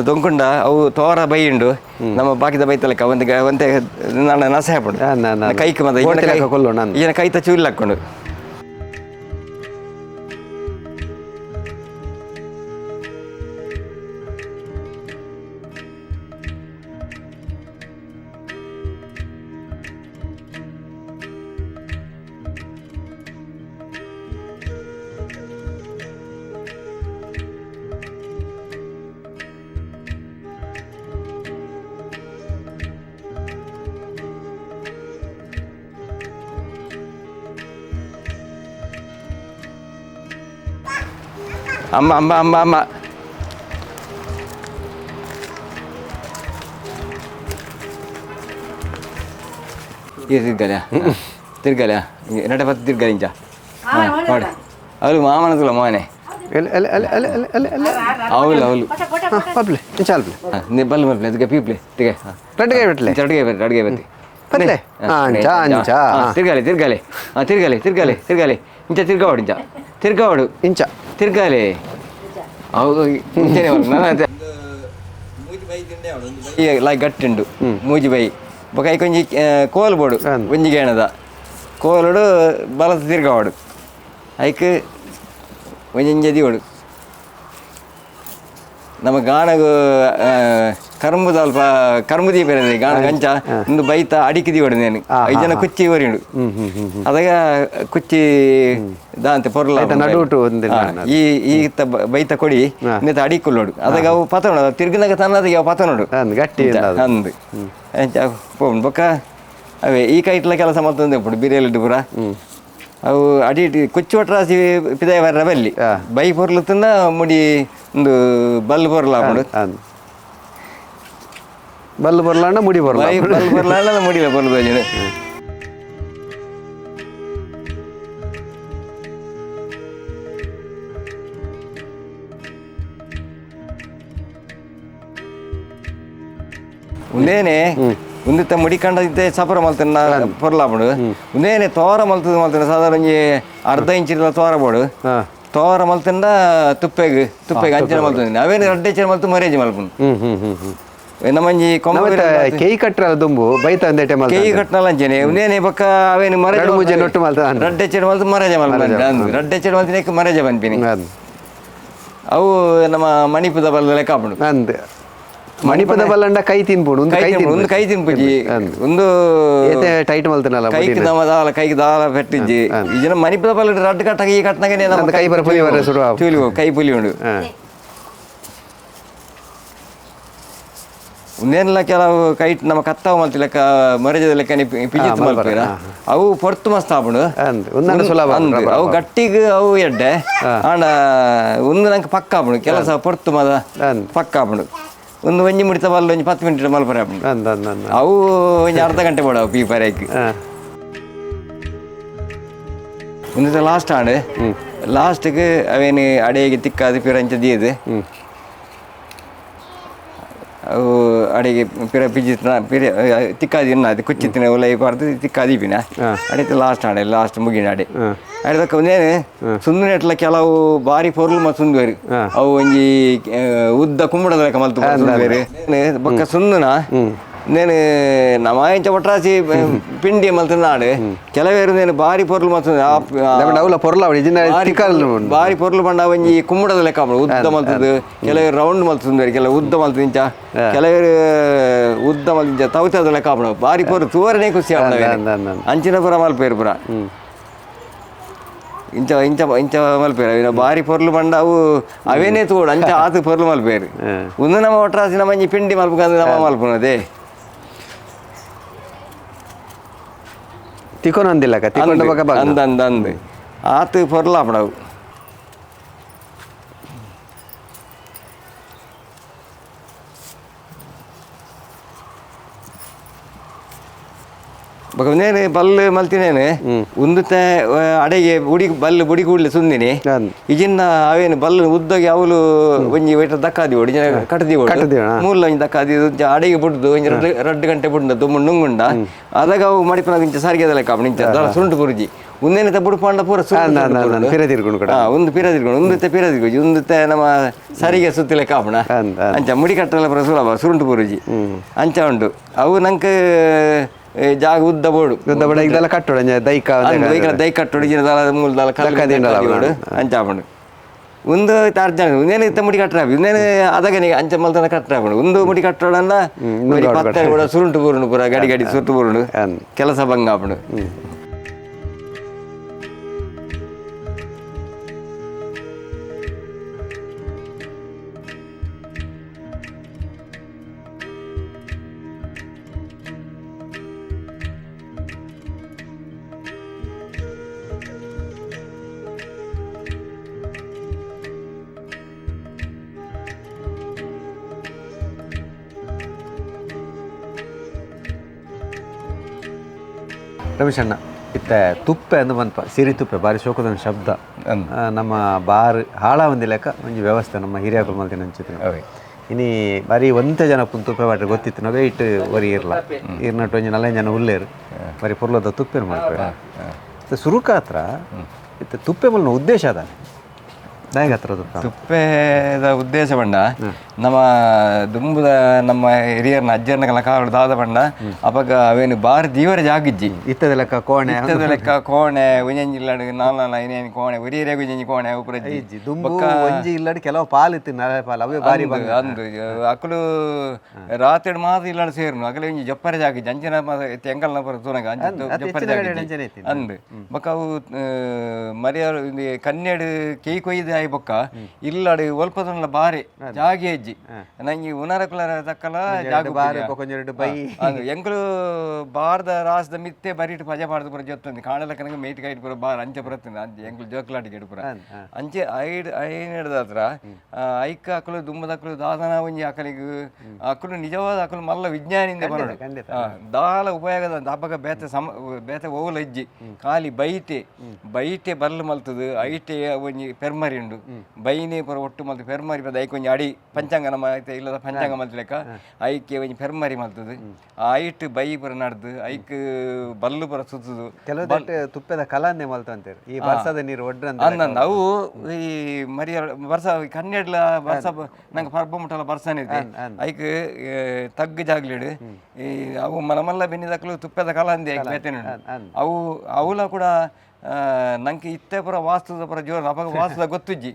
ದೊಂಕುಂಡ ಅವು ತೋರ ಬೈ ಉಂಡು ನಮ್ಮ ಬಾಕಿದ ಬೈತಲಕ್ಕ ಒಂತೆ ಒಂತೆ ನಾನು ನಸೆ ಹಾಪುಂಡು ಕೈಕ್ ಮತ್ತೆ ಈಗಿನ ಕೈ ಚೂಲ್ ಹಾಕೊಂಡು ಅಮ್ಮ ಅಮ್ಮ ಅಮ್ಮ ಅಮ್ಮ ತಿರ್ಗಲ ತಿರ್ಗಲ ನಟ ಪತ್ತು ತಿರ್ಗಲ ಇಂಚ ನೋಡಿ ಅವಳು ಮಾಮನ ತುಲ ಮಾವನೆ ಅವಳು ಅವಳು ಪಪ್ಲೆ ಚಾಲ್ಪ್ಲೆ ಬಲ್ ಮಲ್ಪ್ಲೆ ಅದಕ್ಕೆ ಪೀಪ್ಲೆ ತಿರ್ಗ ರಡ್ಗೆ ಬಿಟ್ಲೆ ರಡ್ಗೆ ಬತ್ತಿ ರಡ್ಗೆ ಬತ್ತಿ ಪತ್ಲೆ ಅಂಚ ಅಂಚ ತಿರ್ಗಾಲೆ ತಿರ್ಗಾಲೆ ತಿರ್ಗಾಲೆ ತಿರ್ಗಾಲೆ ತಿರ್ಗಾಲೆ ಇಂಚ ತಿರ್ಗಾವಡು ಇಂಚ ತಿರ್ಗಾವಡು ಇಂಚ ತಿರ್ಗಾಲೆ ಹೌದು ಲೈಕ್ ಗಟ್ಟಿಂಡು ಮೂಜಿ ಬೈ ಬೊಕ ಐಕೊಂಜಿ ಕೋಲು ಬೋಡು ಒಂಜಿ ಗೇಣದ ಕೋಲುಡು ಬಲತ ತಿರ್ಗಾವಡು ಐಕ್ ಒಂಜಿ ದಿವಡು ನಮ್ಮ ಗಾಣಗು ಕರ್ಮದ ಅಲ್ಪ ಕರ್ಮು ದೀಪ ಗಾಣ ಗಂಚ ಒಂದು ಬೈತ ಅಡಿಕೆ ದಿವಡು ನೇನು ಐದು ಜನ ಕುಚ್ಚಿ ಒರಿಂಡು ಅದಾಗ ಕುಚ್ಚಿ ದಾಂತೆ ಪೊರ್ಲ ಈ ಈ ಬೈತ ಕೊಡಿ ಇನ್ನತ ಅಡಿಕುಲ್ಲೋಡು ಅದಾಗ ಅವು ಪತನೋಡು ತಿರ್ಗಿನಾಗ ತನ್ನದಿಗೆ ಅವು ಪತನೋಡು ಗಟ್ಟಿ ಅಂದು ಪೋಂಡು ಬೊಕ್ಕ ಅವೇ ಈ ಕೈಟ್ಲ ಕೆಲಸ ಮತ್ತೊಂದು ಪುಡು ಬಿರಿಯಲಿಟ್ಟು ಪೂರ ಅವು ಅಡಿ ಕುಚ್ಚು ಒಟ್ರಾಸಿ ಪಿದಾಯ ಬರ್ರ ಬಲ್ಲಿ ಬೈ ಪೊರ್ಲು ತಿನ್ನ ಮುಡಿ ಒಂದು ಬಲ್ ಪೊರ್ಲ ಹಾಕೊಂಡು ಬಲ್ಲು ಬರ್ಲಾಂಡ ಮುಡಿ ಬರ್ಲ ಬಲ್ ಬರ್ಲಾಂಡ ಮುಡಿಲ ಪೊರ್ಲು ಉಂದೇನೆ ಉಂದಿತ್ತ ಮುಡಿ ಕಂಡದಿತ್ತೆ ಸಪರ ಮಲ್ತನ ಪೊರ್ಲಾಪುಂಡು ಉಂದೇನೆ ತೋರ ಮಲ್ತದ ಮಲ್ತನ ಸಾಧಾರಣ ಒಂಜಿ ಅರ್ಧ ಇಂಚಿನ ತೋರ ಬೋಡು ತೋರ ಮಲ್ತಂಡ ತುಪ್ಪೆಗ್ ತುಪ್ಪೆಗ್ ಅಂಚಿನ ಮಲ್ತಂದ ಅವೇನು ರಡ್ಡೆ ಇಂಚಿನ ಮಲ್ತು ಮರೇಜಿ ಮಲ್ಪುಂಡು ನಮ್ಮಂಜಿ ಕೊಂಬ ಕೆಯಿ ಕಟ್ಟರ ದುಂಬು ಬೈತ ಅಂದೇಟೆ ಮಲ್ತ ಕೆಯಿ ಕಟ್ಟನಲ್ಲ ಅಂಚನೆ ಉಂದೇನೆ ಬೊಕ್ಕ ಅವೇನು ಮರೇಜ್ ಮೂಜೆ ನೊಟ್ಟು ಮಲ್ತ ರಡ್ಡೆ ಚೆಡ್ ಮಲ್ತು ಮರೇಜ ಮಲ್ಪಂಡು ರಡ್ಡೆ ಚೆಡ್ ಮಲ್ತಿನ ಮರೇಜ ಪನ್ಪಿನಿ ಅವು ನಮ್ಮ ಮಣಿಪುದ ಬಲ್ಲ ಲೆಕ್ಕ ಆಪುಂಡು ಅಂದ್ ಮಣಿಪದ ಬಲ್ಲಂಡ ಕೈ ತಿನ್ಪುಂಡು ಒಂದು ಕೈ ಒಂದು ಕೈ ತಿನ್ಪುಜಿ ಒಂದು ಟೈಟ್ ಮಲ್ತನಲ್ಲ ಕೈಕ್ ನಮ್ಮ ದಾಲ ಕೈಗೆ ದಾಲ ಪೆಟ್ಟಿಜ್ಜಿ ಈ ಜನ ಮಣಿಪದ ಬಲ್ಲ ರಡ್ಡು ಕಟ್ಟಾಗ ಈ ಕಟ್ಟನಾಗನೆ ನಮ್ಮ ಕೈ ಬರ ಪುಲಿ ಬರ ಶುರು ಚೂಲಿ ಕೈ ಪುಲಿ ಉಂಡು ಉಂದೇನೆಲ್ಲ ಕೆಲವು ಕೈ ನಮ್ಮ ಕತ್ತವ ಮಲ್ತಿ ಲೆಕ್ಕ ಮರಜದ ಲೆಕ್ಕ ಪಿಜಿತ್ ಮಲ್ಪಿರ ಅವು ಪೊರ್ತು ಮಸ್ತ್ ಆಪುಂಡು ಸುಲಭ ಅವು ಗಟ್ಟಿಗ್ ಅವು ಎಡ್ಡೆ ಆಂಡ ಒಂದು ನಂಗೆ ಪಕ್ಕ ಆಪುಂಡು ಕೆಲಸ ಪೊರ್ತು ಮದ ಪಕ್ಕ ಆಪುಂಡು ಒಂದು ಒಂಜಿ ಮುಡಿತ ಬಲ್ಲ ಒಂಜಿ 10 ಮಿನಿಟ್ ಮಲ್ಪರೆ ಆಪುಂಡು ಅವು ಒಂಜಿ ಅರ್ಧ ಗಂಟೆ ಬೋಡವು ಪೀಪರೇಕ್ ಒಂದು ಲಾಸ್ಟ್ ಆಂಡ್ ಲಾಸ್ಟ್ಗೆ ಅವೇನು ಅಡೆಗೆ ತಿಕ್ಕಾದ ಪಿರಂಚ ದೀದು ಅವು ಅಡೆಗೆ ಪಿರ ಪಿಜಿತ್ನ ಪಿರ ತಿಕ್ಕಾದಿ ಅದು ಕುಚ್ಚಿತ್ತಿನ ಉಲೈ ಕೊರ್ದು ತಿಕ್ಕಾದಿ ಪಿನ ಅಡಿತ ಲಾಸ್ಟ್ ಆಂಡೆ ಲಾಸ್ಟ್ ಮುಗಿನ ಅಡೆ ಅಡಿದಕ್ಕ ಒಂದೇನು ಸುಂದನೆಟ್ಲ ಕೆಲವು ಬಾರಿ ಪೊರ್ಲು ಮತ್ತು ಸುಂದುವೇರು ಅವು ಒಂಜಿ ಉದ್ದ ಕುಂಬುಡದ ಲೆಕ್ಕ ಮಲ್ತು ಸುಂದುವೇರು ಬೊಕ್ಕ ಸುಂದುನ నేను ನಮಾಯಿಂಚ ಒಟ್ರಾಸಿ ಪಿಂಡಿ ಮಲ್ತ ನಾಡು ಕೆಲವೇರು ನೇನು ಬಾರಿ ಪೊರ್ಲು ಮಲ್ತುಂದು ಅವಲ ಪೊರ್ಲ ಅವಳಿ ಜಿನ್ನ ತಿಕ್ಕಲ್ ಉಂಡು. ಬಾರಿ ಪೊರ್ಲು ಪಂಡ ಒಂಜಿ ಕುಮ್ಮುಡದ ಲೆಕ್ಕ ಆಪುಂಡು ಉದ್ದ ಮಲ್ತುದು ಕೆಲವೇರು ರೌಂಡ್ ಮಲ್ತುಂದು ಕೆಲವು ಉದ್ದ ಮಲ್ತು ಇಂಚ ಕೆಲವೇರು ಉದ್ದ ಮಲ್ತು ಇಂಚ ತೌತದ ಲೆಕ್ಕ ಆಪುಂಡು ಬಾರಿ ಪೊರ್ಲು ತೂವರನೇ ಖುಷಿ ಆಪುಂಡು ಅಂದ್ ಅಂದ್ ಅಂದ್. ಅಂಚಿನ ಪೂರ ಮಲ್ಪೇರು ಪೂರ ಇಂಚ ಇಂಚ ಇಂಚ ಮಲ್ಪೇರು ಅವಿನ ಬಾರಿ ಪೊರ್ಲು ಪಂಡ ಅವು ಅವೇನೇ ತೋಡು ಅಂಚ ಆತು ಪೊರ್ಲು ಮಲ್ಪೇರು ಉಂದು ನಮ್ಮ ಒಟ್ರಾಸಿ ನಮ್ಮ ಒಂಜಿ ಪಿಂಡಿ ಮಲ್ಪುಗಂದು ನಮ್ಮ ಮಲ್ಪುನದೇ ತಿಕೊನೊಂದಿಲ್ಲ ತಿಕೊಂಡ ಬೊಕ ಬಂಗ ಅಂದ ಅಂದ ಅಂದ್ ಆತು ಪೊರ್ಲು ಆಪುಂಡು ಅವು. ಬೊಕ ನೇನು ಬಲ್ಲು ಮಲ್ತಿನೇನು ಉಂದುತೆ ಅಡೆಗೆ ಬುಡಿ ಬಲ್ಲು ಬುಡಿ ಕೂಡ್ಲೆ ಸುಂದಿನಿ ಅಂದ್. ಇಜಿನ್ನ ಅವೇನು ಬಲ್ಲು ಉದ್ದಗೆ ಅವಲು ಒಂಜಿ ವೇಟ ದಕ್ಕಾದಿ ಓಡಿ ಕಟ್ಟದಿ ಓಡಿ ಕಟ್ಟದಿ, ಆ. ಮೂಲ ಒಂಜಿ ದಕ್ಕಾದಿ ಒಂಜಿ ಅಡೆಗೆ ಬುಡ್ದು ಒಂಜಿ ರಡ್ಡು ರಡ್ಡು ಗಂಟೆ ಬುಡ್ದು ದುಮ್ಮು ನುಂಗುಂಡ ಅದಾಗ ಅವು ಮಡಿಪನಾಗ ಇಂಚ ಸಾರಿಗೆ ಲೆಕ್ಕ ಆಪುಂಡು ಇಂಚ ದಾಲ ಸುಂಟು ಬುರುಜಿ ಉಂದೇನೆ ಬುಡು ಪಾಂಡ ಪೂರ ಸುಂಟು ಅಂದ್ ಸುಂಟು ಅಂದ್ ಅಂದ್ ಬುರುಂಡು. ಪಿರ ತಿರ್ಗುಂಡು ಕೂಡ. ಒಂದು ಪಿರ ತಿರ್ಗುಂಡು ಉಂದುತ್ತೆ ಪಿರ ತಿರ್ಗುಜಿ ಉಂದುತ್ತೆ ನಮ್ಮ ಸರಿಗೆ ಸುತ್ತಿ ಲೆಕ್ಕ ಆಪುಣ ಅಂದ್ ಅಂದ್. ಅಂಚ ಮುಡಿ ಕಟ್ಟಲ ಪೂರ ಸುಲಭ ಸುರುಂಟು ಬುರುಜಿ ಅಂಚ ಉಂಟು ಅವು ನಂಗೆ ಜಾಗ ಉದ್ದ ಬೋಡು ಉದ್ದ ಬಡ ಇದೆಲ್ಲ ಕಟ್ಟೋಡು ಒಂಜಿ ದೈಕ ಅಂದ್ ಬೈಕಲ ದೈ ಕಟ್ಟೋಡು ಜಿನ ದಾಲ ಮೂಲ ದಾಲ ಕಲ್ಲು ದಕ್ಕ ದಿಂಡಲ ಕಲ್ಲು ಅಂಚ ಆಪುಂಡು ಒಂದು ತಾರ್ಜನ ಉಂದೇನು ಇತ್ತ ಮುಡಿ ಕಟ್ಟರ ಉಂದೇನು ಅದಗನಿಗೆ ಅಂಚ ಮಲ್ತನ ಕಟ್ಟರ ಆಪುಂಡು ಒಂದು ಮುಡಿ ಕಟ್ಟೋಡಲ್ಲ ಬರೀ ಪತ್ತೆ ಕೂಡ ಸುರುಂಟು ಬುರುಂಡು ಪೂರ ಗಡಿ ಗಡಿ ಸುರುಟು ಬುರುಂಡು ಅಂದ್. ಕೆಲಸ ಭಂಗ ಆಪುಂಡು. ರಮೇಶ್ ಅಣ್ಣ ಇತ್ತ ತುಪ್ಪೆ ಅಂದು ಮನ್ಪ ಸಿರಿ ತುಪ್ಪೆ ಬಾರಿ ಶೋಕದ ಒಂಜಿ ಶಬ್ದ. ನಮ್ಮ ಬಾರ್ ಹಾಳ ಒಂದಿ ಲೆಕ್ಕ ಒಂಜಿ ವ್ಯವಸ್ಥೆ ನಮ್ಮ ಹಿರಿಯಾಕುಲು ಮಲ್ತಿನ ಅಂಚಿತ್ತಿನ. ಇನಿ ಬಾರಿ ಒಂತೆ ಜನ ಪುನ್ ತುಪ್ಪೆ ಬಾಟ್ರೆ ಗೊತ್ತಿತ್ತು ನಾವೇ ಇಟ್ಟು ಒರಿ ಇರ್ಲ ಇರ್ನಟ್ಟು ಒಂಜಿ ನಲ್ಲೆ ಜನ ಉಲ್ಲೇರು ಬಾರಿ ಪೊರ್ಲದ ತುಪ್ಪೆನು ಮಲ್ಪೆ ಇತ್ತೆ ಸುರುಕಾತ್ರ ಇತ್ತೆ ತುಪ್ಪೆ ಮಲ್ನ ಉದ್ದೇಶ ಅದಾನೆ ದಾಯೆಗ್ ಹತ್ರ ತುಪ್ಪೆ ತುಪ್ಪೆದ ಉದ್ದೇಶ ಪಂಡ ನಮ್ಮ ದುಂಬುದ ನಮ್ಮ ಹಿರಿಯರ್ನ ಅಜ್ಜರ್ನ ಕಾಲಡ್ ದಾದ ಪಂಡ ಅಪಗ ಅವೇನು ಬಾರಿ ದೀವರ ಜಾಗಿಜ್ಜಿ. ಇತ್ತದ ಲೆಕ್ಕ ಕೋಣೆ ಇತ್ತದ ಲೆಕ್ಕ ಕೋಣೆ ಒಂಜೊಂಜಿ ಇಲ್ಲಡ್ ನಾಲ್ ನಾಲ್ ಐನೇನು ಕೋಣೆ ಒರಿಯರಿಗೆ ಒಂಜೊಂಜಿ ಕೋಣೆ ಅವು ಪೂರ ಇಜ್ಜಿ. ಇಜ್ಜಿ ದುಂಬು ಒಂಜಿ ಇಲ್ಲಡ್ ಕೆಲವು ಪಾಲ್ ಇತ್ತು ನಲೆ ಪಾಲ್ ಅವೇ ಬಾರಿ ಅಂದು ಅಂದು ಅಕುಲು ರಾತ್ರಿ ಮಾತ್ರ ಇಲ್ಲಡ್ ಸೇರುನು ಅಕಲೆ ಒಂಜಿ ಜಪ್ಪರೆ ಜಾಗಿಜ್ಜಿ ಅಂಚಿನ ಮಾತ್ರ ಇತ್ತೆ ಎಂಕಲ್ನ ಪೂರ ತೂನಗ ಅಂಚ ಅತ್ ಜಪ್ಪರೆ ಹೆಚ್ಚಿನ ಕಡೆ ಜಾಗಿಜ್ಜಿ. ಅಂಚನೆ ಇತ್ತಿನ. ಅಂದು ಬೊಕ ಅವು ಮರಿಯಾರು ಕನ್ನೆಡು ಕೇಯಿ ಕೊಯ್ದು ಆಯಿ ಬೊಕ್ಕ ಇಲ್ಲಡ್ ಒಲ್ಪದೊಂಡ್ಲ ಬಾರಿ ಜಾಗೆ ಇಜ್ಜಿ ನಂಗೆ ಉನರಕುಲ ತಕ್ಕಲ ಜಾಗ ಬಾರೆ ಬೊಕ ಒಂಜೆರಡು ಬೈ. ಅಂದು ಎಂಕುಲು ಬಾರ್ದ ರಾಸದ ಮಿತ್ತೆ ಬರಿಟ್ ಪಜೆ ಪಾಡ್ದು ಪೂರ ಜೊತ್ತಂದು ಕಾಣಲಕ್ಕ ನಂಗೆ ಮೇಟ್ ಕೈಟ್ ಪೂರ ಬಾರ್ ಅಂಚೆ ಪುರತ್ತಂದು ಅಂಚೆ ಎಂಕುಲು ಜೋಕ್ಲಾಟಿಗೆ ಪೂರ ಅಂಚೆ ಐಡ್ ಐನಿಡ್ದ ಹತ್ರ ಐಕ್ ಅಕುಲು ದುಂಬದ ಅಕುಲು ದಾದನ ಒಂಜಿ ಅಕಲಿಗ್ ಅಕುಲು ನಿಜವಾದ ಅಕುಲು ಮಲ್ಲ ವಿಜ್ಞಾನಿಂದ ಬರೋಡು. ಖಂಡಿತ. ದಾಲ ಉಪಯೋಗದ ಅಪಗ ಬೇತೆ ಸಮ ಬೇತೆ ಓಲ ಇಜ್ಜಿ ಖಾಲಿ ಬೈಟೆ ಬೈಟೆ ಬರ್ಲು ಮಲ್ತದು ಐಟೆ ಒಂಜಿ ಪೆರ್ಮರಿ ಉಂಡು ಬೈನೆ ಪೂರ ಒಟ್ಟು ಮಲ್ತು ಪೆರ್ಮರಿ ಪದ ಐಕ್ ಒಂಜಿ ಅಡಿ ಪಂಚಾಂಗ ನಮ್ಮ ಐತೆ ಇಲ್ಲದ ಪಂಚಾಂಗ ಮಲ್ತ ಲೆಕ್ಕ ಐಕೆ ಒಂಜಿ ಪೆರ್ಮರಿ ಮಲ್ತದು ಆ ಐಟ್ ಬೈ ಪೂರ ನಡ್ದು ಐಕ್ ಬಲ್ಲು ಪೂರ ಸುತ್ತುದು. ಕೆಲವು ತುಪ್ಪದ ಕಲಾಂದೆ ಮಲ್ತ ಅಂತೀರಿ ಈ ಬರ್ಸದ ನೀರು ಒಡ್ರ ಅಂದ ಅಂದ ಅವು ಈ ಮರಿಯ ಬರ್ಸ ಕನ್ನೆಡ್ಲ ಬರ್ಸ ನಂಗೆ ಪರ್ಬ ಮುಟ್ಟಲ ಬರ್ಸನೆ ಇದೆ ಐಕ್ ತಗ್ಗು ಜಾಗ್ಲಿಡು ಈ ಅವು ಮಲಮಲ್ಲ ಬೆನ್ನಿದಕ್ಲು ತುಪ್ಪದ ಕಲ ಅಂದೆ ಐಕ್ ಬೇತೆನೆ ಉಂಡು. ಅವು ಅವುಲ ಕೂಡ ನಂಗೆ ಇತ್ತೆ ಪೂರ ವಾಸ್ತುದ ಪೂರ ಜೋರು ಅಪಗ ವಾಸ್ತುದ ಗೊತ್ತಿಜ್ಜಿ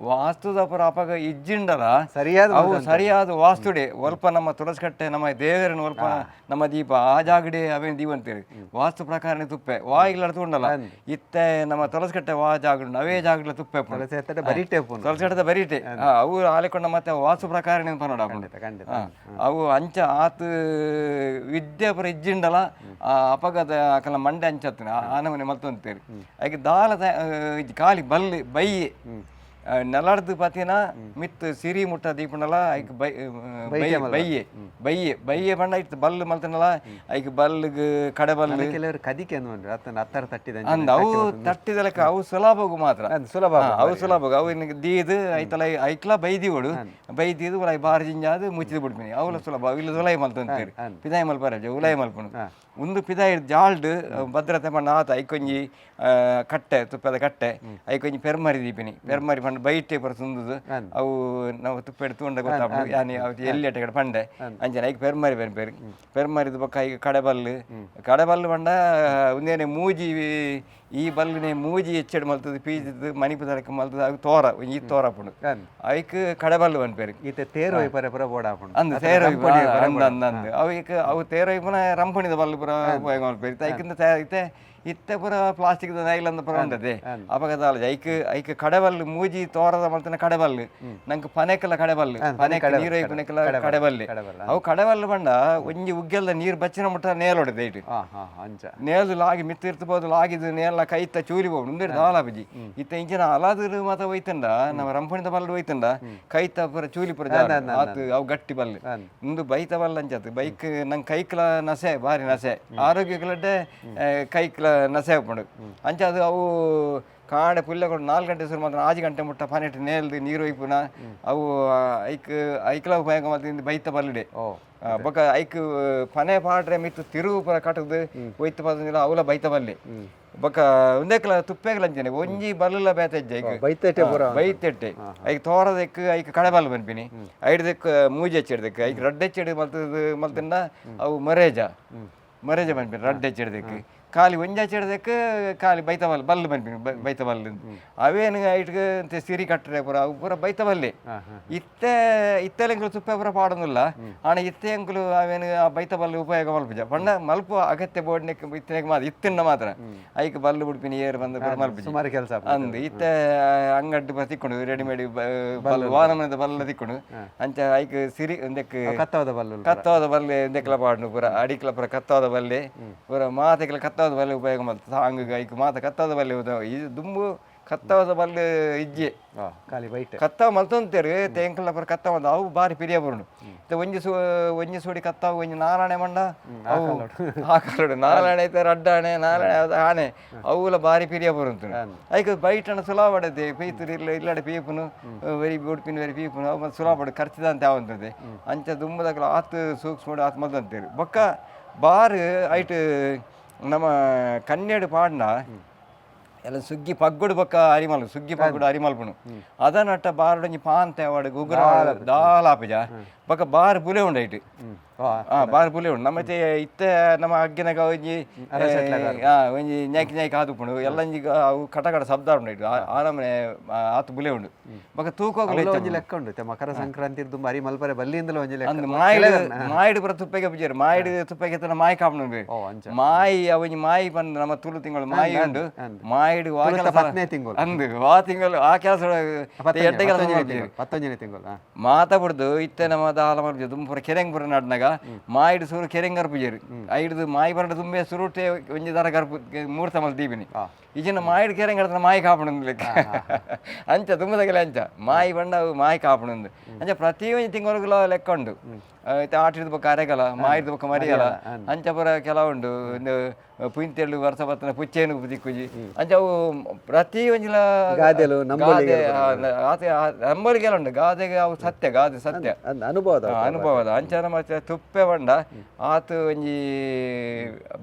ವಾಸ್ತುದ ಪೂರ ಅಪಗ ಇಜ್ಜಿಂಡಲ ಸರಿಯಾದ ಅವು ಸರಿಯಾದ ವಾಸ್ತುಡೆ ಒಲ್ಪ ನಮ್ಮ ತುಳಸಿಕಟ್ಟೆ ನಮ್ಮ ದೇವರನ ಒಲ್ಪ ನಮ್ಮ ದೀಪ ಆ ಜಾಗಡೆ ಅವೇನು ದೀವಂತೇಳಿ ವಾಸ್ತು ಪ್ರಕಾರನೇ ತುಪ್ಪೆ ವಾ ಇಲ್ಲ ತಗೊಂಡಲ್ಲ ಇತ್ತೆ ನಮ್ಮ ತುಳಸಿಕಟ್ಟೆ ವಾ ಜಾಗಡು ಅವೇ ಜಾಗಡ್ಲ ತುಪ್ಪೆ ಉಪ್ಪುಂಡು. ತುಳಸಿ ಹತ್ತಿರ ಬರಿಟೆ ಉಪ್ಪುಂಡು. ತುಳಸಿಕಟ್ಟೆದ ಬರಿಟೆ ಅವು ಆಲೆಕೊಂಡ ಮತ್ತೆ ವಾಸ್ತು ಪ್ರಕಾರನೇ ಪನ್ನಡ ಖಂಡಿತ, ಖಂಡಿತ. ಅವು ಅಂಚ ಆತು ವಿದ್ಯೆ ಪೂರ ಇಜ್ಜಿಂಡಲ ಆ ಅಪಗದ ಅಕಲ ಮಂಡೆ ಅಂಚತ್ತಿನ ಆನಮನೆ ಮಲ್ತೊಂತೇರಿ ಐಕ್ ದಾಲ ಖಾಲಿ ಬಲ್ಲು ಬೈ ನೆಲಡ್ದು ಪಾತಿನ ಮಿತ್ ಸಿರಿ ಮುಟ್ಟ ದೀಪಂಡಲ ಐಕ್ ಬೈ ಬೈ ಬೈಯೆ ಬೈಯೆ ಬೈಯೆ ಪಂಡ ಇತ್ತು ಬಲ್ಲು ಮಲ್ತನಲ ಐಕ್ ಬಲ್லுಗ್ ಕಡೆ ಬಲ್ಲು ಕೆಲವರು ಕದಿಕೆ ಅಂದ್ ಅತ್ತನ ಅತ್ತರ ತಟ್ಟಿದ ಅಂದ್ ಅವು ತಟ್ಟಿದ ಲೆಕ್ಕ ಅವು ಸುಲಭಗು ಮಾತ್ರ ಅದು ಸುಲಭ ಅವು ಸುಲಭ ಅವು ಇನ್ನು ದೀದು ಐತಲ ಐಕ್ಲ ಬೈದಿ ಓಡು ಬೈದಿದು ಉಲಾಯಿ ಬಾರಿ ಜಿಂಜಾದು ಮುಚ್ಚಿದ್ ಬಿಡ್ತೀನಿ ಅವಲ ಸುಲಭ ಅವು ಇಲ್ಲ ಉಲಾಯಿ ಮಲ್ತಂತೀರಿ ಪಿದಾಯಿ ಮಲ್ಪರ ಉಲಾಯಿ ಮಲ್ಪನು ಒಂದು ಪಿದಾಯಿ ಜಾಲ್ಡ್ ಭದ್ರತೆ ಪಂಡ ಆತ ಐಕೊಂಜಿ ಕಟ್ಟೆ ತುಪ್ಪದ ಕಟ್ಟೆ ಐಕೊಂಜಿ ಪೆರ್ಮರಿ ದೀಪಿನಿ ಪೆರ್ಮರಿ ಪಂಡ ಪಂಡ ಬೈಟೆ ಪೂರ ತುಂದುದು ಅವು ನಾವು ತುಪ್ಪೆಡ್ ತೂಂಡ ಗೊತ್ತಾಪುಂಡು ಯಾನಿ ಅವು ಎಲ್ಲಿ ಅಟ್ಟೆ ಪಂಡೆ ಅಂಚನೆ ಐಕ್ ಪೆರ್ಮರಿ ಪನ್ಪೆರ್. ಪೆರ್ಮರಿದ ಬೊಕ್ಕ ಐಕ್ ಕಡೆಬಲ್ಲು ಕಡೆಬಲ್ಲು ಪಂಡ ಉಂದೇನೆ ಮೂಜಿ ಈ ಬಲ್ಲುನೆ ಮೂಜಿ ಎಚ್ಚೆಡ್ ಮಲ್ತದು ಪೀಜುದು ಮನಿಪುದಲಕ ಮಲ್ತದು ಅವು ತೋರ ಒಂಜಿ ತೋರ ಆಪುಂಡು ಐಕ್ ಕಡೆಬಲ್ಲು ಪನ್ಪೆರ್. ಈತೆ ತೇರು ಒಯ್ಪರೆ ಪೂರ ಬೋಡಾಪುಂಡು. ಅಂದ್ ತೇರು ಅಂದ್ ಅಂದ್ ಅಂದ್ ಅವು ಇಕ್ ಅವು ತೇರು ಒಯ್ಪುನ ರಂಪಣಿದ ಬಲ್ಲು ಪೂರ ಉಪಯೋಗ ಮಲ್ಪೆರ್. ಇತ್ತೆ ಐಕಿಂದ ಇತ್ತೆ ಇತ್ತೆ ಪೂರ ಪ್ಲಾಸ್ಟಿಕ್ ದ ನೈಲನ್ ಪೂರ ಉಂಡತೆ ಅಪಗ ದಾಲ ಐಕ್ ಐಕ್ ಕಡೆಬಲ್ಲು ಮೂಜಿ ತೋರದ ಮಲ್ತಿನ ಕಡೆಬಲ್ಲು ನಂಕ್ ಪನೆಕಲ ಕಡೆಬಲ್ಲು ಪನೆಕ್ ನೀರು ಒಯ್ಪುನೆಕಲ ಕಡೆಬಲ್ಲು ಅವು ಕಡೆಬಲ್ಲು ಪಂಡ ಒಂಜಿ ಉಗ್ಗೆಲ್ದ ನೀರು ಬಚ್ಚಿನ ಮುಟ್ಟ ನೇಲೊಡು ಐಟ್ ಅಂಚ ನೇಲು ಲಾಗಿ ಮಿತ್ತಿರ್ತು ಪೋದು ಲಾಗಿದು ನೇಲ ಕೈತ ಚೂರಿ ಪೋಪುಂಡು ಉಂದೆಡ್ ದಾಲ ಆಪುಜಿ. ಇತ್ತೆ ಇಂಚಿನ ಅಲಾದುರು ಮಾತ ಒಯ್ತುಂಡ ನಮ್ಮ ರಂಪಣಿದ ಬಲ್ಲು ಒಯ್ತುಂಡ ಕೈತ ಪೂರ ಚೂಲಿ ಪೂರ ಆತು ಅವು ಗಟ್ಟಿ ಬಲ್ಲು ಉಂದು ಬೈತ ಬಲ್ಲು ಅಂಚಾತು ಬೈಕ್ ನಂಗೆ ಕೈಕ್ಲ ನಸೆ ಬಾರಿ ನಸೆ ಆರೋಗ್ಯಕ್ಲಡ್ಡೆ ಕೈಕ್ಲ ನಸೆ ಆಪುಂಡು ಅಂಚ ಅದು ಅವು ಕಾಡೆ ಪುಲ್ಲೆ ಕೊಡು 4 ಗಂಟೆ ಶುರು ಮಾತ್ರ 6 ಗಂಟೆ ಮುಟ್ಟ ಪನೆಟ್ ನೇಲ್ದು ನೀರು ಒಯ್ಪುನ ಅವು ಐಕ್ ಐಕ್ಲ ಉಪಯೋಗ ಮಲ್ತಿಂದು ಬೈತ ಬಲ್ಲುಡೆ ಬೊಕ ಐಕ್ ಪನೆ ಪಾಡ್ರೆ ಮಿತ್ತು ತಿರುವು ಪೂರ ಕಟ್ಟದು ಒಯ್ತು ಪತ್ತೊಂದಿಲ್ಲ ಅವಲ ಬೈತ ಬಲ್ಲೆ ಬೊಕ ಉಂದೆಕ್ಲ ತುಪ್ಪೆಗ್ಲ ಅಂಚನೆ ಒಂಜಿ ಬಲ್ಲುಲ ಬೇತೆ ಇಜ್ಜಿ ಐಕ್ ಬೈತೆಟ್ಟೆ ಪೂರ ಬೈತೆಟ್ಟೆ ಐಕ್ ತೋರದೆಕ್ ಐಕ್ ಕಡೆಬಲ್ಲು ಪನ್ಪಿನಿ ಐಡ್ದೆಕ್ ಮೂಜಿ ಹೆಚ್ಚಿಡ್ದೆಕ್ ಐಕ್ ರಡ್ಡ್ ಹೆಚ್ಚಿಡ್ ಮಲ್ತದು ಮಲ್ತಿಂಡ ಅವು ಮರೇಜ ಮರೇಜ ಪನ್ಪಿನಿ ರಡ್ಡ್ ಹೆಚ್ಚಿಡ್ದೆಕ್ ಖಾಲಿ ಒಂಜಿ ಹೆಚ್ಚಿಡ್ದೆಕ್ ಖಾಲಿ ಬೈತ ಬಲ್ಲು ಬಲ್ಲು ಪನ್ಪಿನಿ ಬೈತ ಬಲ್ಲು ಅವೇನು ಐಟ್ಗ್ ಸಿರಿ ಕಟ್ಟರೆ ಪೂರ ಅವು ಪೂರ ಬೈತ ಬಲ್ಲೆ ಇತ್ತೆ ಇತ್ತೆಲ್ಲ ತುಪ್ಪೆ ಪೂರ ಪಾಡೊಂದಿಲ್ಲ ಆಂಡ ಇತ್ತೆ ಎಂಕುಲು ಅವೇನು ಆ ಬೈತ ಬಲ್ಲು ಉಪಯೋಗ ಮಲ್ಪುಜ ಪಂಡ ಮಲ್ಪ ಅಗತ್ಯ ಬೋಡ್ನೆಕ್ ಇತ್ತನೆಕ್ ಮಾತ್ರ ಇತ್ತಿಂಡ ಮಾತ್ರ ಐಕ್ ಬಲ್ಲು ಬುಡ್ಪಿನಿ ಏರು ಬಂದು ಪೂರ ಮಲ್ಪುಜಿ ಸುಮಾರು ಕೆಲಸ ಅಂದ್ ಇತ್ತೆ ಅಂಗಡಿ ಪೂರ ತಿಕ್ಕೊಂಡು ರೆಡಿಮೇಡ್ ಬಲ್ಲು ವಾನಮನದ ಬಲ್ಲು ತಿಕ್ಕೊಂಡು ಅಂಚ ಐಕ್ ಸಿರಿ ಒಂದೆಕ್ ಕತ್ತವದ ಬಲ್ಲು ಕತ್ತವಾದ ಬಲ್ಲೆ ಒಂದೆಕ್ಲ ಪಾಡ್ನು ಪೂರ ಅಡಿಕ್ಲ ಪೂರ ಕತ್ತವಾದ ಬಲ್ಲೆ ಪೂರ ಮಾತೆಕ್ಲ ಕತ್ತವಾದ ಬಲ್ಲೆ ಉಪಯೋಗ ಮಲ್ತ ಸಾಂಗ್ ಐಕ್ ಮಾತ ಕತ್ತವಾದ ಬಲ್ಲೆ ಈ ದುಂಬು ಕತ್ತವಾದ ಬಲ್ಲೆ ಇಜ್ಜೆ ಖಾಲಿ ಬೈಟ್ ಕತ್ತಾವ ಮಲ್ತೊಂತೇರು ತೇಂಕಲ ಪೂರ ಕತ್ತಾವ ಅವು ಬಾರಿ ಪಿರಿಯ ಬರುಂಡು ಇತ್ತೆ ಒಂಜಿ ಒಂಜಿ ಸೋಡಿ ಕತ್ತಾವ ಒಂಜಿ ನಾರಾಣೆ ಮಂಡ ಅವು ಆ ಕಾಲಡು ನಾರಾಣೆ ಐತೆ ರಡ್ಡಾಣೆ ನಾರಾಣೆ ಅದು ಆಣೆ ಅವುಲ ಬಾರಿ ಪಿರಿಯ ಬರುಂತು ಐಕ್ ಬೈಟಣ ಸುಲಭ ಪಡದೆ ಪೀತುರು ಇಲ್ಲ ಇಲ್ಲಡೆ ಪೀಪುನು ವೆರಿ ಉಡುಪಿನ ವೆರಿ ಪೀಪುನು ಅವು ಮತ್ತೆ ಸುಲಭ ಪಡು ಖರ್ಚಿದಂತೆ ಆವಂತದೆ ಅಂಚ ದುಂಬದಕ್ಲ ಆತ್ ಸೂಕ್ಷ್ಮ ಆತ್ ಮಲ್ತಂತೇರು ಬೊಕ್ಕ ಬಾರು ಐಟ್ ನಮ್ಮ ಕನ್ನೆಡು ಪಾಡ್ನ ಎಲ್ಲ ಸುಗ್ಗಿ ಪಗ್ಗುಡು ಬೊಕ್ಕ ಅರಿಮಲ್ ಸುಗ್ಗಿ ಪಗ್ಗುಡು ಅರಿಮಲ್ಪುನು ಅದನಟ್ಟ ಬಾರಡೊಂಜಿ ಪಾಂತೆ ಅವಾಡು ಗುಗ್ಗುರ ದಾಲಾಪುಜ ಬೊಕ್ಕ ಬಾರ್ ಬುಲೆ ಉಂಡು ಐಟ್ ಬಾರ್ ಬುಲೆ ಉಂಡು ನಮ್ಮ ಇತ್ತೆ ನಮ್ಮ ಅಗ್ಗಿನಗ ಒಂಜಿ ಒಂಜಿ ನ್ಯಾಕಿ ನ್ಯಾಕಿ ಆದುಪ್ಪುಂಡು ಎಲ್ಲ ಒಂಜಿ ಅವು ಕಟ ಕಟ ಶಬ್ದ ಉಂಡು ಐಟ್ ಆ ನಮನೆ ಆತು ಬುಲೆ ಉಂಡು ಬೊಕ್ಕ ತೂಕೋಗಲ ಒಂಜಿ ಲೆಕ್ಕ ಉಂಡು ಮಕರ ಸಂಕ್ರಾಂತಿ ದುಂಬು ಅರಿ ಮಲ್ಪರೆ ಬಲ್ಲಿಂದಲೂ ಒಂಜಿ ಲೆಕ್ಕ ಅಂದ್ ಮಾಯಿಡ್ ಮಾಯಿಡ್ ಪೂರ ತುಪ್ಪೆಗೆ ಪೂಜಾರಿ ಮಾಯಿಡ್ ತುಪ್ಪೆಗೆ ತನ ಮಾಯಿ ಕಾಪುಂಡು ಮಾಯಿ ಅವನಿ ಮಾಯಿ ಪಂದ್ ನಮ್ಮ ತುಳು ತಿಂಗಳು ಮಾಯಿ ಉಂಡು ಮಾಯಿಡ್ ವಾ ಕೆಲಸ ಪತ್ತನೇ ತಿಂಗಳು ಅಂದ್ ವಾ ತಿಂಗಳು ಆ ಕೆಲಸ ಎಡ್ಡೆ ಕೆಲಸ ಮಾಡ್ತೀವಿ 19ನೇ ತಿಂಗಳು ಮಾತ ಬುಡ್ದು ಇತ್ತೆ ನಮ್ಮ ದಾಲ ಮಲ್ಪುಜ ದುಂಬು ಪೂರ ಕೆರೆಂಗ್ ಪೂರ ನಡ್ನಾಗ ಮಾಯಿಡ್ ಸೂರು ಕೆರೆಂಗ್ ಗರ್ಪುಜೇರು ಐಡ್ದು ಮಾಯಿ ಬರಡ ದುಂಬೆ ಸುರುಟೆ ಒಂಜಿ ದರ ಗರ್ಪು ಮೂರ್ತ ಮಲ್ ದೀಪಿನಿ ಇಜಿನ ಮಾಯಿಡ್ ಕೆರೆಂಗ್ ಕಡ್ತನ ಮಾಯಿ ಕಾಪುಂಡು ಲೆಕ್ಕ ಅಂಚ ದುಂಬದಗಲೆ ಅಂಚ ಮಾಯಿ ಬಂಡ ಅವು ಮಾಯಿ ಕಾಪುಂಡು ಅಂಚ ಪ್ರತಿ ಒಂಜಿ ತಿಂಗಳಿಗುಲ ಲೆಕ್ಕ ಉಂಡು ಇತ್ತೆ ಆಟಿದ ಬೊಕ್ಕ ಅರೆಗಲ ಮಾಯಿದ ಬೊಕ್ಕ ಮರಿಯಲ ಅಂಚ ಪೂರ ಕೆಲವು ಉಂಡು ಒಂದು ಪುಂತೆಳ್ಳು ವರ್ಷ ಬತ್ತನ ಪುಚ್ಚೇನು ದಿಕ್ಕುಜಿ ಅಂಚ ಅವು ಪ್ರತಿ ಒಂಜಿಲ ಗಾದೆಲು, ಗಾದೆ ನಂಬಲಿಗೆಲ್ಲ ಉಂಡು ಗಾದೆಗೆ ಅವು ಸತ್ಯ ಗಾದೆ ಸತ್ಯ ಅನುಭವದ ಅನುಭವದ ಅಂಚ ನಮ್ಮ ತುಪ್ಪೆ ಬಂಡ ಆತು ಒಂಜಿ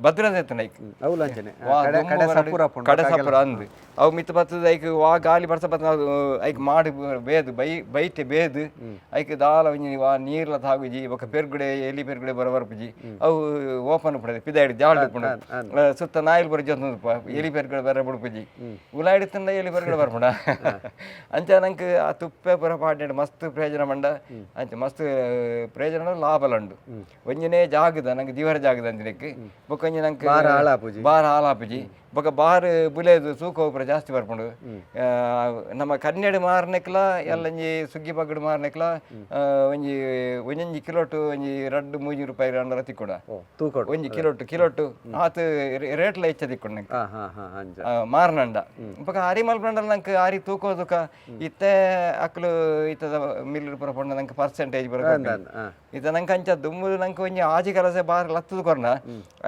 ಭದ್ರತೆ ಇತ್ತು ಐಕ್ ಅವುಲ ಅಂಚನೆ ವಾ ಕಡೆ ಸಪುರ ಆಪುಂಡು. ಕಡೆ ಸಪುರ ಅಂದ್ ಅವು ಮಿತ್ತು ಬತ್ತದ ಐಕ್ ವಾ ಗಾಲಿ ಬರ್ಸ ಬತ್ತದ ಐಕ್ ಮಾಡು ಬೇದು ಬೈ ಬೈಟೆ ಬೇದು ಐಕ್ ದಾಲ ಒಂಜಿ ವಾ ನೀರ್ಲ ತಾಗುಜಿ ಬೊಕ್ಕ ಪೆರ್ಗುಡೆ ಎಲಿ ಪೆರ್ಗುಡೆ ಬರ ಬರ್ಪುಜಿ ಅವು ಓಪನ್ ಉಪ್ಪುಂಡು ಪಿದಾಯ್ಡ್ ಜಾಲ್ಡ್ ಉಪ್ಪುಂಡು ಸುತ್ತ ನಾಯಿಲ್ ಬರ ಜೊತೆ ಎಲಿ ಪೆರ್ಗುಡೆ ಬರ ಬುಡ್ಪುಜಿ ಉಲಾಯ್ಡ್ ತಿಂದ ಎಲಿ ಪೆರ್ಗುಡೆ ಬರ್ಪುಂಡ ಅಂಚ ನಂಕ್ ಆ ತುಪ್ಪೆ ಪೂರ ಪಾಡ್ನೆಡ್ ಮಸ್ತ್ ಪ್ರಯೋಜನ ಮಂಡ ಅಂಚ ಮಸ್ತ್ ಪ್ರಯೋಜನ ಲಾಭಲ ಉಂಡು ಒಂಜಿನೇ ಜಾಗದ ನಂಗೆ ದಿವರ ಜಾಗದ ಅಂಚಿನಕ್ಕೆ ಬೊಕ್ಕ ಒಂಜಿ ನಂಕ್ ಬಾರ್ ಹಾಳಾಪುಜಿ. ಬಾರ್ ಹಾಳಾಪುಜಿ ಬೊಕ್ಕ ಬಾರ್ ಬುಲೆದು ತೂಕ ಪೂರ ಜಾಸ್ತಿ ಬರ್ಪುಂಡು ನಮ್ಮ ಕನ್ನಡ ಮಾರನೆಕ್ಲ ಎಲ್ಲಂಜಿ ಸುಗ್ಗಿ ಪಗ್ಗಡು ಮಾರನೆಕ್ಲ ಒಂಜಿ ಒಂಜೊಂಜಿ ಕಿಲೋಟು ಒಂಜಿ ರಡ್ಡು ಮೂಜಿ ರೂಪಾಯಿ ರಂಡರ ತಿಕ್ಕುಡ ತೂಕೊಡು ಒಂಜಿ ಕಿಲೋಟು ಕಿಲೋಟು ಆತು ರೇಟ್ಲ ಹೆಚ್ಚ ತಿಕ್ಕುಂಡು ನಂಗೆ ಹಾ ಹಾ ಹಾ ಅಂಚ ಮಾರನಂಡ ಬೊಕ್ಕ ಅರಿ ಮಲ್ಪಂಡಲ ನಂಗೆ ಅರಿ ತೂಕೋ ತೂಕ ಇತ್ತೆ ಅಕ್ಲು ಇತ್ತದ ಮಿಲ್ ಪೂರ ಪಂಡ ನಂಗೆ ಪರ್ಸೆಂಟೇಜ್ ಪೂರ ಇತ್ತ ನಂಗೆ ಅಂಚ ದುಮ್ಮು ನಂಗೆ ಒಂಜಿ ಆಜಿ ಕೆಲಸ ಬಾರ್ ಲತ್ತದ ಕೊರ್ನ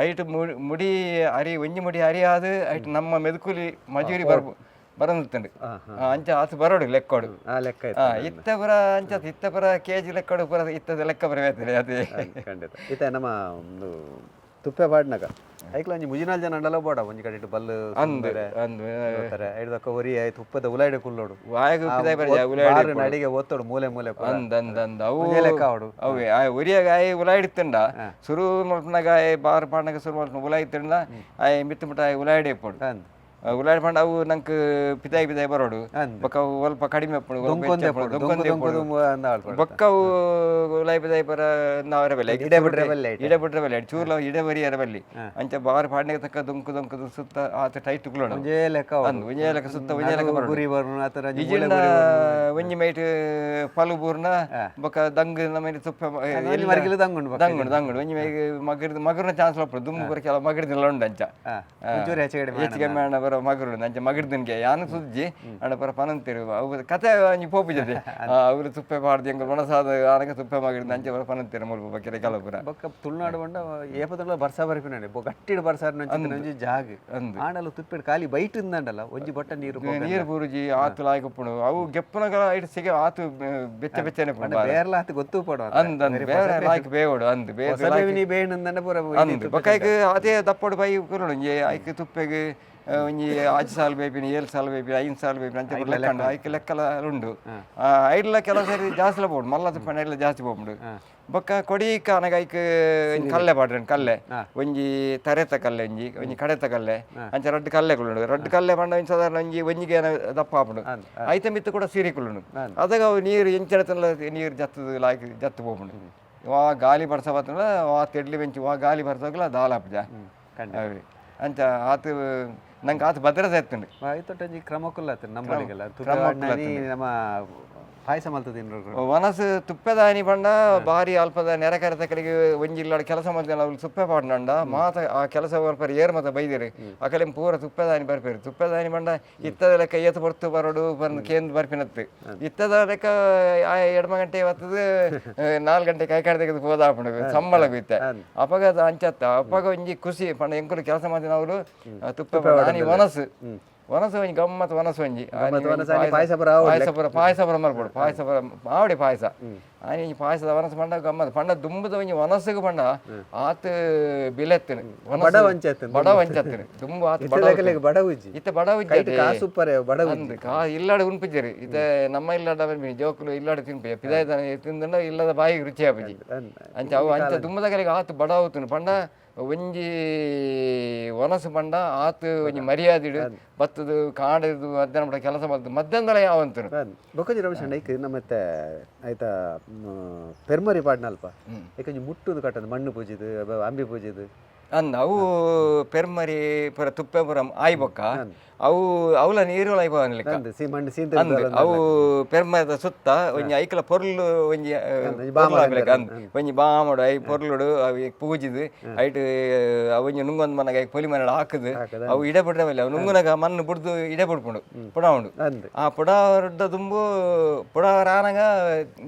ಐಟ್ ಮುಡಿ ಅರಿ ಒಂಜಿ ಮುಡಿ ಅರಿ ಆದ್ ಐಟ್ ನಮ್ಮ ಮೆದುಕುಲಿ ಮಜೂರಿ ಬರ್ಬು ಬರಂದುತ್ತಂಡು ಅಂಚ ಆತು ಬರೋಡು ಲೆಕ್ಕೋಡು ಆ ಲೆಕ್ಕ ಇತ್ತು ಇತ್ತ ಪೂರ ಅಂಚ ಇತ್ತ ಪೂರ ಕೆಜಿ ಲೆಕ್ಕೋಡು ಪೂರ ಇತ್ತದ ಲೆಕ್ಕ ಬರಬೇತದೆ ಅದೇ ಖಂಡಿತ ಇತ್ತೆ ನಮ್ಮ ಒಂದು ತುಪ್ಪೆ ಪಾಡ್ನಗ ಐಕ್ಲ ಒಂಜಿ ಮುಜಿನಾಲ್ ಜನ ಅಂಡಲ ಬೋಡ ಒಂಜಿ ಕಡೆಟ್ ಬಲ್ಲು ಅಂದ್ ಅಂದ್. ಐಡ್ದಕ್ಕ ಒರಿ ಆಯ್ ತುಪ್ಪದ ಉಲಾಯ್ಡೆ ಕುಲ್ಲೋಡು. ವಾಯಗ್ ಪಿದಾಯಿ ಬರ್ಜ ಉಲಾಯ್ಡೆ. ಬಾರು ನಡಿಗೆ ಒತ್ತೋಡು ಮೂಲೆ ಮೂಲೆ ಪೂರ. ಅಂದ್ ಅಂದ್ ಅಂದ್ ಅವು ಒಂಜೇ ಲೆಕ್ಕ ಆವೊಡು. ಅವೇ ಆ ಒರಿಯಾಗ ಆಯ್ ಉಲಾಯ್ಡಿತ್ತಂಡ ಸುರು ಮಲ್ಪುನಗ ಆಯ್ ಬಾರ್ ಪಾಡ್ನಗ ಸುರು ಮಲ್ಪುನ ಉಲಾಯ್ತಂಡ ಆಯ್ ಮಿತ್ತು ಮುಟ್ಟ ಆಯ್ ಉಲಾಯ್ಡೆ ಇಪ್ಪೊಡು. ಅಂದ್. ಉಲಾಯ್ಡ್ ಪಂಡ ಅವು ನಂಕ್ ಪಿದಾಯಿ ಪಿದಾಯಿ ಬರೋಡು. ಅಂದ್. ಬೊಕ್ಕ ಅವು ಅಲ್ಪ ಕಡಿಮೆ ಇಪ್ಪುಂಡು, ಒಲ್ಪ ದೊಂಕೊಂದೆ ಹೆಚ್ಚ ಇಪ್ಪುಂಡು, ಇಪ್ಪೊಡು, ದೊಂಕೊಂದೆ ದೊಂಕು ಇಪ್ಪೊಡು. ದೊಂಕು ಅಂದ್ ಆಳ್ಪೊಡು. ಬೊಕ್ಕ ಅವು ಉಲಾಯ್ ಪಿದಾಯಿ ಪರ ನಾವರೆ ಬಲ್ಲೆ. ಇಡೆ ಬಿಟ್ರೆ ಬಲ್ಲೆ ಐತೆ. ಇಡೆ ಬಿಟ್ರೆ ಬಲ್ಲೆ ಚೂರ್ಲ ಇಡೆ ಬರಿಯರ ಬಲ್ಲಿ ಅಂಚ ಬಾರ್ ಪಾಡ್ನೆಗೆ ತಕ್ಕ ದುಂಕು ದುಂಕು ಸುತ್ತ ಆತ ಟೈಟ್ ಕುಲ್ಲೋಡು. ಒಂಜೇ ಲೆಕ್ಕ ಆವೊಡು. ಅಂದ್ ಒಂಜೇ ಲೆಕ್ಕ ಸುತ್ತ ಒಂಜೇ ಲೆಕ್ಕ ಬರೋಡು. ಗುರಿ ಬರುನು ಆತರ ಒಂಜಿ ಮೂಲೆ ಇಜಿಂಡ ಗುರಿ ಬರುನು. ಒಂಜಿ ಮೈಟ್ ಪಲು ಬೂರ್ನ ಬೊಕ್ಕ ದಂಗ್ ನಮ್ಮ ತುಪ್ಪ ಒಂಜಿ ಮರ್ಗಿಲು ದಂಗುಂಡು ಬೊಕ್ಕ. ದಂಗುಂಡು ದಂಗುಂಡು ಒಂಜಿ ಮೈಗ್ ಮಗರ್ದ ಮಗರ್ನ ಚಾನ್ಸ್ ಉಪ್ಪುಂಡು ದುಂಬು ಬರ ಕೆಲವು ಮಗರ್ದಿನ ಉಂಡು ಅಂಚ. ಒಂಚೂರು ಹೆಚ್ಚು ಕಡಿಮೆ. ಹೆಚ್ಚು ಕಮ್ಮಿ ಆಂಡ ಬರ ಮಗರುಂಡು ಅಂಚ ಮಗರ್ದಿನ್ಗೆ ಯಾನು ಸುಜ್ಜಿ ಅಂಡ ಪರ ಪನಂತಿರು ಅವು ಕತೆ ಒಂಜಿ ಪೋಪು ಜೊತೆ ಅವರು ತುಪ್ಪೆ ಪಾಡ್ದು ಎಂಕುಲು ಒಣಸಾದ ಆನಗ ತುಪ್ಪೆ ಮಗರ್ದ ಅಂಚ ಬರ ಪನಂತಿರು ಮುಲ್ಪ ಬಕ್ಕಿರ ಕೆಲವು ಪುರ. ಬೊಕ್ಕ ತುಳುನಾಡು ಬಂಡ ಏಪದಲ್ಲ ಬರ್ಸ ಬರ್ಪಿನಾಂಡೆ ಗಟ್ಟಿಡ್ ಬರ್ಸ ಒಂಜಿ ಜಾಗ ಅಂದ್. ಆಂಡಲ ತುಪ್ಪಿಡ್ ಖಾಲಿ ಬೈಟ್ ಇಂದಂಡಲ್ಲ ಒಂಜಿ ಬಟ್ಟ ನೀರು ಪೋಪೆಲ್ಲ. ನೀರು ಪೂರುಜಿ ಆತು ಲಾಯ್ಕ್ ಉಪ್ಪುಂಡು ಅವು ಗೆಪ್ಪುನಗ ಐಟ್ ಸಿಗೆ ಆತು ಬೆಚ್ಚ ಬೆಚ್ಚನೆ ಉಪ್ಪುಂಡು ಬಾರ. ಬೇರ್ಲ ಆತು ಗೊತ್ತು ಪಡು ಅಂದ್ ಅಂದ್ ಬೇರೆ ಲಾಯ್ಕ್ ಬೇವಡು ಅಂದ್ ಬೇರೆ ಲಾಯ್ಕ್ ನೀ ಬೇಣ್ ಅಂದಂಡ ಪೂರ ಅಂದ್ ಬೊಕ್ಕ ಐಕ್ ಅದೇ ದಪ್ಪಡು ಬೈ ಕುರುಡು ಒಂಜಿ ಐಕ್ ತುಪ್ಪೆಗ್ ಒಂಜಿ ಆಜಿ ಸಾಲ್ ಬೇಪಿನಿ 7 ಸಾಲ್ ಬೇಪಿನಿ 5 ಸಾಲ್ ಬೇಪಿನಿ ಅಂಚ ಪೂರ ಲೆಕ್ಕ ಉಂಡು ಐಕ್ ಲೆಕ್ಕಲ ಉಂಡು. ಐಡ್ಲ ಕೆಲವು ಸರಿ ಜಾಸ್ತಿಲ ಪೋಪುಂಡು ಮಲ್ಲ ತುಪ್ಪೆಂಡ ಐಡ್ಲ ಜಾಸ್ತಿ ಪೋಪುಂಡು. ಬೊಕ್ಕ ಕೊಡೀಕ ಅನಗ ಐಕ್ ಒಂಜಿ ಕಲ್ಲೆ ಪಾಡ್ರೆ ಕಲ್ಲೆ ಒಂಜಿ ತರೆತ ಕಲ್ಲೆ ಒಂಜಿ ಒಂಜಿ ಕಡೆತ ಕಲ್ಲೆ ಅಂಚ ರಡ್ಡ್ ಕಲ್ಲೆ ಕುಲ್ಲುಂಡು. ರಡ್ಡ್ ಕಲ್ಲೆ ಪಂಡ ಒಂಜಿ ಸಾಧಾರಣ ಒಂಜಿ ಒಂಜಿಗೆ ದಪ್ಪ ಆಪುಂಡು. ಐತ ಮಿತ್ತು ಕೂಡ ಸೀರೆ ಕುಲ್ಲುಂಡು. ಅದಗ ಅವು ನೀರು ಎಂಚನ ನೀರು ಜತ್ತದು ಲಾಯ್ಕ್ ಜತ್ತು ಪೋಪುಂಡು. ವಾ ಗಾಲಿ ಬರ್ಸ ಬತ್ತಂಡ ವಾ ತೆಡ್ಲಿ ಬೆಂಚಿ ವಾ ಗಾಲಿ ಬರ್ಸೋಗ್ಲ ದಾಲಾಪುಜ ಖಂಡಿತ. ಅವೇ ಅಂಚ ಆತು ನಂಗೆ ಆತು ಭದ್ರತೆ ಇತ್ತುಂಡು. ಐತೊಟ್ಟು ಒಂಜಿ ಕ್ರಮಕ್ಕುಲ್ಲ ನಮ್ಮಲ್ಲಿಗೆಲ್ಲ ಕ್ರಮಕ್ಕುಲ್ಲ. ನಮ್ಮ ಪಾಯಸ ಮಲ್ತ ತಿನ್ರು ವನಸು ತುಪ್ಪೆದಾನಿ ಪಂಡ ಬಾರಿ ಅಲ್ಪದ ನೆರೆಕರೆತ ಕಡೆಗೆ ಒಂಜಿ ಇಲ್ಲಾಡ ಕೆಲಸ ಮಲ್ತಿನ ಅವ್ಲು ತುಪ್ಪೆ ಪಾಡ್ನಂಡ ಮಾತ ಆ ಕೆಲಸ ಬರ್ಪರ್ ಏರ್ ಮತ ಬೈದಿರು ಅಕಲೆ ಪೂರ ತುಪ್ಪೆದಾನಿ ಬರ್ಪೇರು. ತುಪ್ಪೆದಾನಿ ಪಂಡ ಇತ್ತದ ಲೆಕ್ಕ ಏತು ಪೊರ್ತು ಬರೋಡು ಬಂದು ಕೇಂದ್ರ ಬರ್ಪಿನತ್ತು ಇತ್ತದ ಲೆಕ್ಕ ಆ ಎಡ್ಮ ಗಂಟೆ ಬತ್ತದು 4 ಗಂಟೆ ಕೈ ಕಾಡ್ ತೆಗೆದು ಪೋದಾಪುಂಡು ಸಂಬಳ ಇತ್ತೆ ಅಪಗ ಅದು ಅಂಚತ್ತ ಅಪಗ ಒಂಜಿ ಖುಷಿ ಪಂಡ ಎಂಕುಲು ಕೆಲಸ ಮಾಡ್ತಿನ ಅವರು ತುಪ್ಪೆ ದಾನಿ ವನಸು ವನಸು ಒಂಜಿ ಗಮ್ಮತ್ ವನಸು ಒಂಜಿ ಗಮ್ಮತ್ ವನಸು ಆನಿ ಪಾಯಸ ಪೂರ ಆವೊಡು. ಪಾಯಸ ಪೂರ ಪಾಯಸ ಪೂರ ಮಲ್ಪೊಡು ಪಾಯಸ ಪೂರ ಆವಡೆ ಪಾಯಸ ಆನಿ ಒಂಜಿ ಪಾಯಸದ ವನಸು ಪಂಡ ಗಮ್ಮತ್ ಪಂಡ ದುಂಬುದ ಒಂಜಿ ವನಸುಗು ಪಂಡ ಆತ್ ಬಿಲೆತ್ತನು ಬಡ ವಂಚೆತ್ತನು. ಬಡ ವಂಚತ್ತನು ದುಂಬು ಆತ್ ಬಡ ಇತ್ತದಕಲೆಗ್ ಬಡ ಉಜ್ಜಿ ಇತ್ತೆ ಬಡ ಕೈಟ್ ಉಜ್ಜಿ ಕಾಸು ಉಪ್ಪರೆ ಬಡ ಉಜ್ಜಿ. ಅಂದ್ ಕಾ ಇಲ್ಲಾಡ ಉನ್ಪುಜೆರು ಇತ್ತೆ ನಮ್ಮ ಇಲ್ಲಾಡ ಬರ್ಪಿನಿ ಜೋಕುಲು ಇಲ್ಲಾಡ ತಿನ್ಪೆ ಪಿದಾಯಿ ತಿಂದಂಡ ಇಲ್ಲದ ಬಾಯಿಗೆ ರುಚಿ ಆಪುಜಿ. ಅಂದ್. ಅಂಚ ಅವು ಅಂಚ ದುಂಬುದಕಲೆಗ್ ಆತ್ ಬಡ ಆವತುಂಡು ಪಂಡ ಒಂಜಿ ವನಸು ಪಂಡ ಆತ್ ಒಂಜಿ ಮರ್ಯಾದಿಡು ಬತ್ತದು ಕಾಂಡದು ಮಧ್ಯಾಹ್ನ ಪಂಡ ಕೆಲಸ ಮಲ್ತು ಮಧ್ಯಾಹ್ನದಲ ಯಾವಂತನು. ಅಂದ್. ಬೊಕ್ಕ ರಮೇಶ್ ಅಣ್ಣ ಐಕ್ ನಮ್ಮತ್ತೆ ಐತ ಪೆರ್ಮರಿ ಪಾಡ್ನಲ್ಪ ಐಕ್ ಒಂಜಿ ಮುಟ್ಟುದು ಕಟ್ಟದು ಮಣ್ಣು ಪೂಜಿದು ಅಂಬಿ ಪೂಜಿದು ಅಂದ್ ಅವು ಪೆರ್ಮರಿ ಪೂರ ತುಪ್ಪೆ ಪೂರ ಆಯಿ ಬೊಕ್ಕ ಅವು ಅವಲ ನೀರುಲ ಆಯ್ಪವನ್ ಲೆಕ್ಕ. ಅಂದ್ ಸಿ ಮಣ್ಣು ಸೀಂತ ಅಂದ್ ಅವು ಪೆರ್ಮರಿದ ಸುತ್ತ ಒಂಜಿ ಐಕಲ ಪೊರ್ಲು ಒಂಜಿ ಪೊರ್ಲು ಆಪಿಲೆಕ್ಕ ಅಂದ್ ಒಂಜಿ ಬಾಮಡು I ಪೊರ್ಲುಡು ಅವು ಪೂಜಿದು ಐಟ್ ಅವು ಒಂಜಿ ನುಂಗೊಂದು ಮನಗ ಐಕ್ ಪೊಲಿ ಮನೆಡ್ ಹಾಕುದು ಅವು ಇಡೆ ಬಿಡ್ರೆ ಬಲ್ಲಿ ಅವು ನುಂಗುನಗ ಮಣ್ಣು ಬುಡ್ದು ಇಡೆ ಬುಡ್ಪುಂಡು ಪುಡ ಉಂಡು. ಅಂದ್. ಆ ಪುಡಾವರ್ದ ದುಂಬು ಪುಡಾವರ ಆನಗ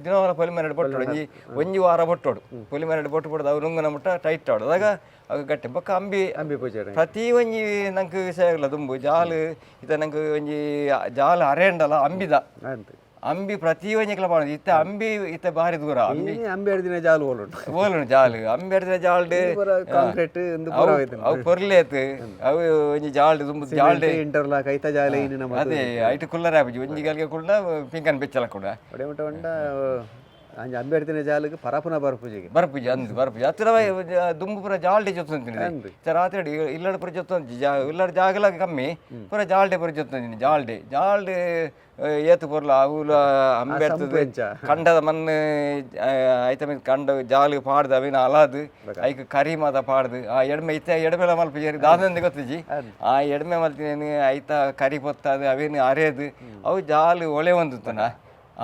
ದಿನವಲ ಪೊಲಿ ಮನೆಡ್ ಬೊಟ್ಟೋಡು ಒಂಜಿ ಒಂಜಿ ವಾರ ಬೊಟ್ಟೋಡು ಪೊಲಿ ಮನೆಡ್ ಬೊಟ್ಟು ಬೊಡ್ದು ಅವು ನುಂಗುನ ಮುಟ್ಟ ಟೈಟ್ ಆವೊಡು ಅದಾಗ ಅವು ಗಟ್ಟಿ ಬೊಕ್ಕ ಅಂಬಿ ಅಂಬಿ ಪೂಜೆ ಪ್ರತಿ ಒಂಜಿ ನಂಕ್ ವಿಷಯ ಆಗಲ್ಲ ದುಂಬು ಜಾಲು ಇತ್ತ ನಂಕ್ ಒಂಜಿ ಜಾಲು ಅರೇಂಡಲ ಅಂಬಿದ ಅಂದ್. ಅಂಬಿ ಪ್ರತಿ ಒಂಜಿ ಪಾಡುದು ಇತ್ತೆ ಅಂಬಿ ಇತ್ತೆ ಬಾರಿ ದೂರ ಅಂಬಿ ಈ ಅಂಬಿ ಅಡ್ದಿನ ಜಾಲು ಓಲುಂಡು ಓಲುಂಡು ಜಾಲು ಅಂಬಿ ಅಡ್ದಿನ ಜಾಲ್ಡ್ ಪೂರ ಕಾಂಕ್ರೀಟ್ ಇಂದು ಪೂರ ಹೋಯ್ತು. ಅವು ಪೊರ್ಲೇತ್ ಅವು ಒಂಜಿ ಜಾಲ್ಡ್ ದುಂಬು ಜಾಲ್ಡ್ ಇಂಟರ್ಲಾಕ್ ಐತ ಜಾಲ ಇನ್ನು ನಮ್ಮ ಅದೇ ಐಟ್ ಕುಲ್ಲರೆ ಆಪುಜಿ ಒಂಜಿ ಗಲ್ಗೆ ಕುಳ್ಳ ಪಿಂಕನ್ ಬೆಚ್ಚಲ ಕೂಡ ಒಡೆ ಮುಟ್ಟ ಉಂಡ ಅಂಚ ಅಂಬಿ ಅಡ್ದಿನ ಜಾಲುಗ್ ಪರಪುನ ಬರ್ಪುಜಿಗೆ ಬರ್ಪುಜಿ ಅಂದ್ ಬರ್ಪುಜಿ ಅತ್ರ ದುಂಬು ಪೂರ ಜಾಲ್ಡೆ ಜೊತ್ತೊಂತೀನಿ ರಾತ್ರಿ ಇಲ್ಲಡ ಪೂರ ಜೊತ್ತೊಂಜಿ ಜಾ ಇಲ್ಲಡ ಜಾಗಲ ಕಮ್ಮಿ ಪೂರ ಜಾಲ್ಡೆ ಪೂರ ಜೊತ್ತೊಂದಿನಿ ಜಾಲ್ಡೆ ಜಾಲ್ಡೆ ಏತು ಪೊರ್ಲ ಅವುಲ ಅಂಬೆ ಸಂಪು ಎಂಚ? ಕಂಡದ ಮಣ್ಣು ಐತ ಮೀನ್ ಕಂಡ ಜಾಲು ಪಾಡ್ದು ಅವಿನ ಅಲಾದು ಐಕ್ ಕರಿ ಮಾತ ಪಾಡ್ದು ಆ ಎಡ್ಮೆ ಇತ್ತೆ ಎಡ್ಮೆಲ ಮಲ್ಪುಜೆರ್ ದಾದಂದು ಗೊತ್ತಿಜಿ ಆ ಎಡ್ಮೆ ಮಲ್ತಿನೇನು ಐತ ಕರಿ ಪೊತ್ತಾದು ಅವೇನು ಅರೇದು ಅವು ಜಾಲು ಒಳೆ ಒಂದುತ್ತನ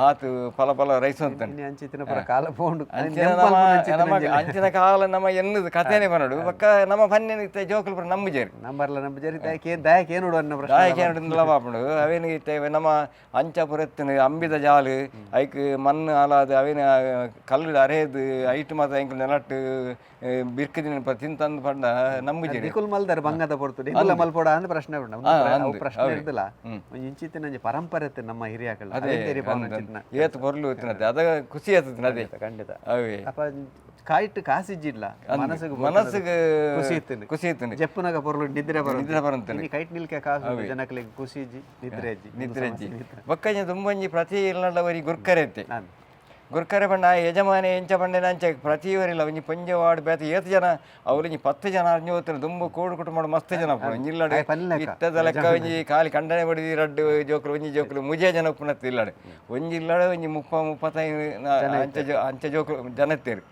ಆತು ಫಲ ಫಲ ರೈಸ್ ಅಂತಾನೆ. ಇನ್ನು ಅಂಚಿತ್ತಿನ ಪೂರ ಕಾಲ ಪೋಂಡು ಅಂಚಿನ ನಮ್ಮ ನಮ್ಮ ಅಂಚಿನ ಕಾಲ ನಮ್ಮ ಎನ್ನುದು ಕಥೆನೆ ಬನ್ನಡು ಬೊಕ್ಕ ನಮ್ಮ ಪನ್ನೆನ ಇತ್ತೆ ಜೋಕುಲು ಪೂರ ನಂಬುಜೆರ್. ನಂಬರ್ಲ ನಂಬುಜೆರ್ ದಾಯೆ ದಾಯೆ ನೋಡು ಅನ್ನೋ ಪ್ರಶ್ನೆ. ದಾಯೆ ಏನುಡುಂದುಲ ಪಾಪುಂಡು ಅವೇನು ಇತ್ತೆ ನಮ್ಮ ಅಂಚ ಪುರತ್ತಿನ ಅಂಬಿದ ಜಾಲು ಐಕ್ ಮಣ್ಣು ಅಲಾದು ಅವೇನು ಕಲ್ಲು ಅರೇದು ಐಟ್ ಮಾತ ಎಂಕುಲು ನೆಲಟ್ಟು ಬಿರ್ಕುದಿನ ತಿಂತಂದು ಪಂಡ ನಂಬುಜೆರ್. ನಿಕುಲ್ ಮಲ್ದಾರ ಬಂಗದ ಪೊರ್ತು ನಿಕುಲ ಮಲ್ಪೊಡ ಅಂದ್ ಪ್ರಶ್ನೆ ಉಂಡು ಅಂದ್, ಪ್ರಶ್ನೆ ಅವೇ. ಇರ್ದಿಲ್ಲ ಒಂಜಿ ಇಂಚಿತ್ತಿನ ಒಂಜಿ ಪರಂಪರೆ ಇತ್ತು ನಮ್ಮ ಹಿರಿಯಾಕಲ್ಲ ಅದೇ ಅದೇ ಏತ್ ಪೊರ್ಲು ಇತ್ತಿನತೆ ಅದ ಖುಷಿ ಆತದ ಅದೇ ಖಂಡಿತ. ಅವೇ. ಅಪ್ಪ ಕಾಯಿಟ್ ಕಾಸಿಜ್ಜಿಲ್ಲ, ಮನಸ್ಸಿಗೆ ಮನಸ್ಸಿಗೆ ಖುಷಿ ಇತ್ತು. ಖುಷಿ ಇತ್ತು. ಜಪ್ಪುನಾಗ ಪೊರ್ಲು ನಿದ್ರೆ ಬರೋದು. ನಿದ್ರೆ ಬರಂತಂಡು. ಇನಿ ಕೈಟ್ ನಿಲ್ಕೆ ಕಾಸು, ಜನಕ್ಲೆಗ್ ಖುಷಿ ಇಜ್ಜಿ, ನಿದ್ರೆ ಇಜ್ಜಿ. ನಿದ್ರೆ ಇಜ್ಜಿ. ಬೊಕ್ಕಂಜಿ ದುಂಬೊಂಜಿ ಪ್ರತಿ ಇಲ್ಲಡ ಒರಿ ಗುರ್ಕರೆ ಇತ್ತೆ. ಅಂದ್. ಗುರ್ಕರೆ ಪಂಡ ಆ ಯಜಮಾನೆ ಎಂಚ ಪಂಡೆನ ಅಂಚ ಪ್ರತಿ ಒರಿಲ ಒಂಜಿ ಪೊಂಜೆ ವಾರ್ಡ್ ಬೇತೆ ಏತ್ ಜನ ಅವ್ಲು ಒಂಜಿ 10 ಜನ ಅರ್ಜಿ ದುಂಬು ಕೂಡು ಕುಟುಂಬ ಮಸ್ತ್ ಜನ ಉಪ್ಪುನು. ಒಂಜಿ ಇಲ್ಲಡ್ ಆಯ್ ಪನ್ಲೆಕ. ಇತ್ತದ ಲೆಕ್ಕ ಒಂಜಿ ಖಾಲಿ ಖಂಡನೆ ಬಡಿದಿ ರಡ್ಡ್ ಜೋಕುಲು, ಒಂಜಿ ಜೋಕುಲು ಮುಜೆ ಜನ ಉಪ್ಪುನತ್ತು ಇಲ್ಲಡ್. ಒಂಜಿ ಇಲ್ಲಡ್ ಒಂಜಿ 30 35 ಅಂಚ ಅಂಚ ಜೋಕುಲು ಜನ ಇತ್ತೆರ್.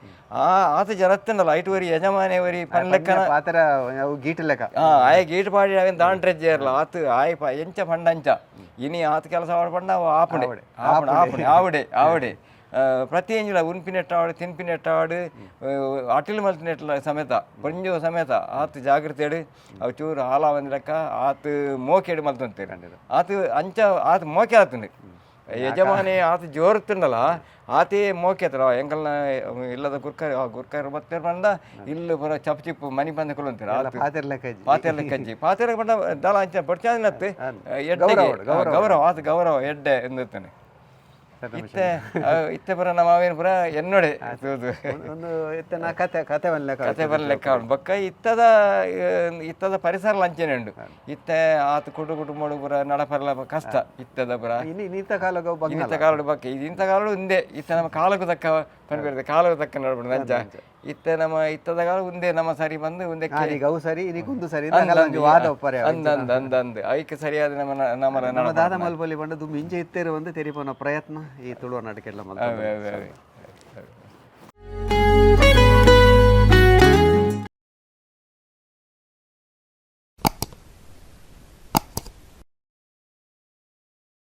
ಆ ಆತ ಜನ ಇತ್ತಂಡಲ್ಲ ಐಟ್ ಒರಿ ಯಜಮಾನೆ ಒರಿ ಪನ್ಲೆಕ್ಕನ ಪಾತ್ರ ಅವು ಗೀಟ್ ಲೆಕ್ಕ. ಆಯೆ ಗೀಟ್ ಪಾಡಿ ಅವೇನ್ ದಾಂಟ್ರೆಜ್ಜೆ ಇರಲ್ಲ ಆತು ಆಯ್ ಎಂಚ ಪಂಡ ಅಂಚ ಇನಿ ಆತ ಕೆಲಸ ಮಾಡ್ ಪಂಡ ಅವು ಆಪುಂಡೆ ಆಪುಂಡೆ ಆಪುಂಡೆ ಆವಡೆ ಆವಡೆ. ಪ್ರತಿ ಎಂಜಿಲ ಉನ್ಪಿನೆಟ್ಟಾವಡು ತಿನ್ಪಿನೆಟ್ಟಾವಡು ಅಟಿಲ್ ಮಲ್ತಿನೆಟ್ಲ ಸಮೇತ ಪೊಂಜೋ ಸಮೇತ ಆತು ಜಾಗೃತೆಡು ಅವು ಚೂರು ಹಾಲ ಒಂದ್ ಲೆಕ್ಕ ಆತು ಮೋಕೆಡು ಮಲ್ತೊಂತೇರು. ಆತು ಅಂಚ ಆತು ಮೋಕೆ ಆತುಂಡು ಯಜಮಾನೆ ಆತು ಜೋರುತ್ತುಂಡಲ ಆತೇ ಮೋಕೆ ಆತಲ್ಲ ಎಂಕಲ್ನ ಇಲ್ಲದ ಗುರ್ಕರ್ ಆ ಗುರ್ಕರ್ ಬತ್ತೇರ್ ಪಂಡ ಇಲ್ಲು ಪೂರ ಚಪ್ ಚಿಪ್ಪು ಮನಿ ಬಂದ ಕುಲಂತೇರು ಆತು ಪಾತೆರ್ ಲೆಕ್ಕ ಇಜ್ಜಿ. ಪಾತೆರ್ ಲೆಕ್ಕ ಇಜ್ಜಿ. ಪಾತೆರ್ ಪಂಡ ದಲ ಅಂಚ ಬೊಡ್ಚಾಂದಿನತ್ತು ಎಡ್ಡೆಗೆ ಗೌರವ ಆತು ಗೌರವ ಎಡ್ಡೆ ಎಂದಿರ್ತಾನೆ. ಇತ್ತೆ ಇತ್ತೆ ಪೂರ ನಮ್ಮ ಅವೇನು ಪೂರ ಎನ್ನೋಡೆ ತೂದು. ಒಂದು ಇತ್ತೆ ನಾ ಕತೆ ಕತೆ ಒಂದ್ ಲೆಕ್ಕ. ಕತೆ ಬರ ಲೆಕ್ಕ ಉಂಡು. ಬೊಕ್ಕ ಇತ್ತದ ಇತ್ತದ ಪರಿಸರ ಲಂಚನೆ ಉಂಡು. ಇತ್ತೆ ಆತ ಕುಟು ಕುಟುಂಬಡು ಪೂರ ನಡಪರಲ ಕಷ್ಟ ಇತ್ತದ ಪೂರ. ಇನಿ ನೀತ ಕಾಲಗ ಬಂಗ. ಇನ್ನಿತ ಕಾಲಡು ಬೊಕ್ಕ ಇದು ಇಂಥ ಕಾಲಡು ಉಂದೆ. ಇತ್ತೆ ನಮ್ಮ ಕಾಲಕ್ಕೂ ತಕ್ಕ ಪನ್ಪೇರ್ದೆ ಕಾಲಕ್ಕೂ ತಕ್ಕ ನಡಪುಂಡು ಅಂಚ. ಇತ್ತೆ ನಮ್ಮ ಇತ್ತದ ಕಾಲ ಉಂದೆ ನಮ್ಮ ಸರಿ ಬಂದು ಉಂದೆ. ಈಗ ಅವು ಸರಿ ಇನಿ ಕುಂದು ಸರಿ ಇಂಥ ಕಾಲ ಒಂಜಿ ವಾದ ಒಪ್ಪರೆ. ಅಂದ ಅಂದ ಅಂದ ಅಂದ ಐಕ್ ಸರಿಯಾದ ನಮ್ಮ ನಮ್ಮ ನಮ್ಮ ದಾದ ಮಲ್ಪೊಲಿ ಪಂಡ ದುಂಬು ಇಂಚ ಇತ್ತೇರು ಒಂದು ತೆರಿಪೋನ ಪ್ರಯತ್ನ ಈ ತುಳುವ ನಾಟಕ ಎಲ್ಲ ಮಲ್ತೊಂದು. ಅವೇ ಅವೇ ಅವೇ.